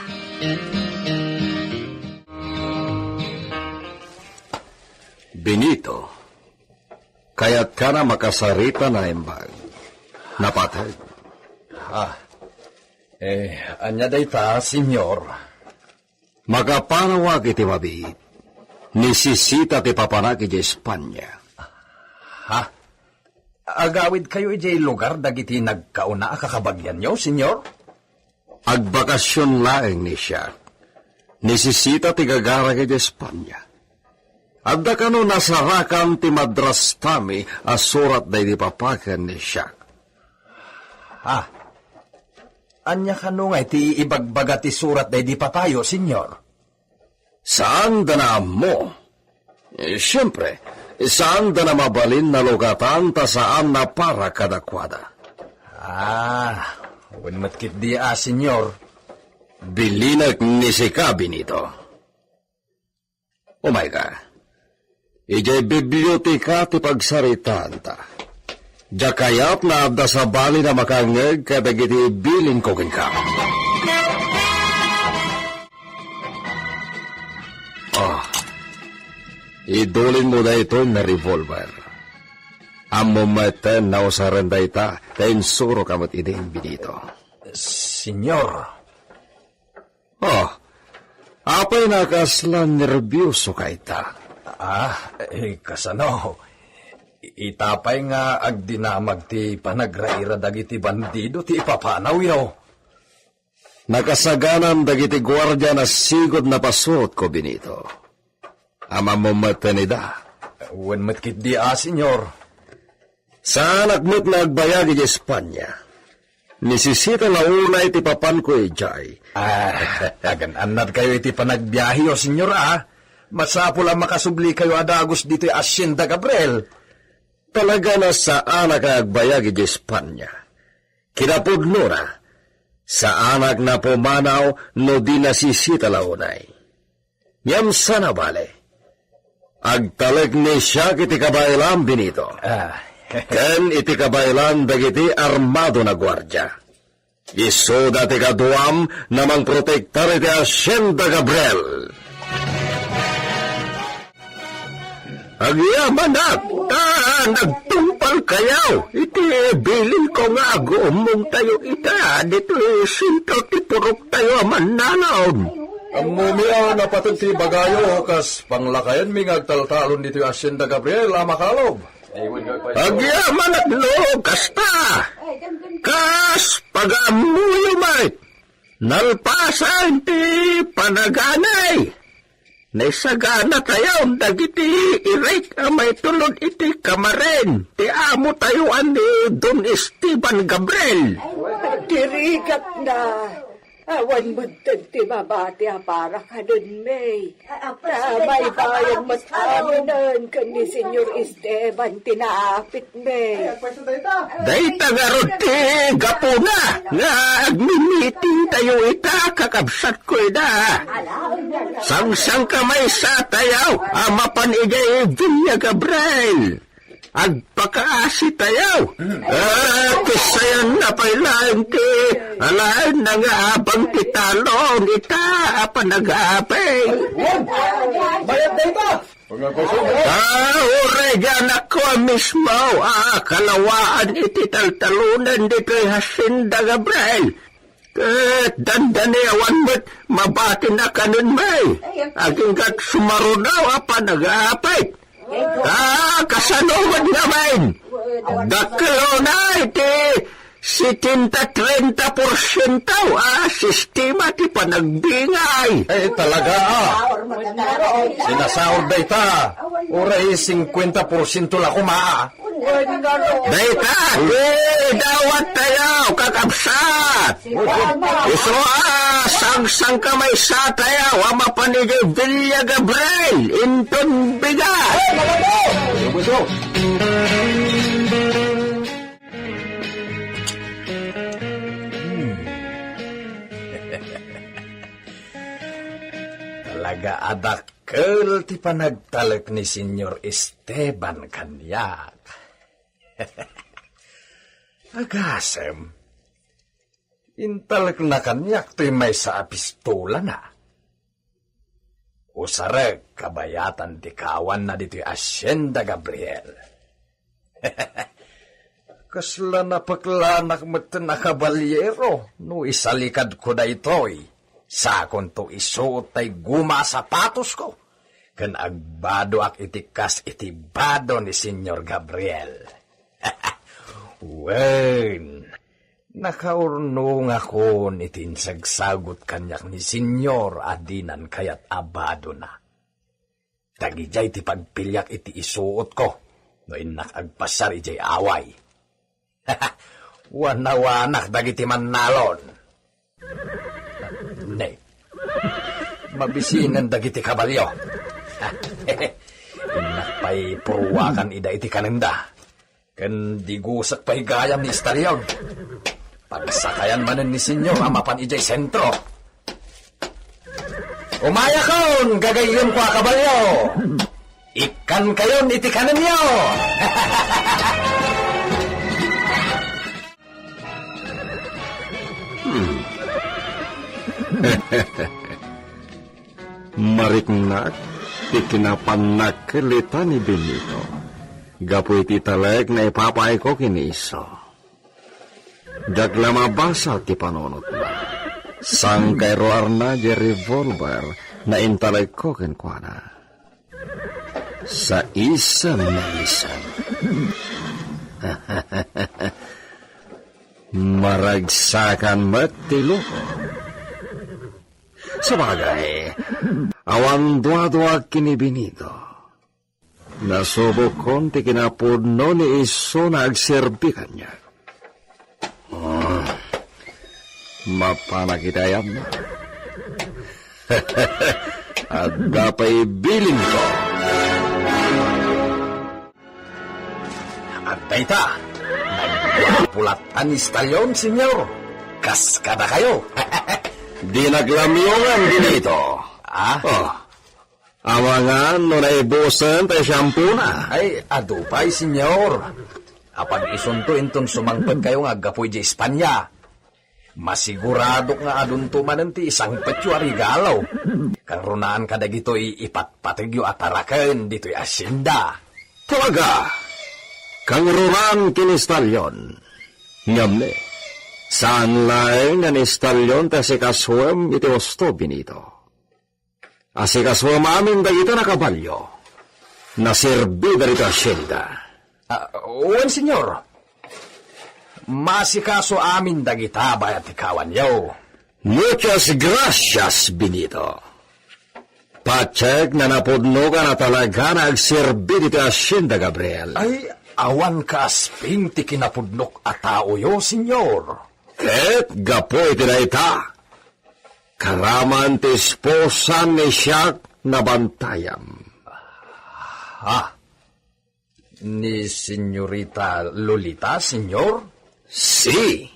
Benito, kayatka a makasarita, naimbag? Napateg. Ah, eh, ania dayta, Senyor? Makapanawak iti mabiit. Nisisita ti papanak idiay Espanya. Ha? Agawidkayo idiay lugar dagiti nagkauna a kakabagianyo, Senyor? Agbakasion laeng ni siak. Nisisita ti gagarak idiay Espanya. Adda kano nasarakan ti madrastami a surat daydi papa ken ni siak. Ah, ania kano nga iti ibagbaga ti surat daydi papayo, Senyor? Saanda naammo. Eh, siempre, saanda na mabalin a lugatan ta saan a para kadakuada. Ah, wen met ketdi a, Senyor. Bilinek ni sika, Benito. Umayka. Idiay biblioteka ti pagsaritaanta. Diak kayat nga adda sabali a makangngeg kadagiti ibilinko kenka. Ah, idulinmo daytoy nga revolver. Ammom met a nausaren dayta, ta insurok a met idin, Benito. Senyor, Oh, apay a kasla nerbiosoka ita? Ah, eh, kasano? Ita pay nga agdinamag ti panagraira dagiti bandido ti ipapanawyo. Nakasaganan dagiti guardia a sigud napasurotko, Benito. Ammom met ida? Wen met ketdi a, Senyor. Saanak met nga agbayag idiay Espanya. Nisisita la unay ti papanko idiay. Ah, agan-annadkayo iti panagbiaheyo, Senyor, a. Masapul a makasublikayo a dagus ditoy Hacienda Gabriel. Talaga a saanak nga agbayag idiay Espanya. Kinapudnona, saanak a pumanaw no di nasisita la unay. Ngem saan a bale, agtalek ni siak iti kabaelan, Benito. Ah. Ken iti kabaelan dagiti armado a guardia. Isuda ti kaduam a mangprotektar iti Hacienda Gabriel. Agyamanak! Ah, nagtungpa Kayaw, iti bilinko nga aguummongtayo ita, ditoy sentro ti puroktayo a mannalon. Ammomi a napateg ti ibagayo, kas panglakayenmi nga agtaltalon ditoy Hacienda Gabriel a Macalub. Agyamanak no kasta, kas pagaammoyo met, nalpasen ti panaganay. Naisaganatayon dagiti irik a maitulod iti kamaren ti amotayo a ni Don Esteban Gabriel. Dirigakna, awan metten ti mabati a para kadenmi. Ta maybayon met aminen ken ni Señor Esteban ti naapit Dayta ngarud ti gapuna nga agmimitingtayo ita, kakabsatko ida. Sangsangkamaysatayo a mapan idiay Villa Gabriel. Agpakaasitayo. Ah, kasayan na pay laeng ti alaenna nga abang ti talon ita a panagapay. Bayad na ita. Ta uray di anakko a mismo a kalawaan iti taltalonen ditoy Hacienda Gabriel. Ket dandani awan met mabatin a kanenmi. Aginggat sumaruno a panagapit. Ta kasano met ngamin? Dakkel unay ti setenta trenta porsiento a sistema ti panagbingay. Eh, talaga, ah. Sinasaur dayta. Uray singkwenta porsiento la koma, ah. Dayta, ti dawat tayo, kakabsat. Isu a sangsangkamaysa tayo a mapan idiay Villa Gabriel, inton bigat. Hmm. Talaga a dakkel ti panagtalek ni Señor Esteban kaniak. Agasem, intalekna kaniak toy maysa a pistolana. Usarek kabayatan ti kaawanna ditoy Hacienda Gabriel. Kasla napeklanak metten a kabalyero no isalikadko daytoy. Sakonto isuot tay guma a sapatosko ken agbadoak iti kas iti bado ni Señor Gabriel. Wen, nakaurnongakon iti insagsagut kaniak ni Señor a dinan kayat a badona. Dagidiay ti pagpiliak iti isuotko no innak agpasiar idiay away. Wanawanak dagiti mannalon. Ne, mabisinen dagiti kabalio. Innak pay puruakan ida iti kanenda. Ken digusek pay gayam ni Estalion. Pagsakayan manen ni Señor a mapan idiay sentro. Umayakon, gagayyemko a kabalio! Ikkankayon iti kanenyo! Hmm. Mariknak ti kinapannakkel ita ni Benito gapu iti talek nga ipapayko ken ni Iso. Diak la mabasa ti panunotna. Sangkay ruarna diay revolver nga intalekko kenkuana. Saisem nga isem. Maragsakan met ti loko. Sabagay, awan duadua ken ni Benito. Nasubokkon ti kinapudno ni Iso nga agserbi kaniak. Ah, mapanak iti ayabna. Adda pay bilinko. Adda ita. Nagpulat-an ni Estalion, Señor. Kas kadakayo. Dinak lamiongan, Benito. Ah? Oh. Amangan no naibusen ti shampoo-na. Ay, adu pay, Señor. Apag-isunto inton sumangpetkayo nga aggapu idiay Espanya. Masiguradok nga adunto manen ti isangpetyo a regalo. Kangrunaan kadagitoy ipatpategyo a taraken ditoy hacienda. Talaga? Kangruran ken ni Stallion. Ngem ne, saan laeng nga ni Stallion ti asikasuem iti husto, Benito. Asikasuem amin dagita a kabalio. Naserbi dagiti asienda. Ah, wen, Señor. Maasikaso amin dagita bayat ti kawanyo. Muchas gracias, Benito. Patiek no napudno ka na talaga nga agserbi ditoy asienda, Gabriel. Ay, awan kaasping ti kinapudnok a taoyo, Señor. Ket gapu iti dayta, karaman ti esposan ni siak nabantayam. Ha? Ni Señorita Lolita, Señor? Si.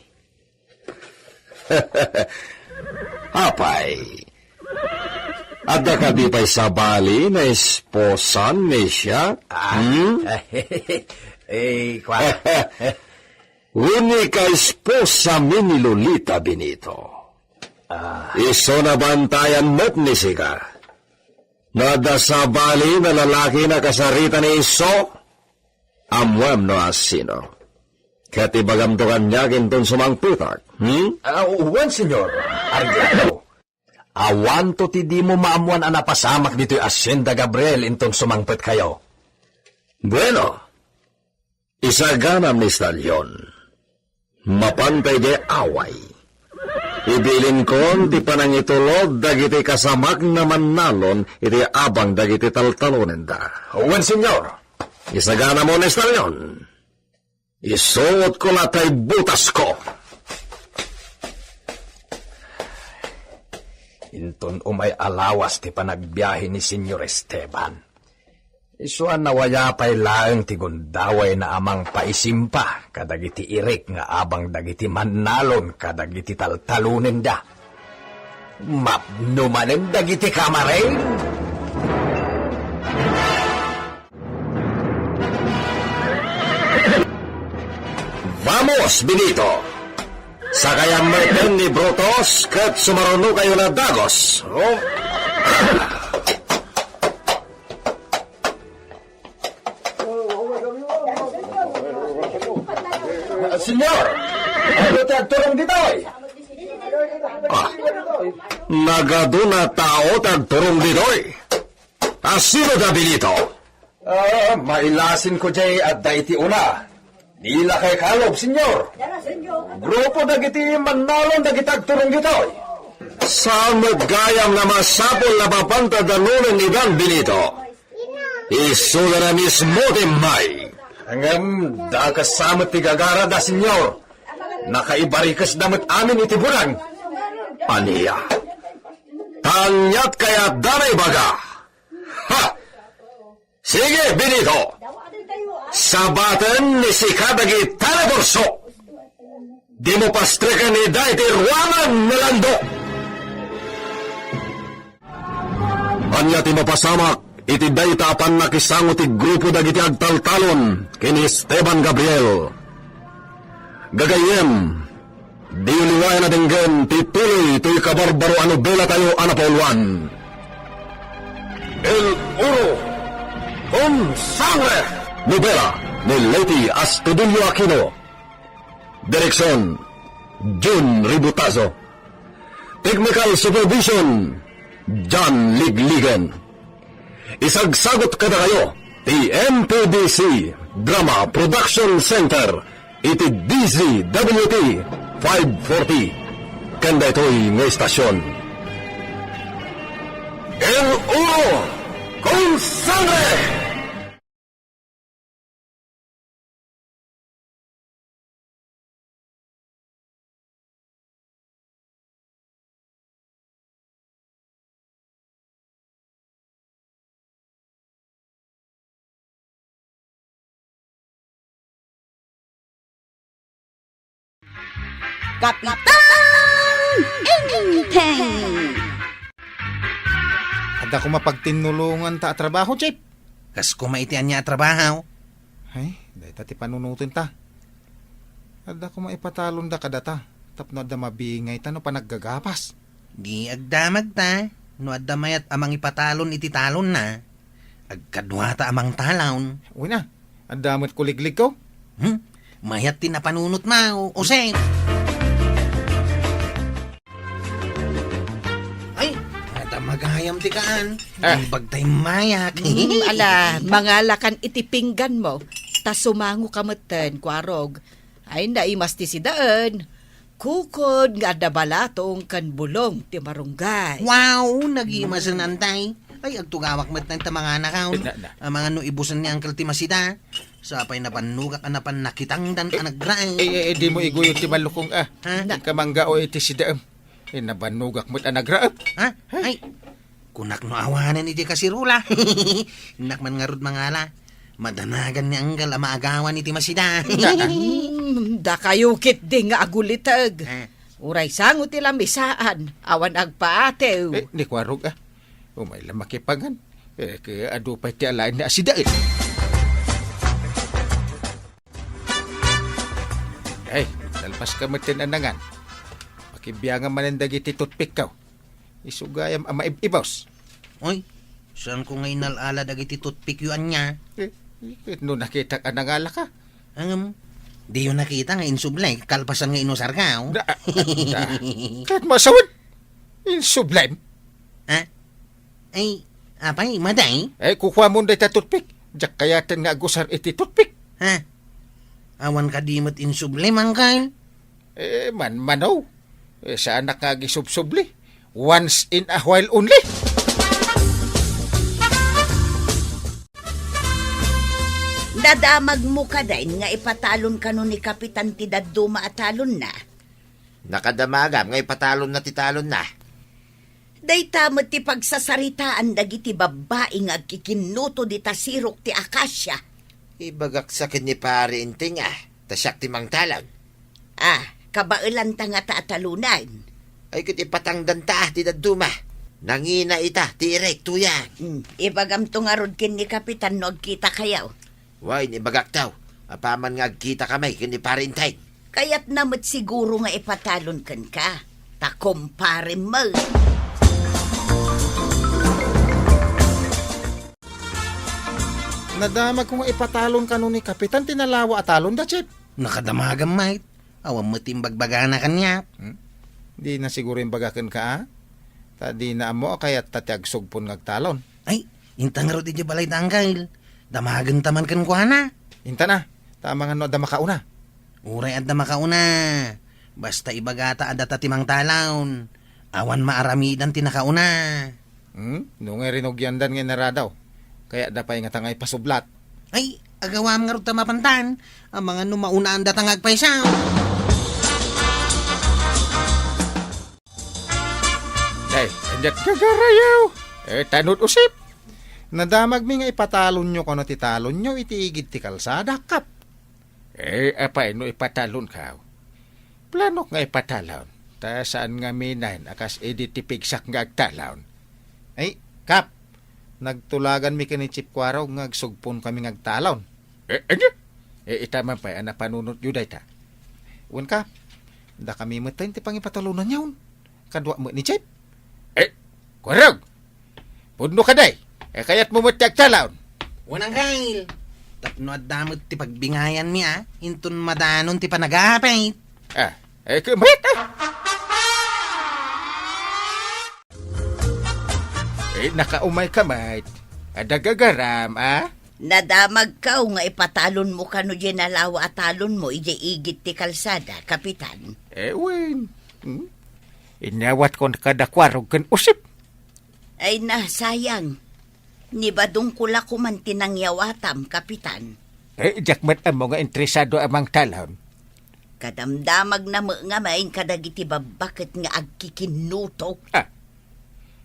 Apay, adda kadi pay sabali nga esposan ni siak? Ah, hmm? Eh, kwa. Wen, kaesposami ni Lolita, Benito. Ah. Isu nabantayan met ni sika. No adda sabali nga lalaki a kasarita ni isu, ammoem no asino. Ket ibagamto kaniak inton sumangpetak, hmm? Ah, wen, Señor. Argako. Awanto ti dimo maammoan a napasamak ditoy asienda, Gabriel, inton sumangpetkayo. Bueno, isaganam ni Stallion. Mapanta idiay away. Ibilinkon ti panangitulod dagiti kasamakna mannalon iti abang dagiti taltalonenda. Wen, Señor. Isaganam ni Stallion. Isuotko la tay butasko. Inton umay a lawas ti panagbiahe ni Señor Esteban, isu a nawaya pay laeng ti gundawayna a mangpaisimpa kadagiti irik nga abang dagiti mannalon kadagiti taltalonenda. Mapno manen dagiti kamareng. Vamos, Benito! Sakayam met ni Brutus ket sumarunokayo na dagus. Oh. Ah, Señor, adu ti agturong ditoy? Ah, nagadu a tao ti agturong ditoy. Asino da, Benito? Ah, mailasinko diay adda iti una. Dina kay kalub, Señor. Grupo dagiti mannalon dagiti agturong ditoy. Saan met gayam a masapul a mapanta danonen idan, Benito. Isuda na mismo ti immay. Ngem dakes sa met ti gagarada, Señor. Nakaibarikesda met amin iti bunag. Ania? Aniat kayatda a ibaga? Ha! Sige, Benito! Sabaten ni sika dagita a torso! Dimo pastreken ida iti ruangan nga landok! Ania ti mapasamak iti dayta a pannakisango ti grupo dagiti agtaltalon ken ni Esteban Gabriel? Gagayyem, diyo liwayan a denggen ti tuloy toy kabarbaro a nobelatayo a napauluan, El Oro con Sangre! Nobela ni Leti Astudillo Aquino. Direksyon, Jun Ributazo. Technical Supervision, John Ligligan. Isagsagut kadakayo ti M P B C Drama Production Center iti D Z W T five forty. Ken daytoy nga istasyon, El Oro con Sangre! Kapitan Enteng! Adda koma pagtinnulonganta a trabaho, Chief. Kas koma iti ania a trabaho? Ay, dayta ti panunoten ta. Adda koma ipatalonda kadata, tapno adda mabingayta no panaggagapas. Di agdamagta, no adda mayat a mangipatalon iti talonna. Agkaduata a mangtalon. Uy na, adda met kuligligko. Hmm? Mayat ti napanunotmo, Jose. Ay, adda magayam ti kaan. Ah. Ay, bagtay mayak. Mm, ala, mangalakan iti pingganmo. Ta sumangoka metten, Kuarog. Ay, naimas ti sidaen. Kukod nga adda balatong ken bulong ti marunggay. Wow, nagimasen, mm, antay. Ay, agtugawak met ta manganakaw. Eh, na, na. Amangan no ibusen ni Uncle ti masida. Sapay nabannogak a napan nakitangdan a nagraem. Eh, eh, eh, dimo iguyod ti ballukong, ah. Ha? Na. Inka manggao iti sidaem. Eh, nabannogak met a nagraem. Ha? Ay, kunak no awanen iti kasirula. Innak man ngarud mangala. Madanagan ni Anggal a maagawan iti masida. Mm, dakayo ketdi nga aguliteg. Eh. Uray sango ti lamisaan, awan agpaatew. Eh, ni Kuarog, ah. Umay la makipangan. Eh, kaya adu pay ti alaen ni asidaen. Ay, nalpas ka met ti nangan. Pakibiangan manen dagiti toothpick ko. Isu gayam a maib-ibos. Oy, saan ko nga inal-ala dagiti toothpick yo ania? Eh, eh, no nakitak a nangalaka? Ngem, diyo nakita nga insubli, kalpasan nga inusarko? Da, da. Ket masawid, insublem? Ha? Ay, apay, maday? Eh, kukuamon dayta toothpick. Diak kayaten nga agusar iti toothpick. Ha? Awan kadi met insublem, Angkal? Eh, man, mano? Eh, saanak nga agisubsubli. Once in a while only. Nadamagmo kadi nga ipatalon kano ni Kapitan ti dadduma a talonna? Nakadamagam nga ipatalonna ti talonna. Dayta met ti pagsasaritaan dagiti babbai nga agkikinnuto dita sirok ti akasia. Ibagak sa ken ni Pari Enteng, ah, ta siak ti mangtalon. Ah, kabaelanta ngata a talonen. Ay, ket ipatangdanta, ah, ti dadduma. Nangina ita ti irektoyan. Hmm, ibagamto ngarud ken ni Kapitan no agkitakayo. Wen, ibagakto, apaman nga agkitakami ken ni Pari Enteng. Kayatna met siguro nga ipatalon kenka, ta kumparem met. Nadamagko nga ipatalon kano ni Kapitan ti nalawa a talonda, Chief. Nakadamagam met. Awan met ti imbagbagana kaniak. Hmm? Dina siguro imbaga kenka, a? Ta dina ammo a kayatta ti agsugpon nga agtalon. Ay, inta ngarud idiay balay da Angkal. Damagenta man kenkuana. Inta na, ta amangan no adda makauna. Uray adda makauna. Basta ibagata a data ti mangtalon. Awan maaramidan ti nakauna. Hmm? No ngay rinugiandan nga inaradaw, kayatda pay ngata nga ipasublat. Ay, agawam ngarud ta mapantan. Amangan no maunaan data nga agpayso. Ay, aniat gagarayo? Eh, tanod usip. Nadamagmi nga ipatalonyo kano ti talonyo iti igid ti kalsada, Kap. Eh, apay no ipatalonko? Planok nga ipatalon, ta saan nga amin a kas idi ti pigsak nga agtalon. Ay, Kap, nagtulaganmi ken ni Chief Kuarog nga agsugponkami nga agtalon. Eh, ania? Eh, ita man pay a napanunotyo dayta. Wen, Kap, dakami met ti pangipatalonanyon. Kadua met ni Chief. Eh, Kuarog! Pudno kadi, eh, kayatmo met ti agtalon. Wen, Angkal. Tapno adda met ti pagbingayanmi, a, inton madanon ti panagapit. Ah, eh, kumayat, ah. Eh, nakaumayka met. Adda gagaram, a? Nadamagko nga ipatalonmo kano diay nalawa a talonmo idiay igid ti kalsada, Kapitan. Eh, wen. Hmm? Inyawatko kada Kuarog ken usip. Ay na, sayang. Ni Badong ko la koman ti nangyawatam, Kapitan. Eh, diak met ammo nga interesado a mangtalon. Kadamdamagna met ngamin kadagiti babbaket nga agkikinnuto. Ah.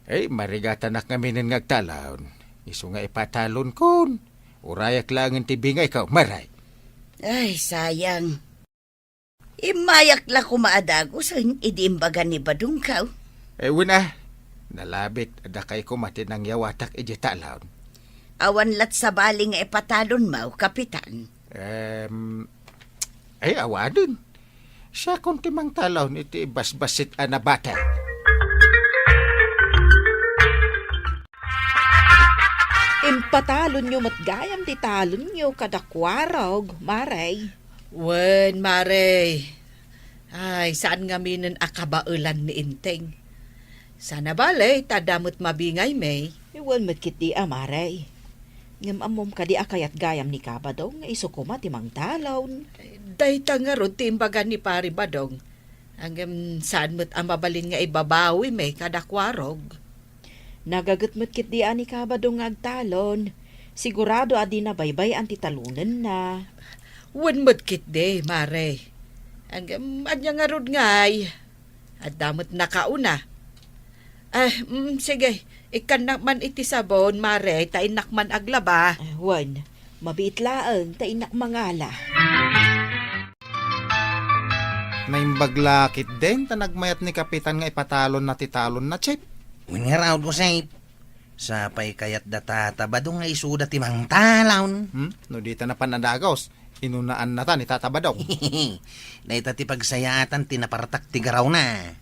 Eh, marigatanak ngaminen nga agtalon. Isu nga ipatalonkon. Urayak laengen ti bingayko, maray. Ay, sayang. Immayak la koma a dagusen idi imbaga ni Badongko. Eh, wen a, nalabit a dakay koma ti nangyawatak idiay talon. Awan lat sabali nga ipatalonmo, Kapitan. Em, ay, awanen. Siakon ti mangtalon iti basbasit a nabate. Impatalonyo met gayam ti talonyo kada Kuarog, Mare. Wen, Mare. Ay, saan ngaminen a kabaelan ni Enteng. Sana bale, ta adda met mabingaymi. Wen met ketdi a, Mare. Ngem ammom kadi a kayat gayam ni Kabadong nga isu koma ti mangtalon? Dayta ngarud ti imbaga ni Pari Badong. Ngem saan met a mabalin nga ibabawimi kada Kuarog. Nagaget met ketdi a ni Kabadong nga agtalon. Sigurado a dina baybay-an ti talonenna. Wen met ketdi, Mare. Ngem ania ngarud ngay? Adda met nakauna. Eh, mm, sige. Ikkannak man iti sabon, Mare, ta innak man aglaba. Eh, wen, mabiit laeng ta innak mangala. Naimbag la ketdin ta nagmayat ni Kapitan nga ipatalonna ti talonna, Chief. Wen ngarud, Josep. Sapay kayat da Tata Badong nga isuda ti mangtalon. Hmm? No dita napan a dagus, inunaannata ni Tata Badong. Dayta ti pagsayaatan ti napartak ti garawna.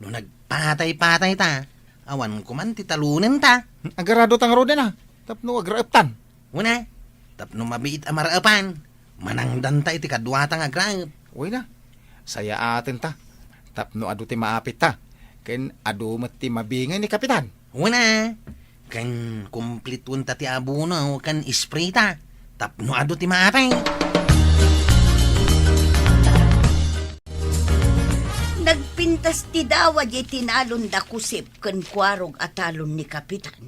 No nagpatay-patayta, awan koman ti talonenta. Hmm? Agarado ta ngaruden a, tapno agraeptan. Wen a, tapno mabiit a maraepan, manangdanta iti kaduata nga agraep. Wen a, sayaatenta, tapno adu ti maapitta, ken adu met ti mabingay ni Kapitan. Wen a, ken kumplituenta ti abono ken isprita, tapno adu ti maapay. Nagpintas ti dawa diay tinalon da Kusip ken Kuarog a talon ni Kapitan.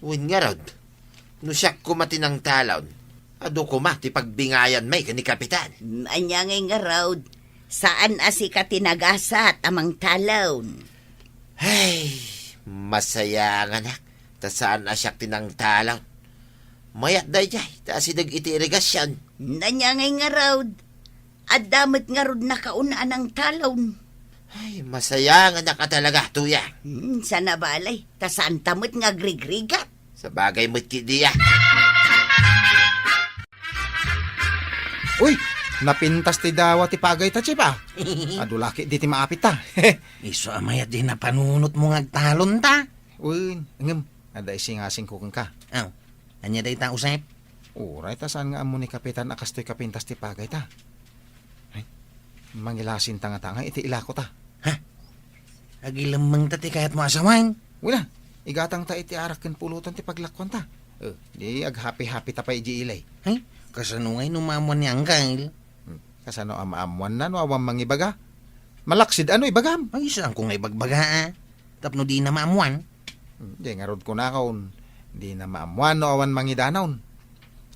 Wen ngarud, no siak koma ti nangtalon, adu koma ti pagbingayanmi ken ni Kapitan. Mm, ania ngay ngarud, saan a sika ti nagasat a mangtalon? Ay, masayanganak, ta saan a siak ti nangtalon. Mayat daydiay, ta asideg iti irigasion. Mm, ania ngay ngarud, adda met ngarud nakauna a nangtalon. Ay, masayanganak a talaga, Tuyang. Hmm, sana bale, ta saanta met nga agrigrigat. Sabagay met ketdi a. Uy, napintas ti dawa ti pagayta, Chief, a. Adu la ketdi ti maapitta. Isu a mayat diay napanunotmo nga agtalonta. Wen, ngem, adda isingasingko kenka. Aw, ania dayta, Josep? Uray ta saan nga ammo ni Kapitan a kastoy kapintas ti pagayta. Ay, mangilasinta ngata ngay iti ilakota. Ha? Agilemmengta ti kayatmo a sawen? Wen a, igatangta iti arak ken pulotan ti paglakuanta. Eh, di aghapi-hapita pay idiay ili. Ay, kasano ngay no maammuan ni Angkel? Hmm, kasano a maammuanna no awan mangibaga? Malaksid a no ibagam. Ay, saanko nga ibagbaga a. Tapno dina maammuan. Hmm, di ngarud kunakon, dina maammuan no awan mangidanon.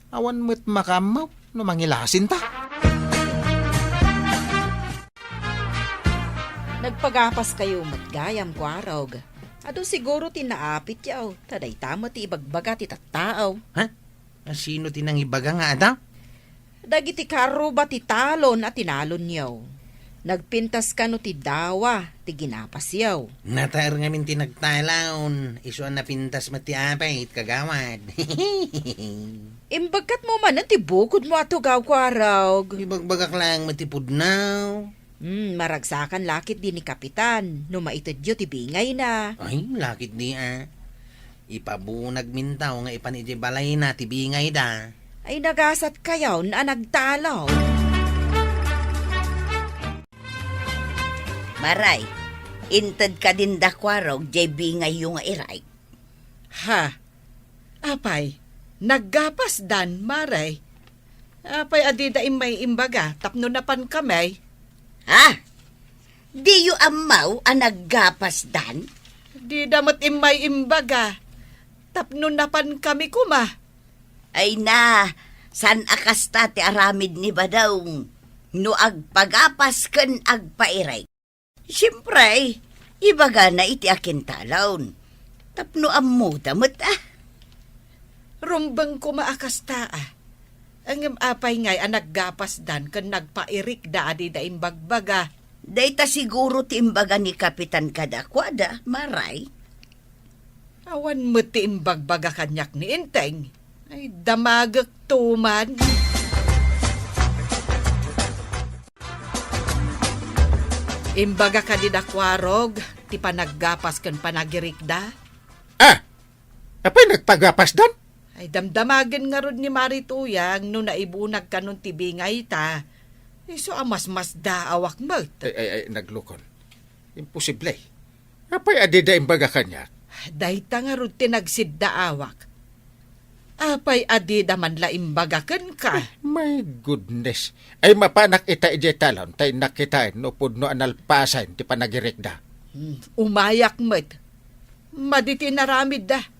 Awan met makaammo no mangilasinta. Nagpagapaskayo met gayam, Kuarog. Adu siguro ti naapityo, ta dayta met ti ibagbaga ti tattao. Ha? A, sino ti nangibaga nga adda? Dagiti karuba ti talon a tinalonyo. Nagpintas kano ti dawa ti ginapasyo. Nataer ngamin ti nagtalon, isu a napintas met ti apay, kagawad. Imbagkatmo manen ti bukodmo a tugaw, Kuarog. Ibagbagak laeng met ti pudno. Hmm, maragsakan la ketdi ni Kapitan no maitedyo ti bingayna. Ay, la ketdi a. Ipabunagminto nga ipan idiay balayna ti bingayda. Ay, nagasatkayon a nagtalon. Maray, inted kadin da Kuarog diay bingayyo nga iray. Ha? Apay, naggapasdan, Maray? Apay a dida immay imbaga tapno napankami? Ha? Diyo ammo a naggapasdan? Dida met immay imbaga tapno napankami koma. Ay na, saan a kasta ti aramid ni Badong no agpagapas ken agpairek? Siempre, ibagana iti akintalon. Tapno ammoda met a. Rumbeng koma a kasta a. Ngem apay ngay a naggapasdan ken nagpairikda a dida imbagbaga? Dayta siguro ti imbaga ni Kapitan kadakuada, Maray. Awan met ti imbagbaga kaniak ni Enteng. Ay, damagekto man. Imbaga kadi da Kuarog ti panaggapas ken panagirikda? Ah! Apay nagpagapasdan? Ay, damdamagen ngarud ni Mari Tuyang no naibunag kanon ti bingayta. Isu a masmasdaawak met. Ay, ay, ay, naglukon. Imposible. Apay a dida imbaga kaniak? Dayta ngarud ti nagsiddaawak. Apay a dida man la imbaga kenka? Ay, my goodness. Ay, mapanak ita idiay talon, ta innak kitaen no pudno a nalpasen ti panagirikda. Hmm, umayak met. Madi ti inaramidda.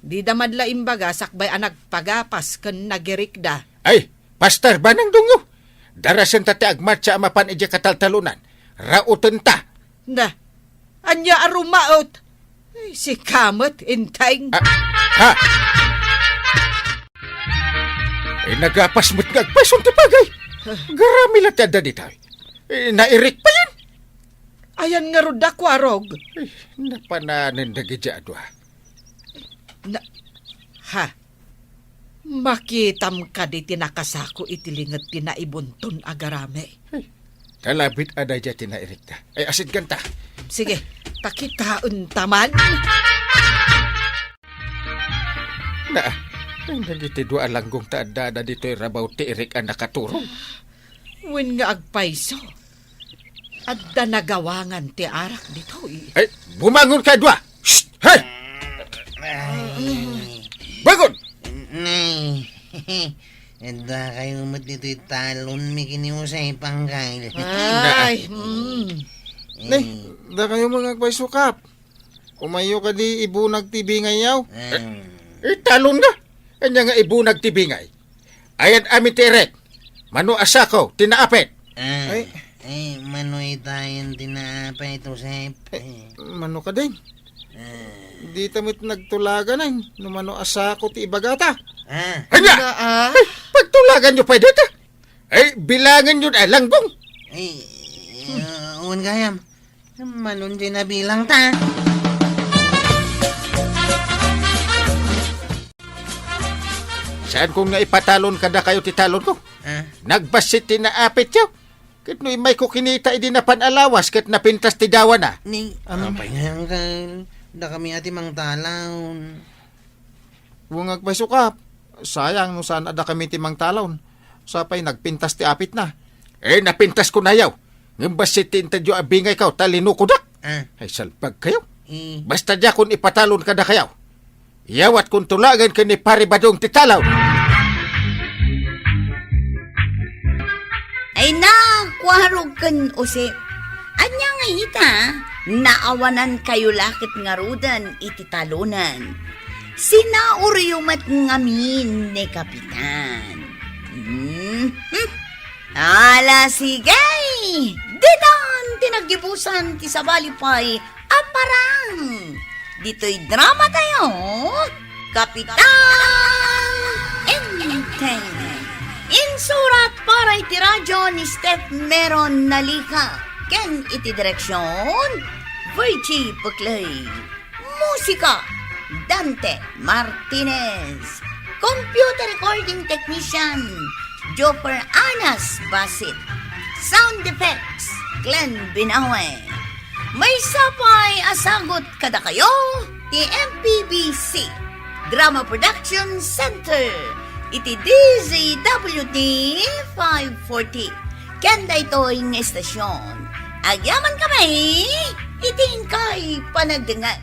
Dida man la imbaga sakbay a nagpagapas ken nagirikda. Ay, Pastor Banang Dungo, darasenta ti agmatsa a mapan idiay kataltalonan. Rautenta. Na, ania a rumaot? Ay, sika met, Enteng. Ah, ha? Ay, nagapas met nga agpayson ti pagay. Garami la ti adda ditoy. Eh, nairik payen. Ayan ngarud da, Kuarog. Ay, napananen dagiti adua. Na, ha? Makitam kadi ti nakasako iti linget ti naibunton a garami? Ay, kalabit a daydiay ti nairikda. Ay, asidganta. Sige, pakitaenta man. Na, ay, dagiti dua a langgong ta addada ditoy rabaw ti irik a nakaturog. Wen nga agpayso. Adda nagawangan ti arak ditoy. Ay, bumangon kayo dua! Shh! Hey! Ay. Bangon! Nay, adda kayo met ditoy talon mi ken ni Jose Pangkal. Ay, mm. Eh. Nay, adda kayo met nga agpayso, Kap. Umayo kadi ibunag ti bingayyo? Ah. Eh, talon nga. Ania nga ibunag ti bingay? Ayan amin ti irek. Mano a sako ti naapit? Ah, Ay. Eh, mano itayen ti naapit, Josep? Eh, mano kadin? Ah. Dita met nagtulagan ay, no mano a sako ti ibagata. Ah. Ania? Nga, ah. Ay, pagtulagan nyo pay dita? Ay, bilangan nyo na, langgong. Eh, uh, wan gayam. Manon di nabilang ta. Saan ko nga ipatalon kada kayo ti talon ko? Ah? Nagbassit ti naapit yo. Ket no imay ko kinita idi napan alawas ket napintas ti dawana. Ni, Am- apay nga, uncle? Da kami ati mangtalon. Wen nga agpayso, Kap. Sayang no saan adda kami ti mangtalon. Sapay nagpintas ti apitna. Eh, napintas ko nayaw. Ngem bassit ti intedyo a bingay kaw ta linukodak. Ah. Ay, salbag kayo. Eh. Basta diakon ipatalon kada kayaw. Iyawat kon tulagan ken ni Pare Badong ti talon. Ay, nakuarog ken Jose. Ania nga ita, naawanan kayo la ket ngaruden iti talonen. Sinauryo met ngamin ni Kapitan. Mhm. Ala, sige! Ditan ti naggibusan ti sabali pay a parang. Ditoy drama tayo, Kapitan Enteng. Insurat para iti radyo ni Steph Meron Nalica. Ken iti direksyon, Virgie Puclay. Musika, Dante Martinez. Computer recording technician, Joper Anas Basit. Sound effects, Glenn Binawe. Maysa pay a sagut kadakayo ti M P B C Drama Production Center iti D Z W T five forty. Ken daytoy nga estasyon, agyaman kami iti inkay panagdengngeg.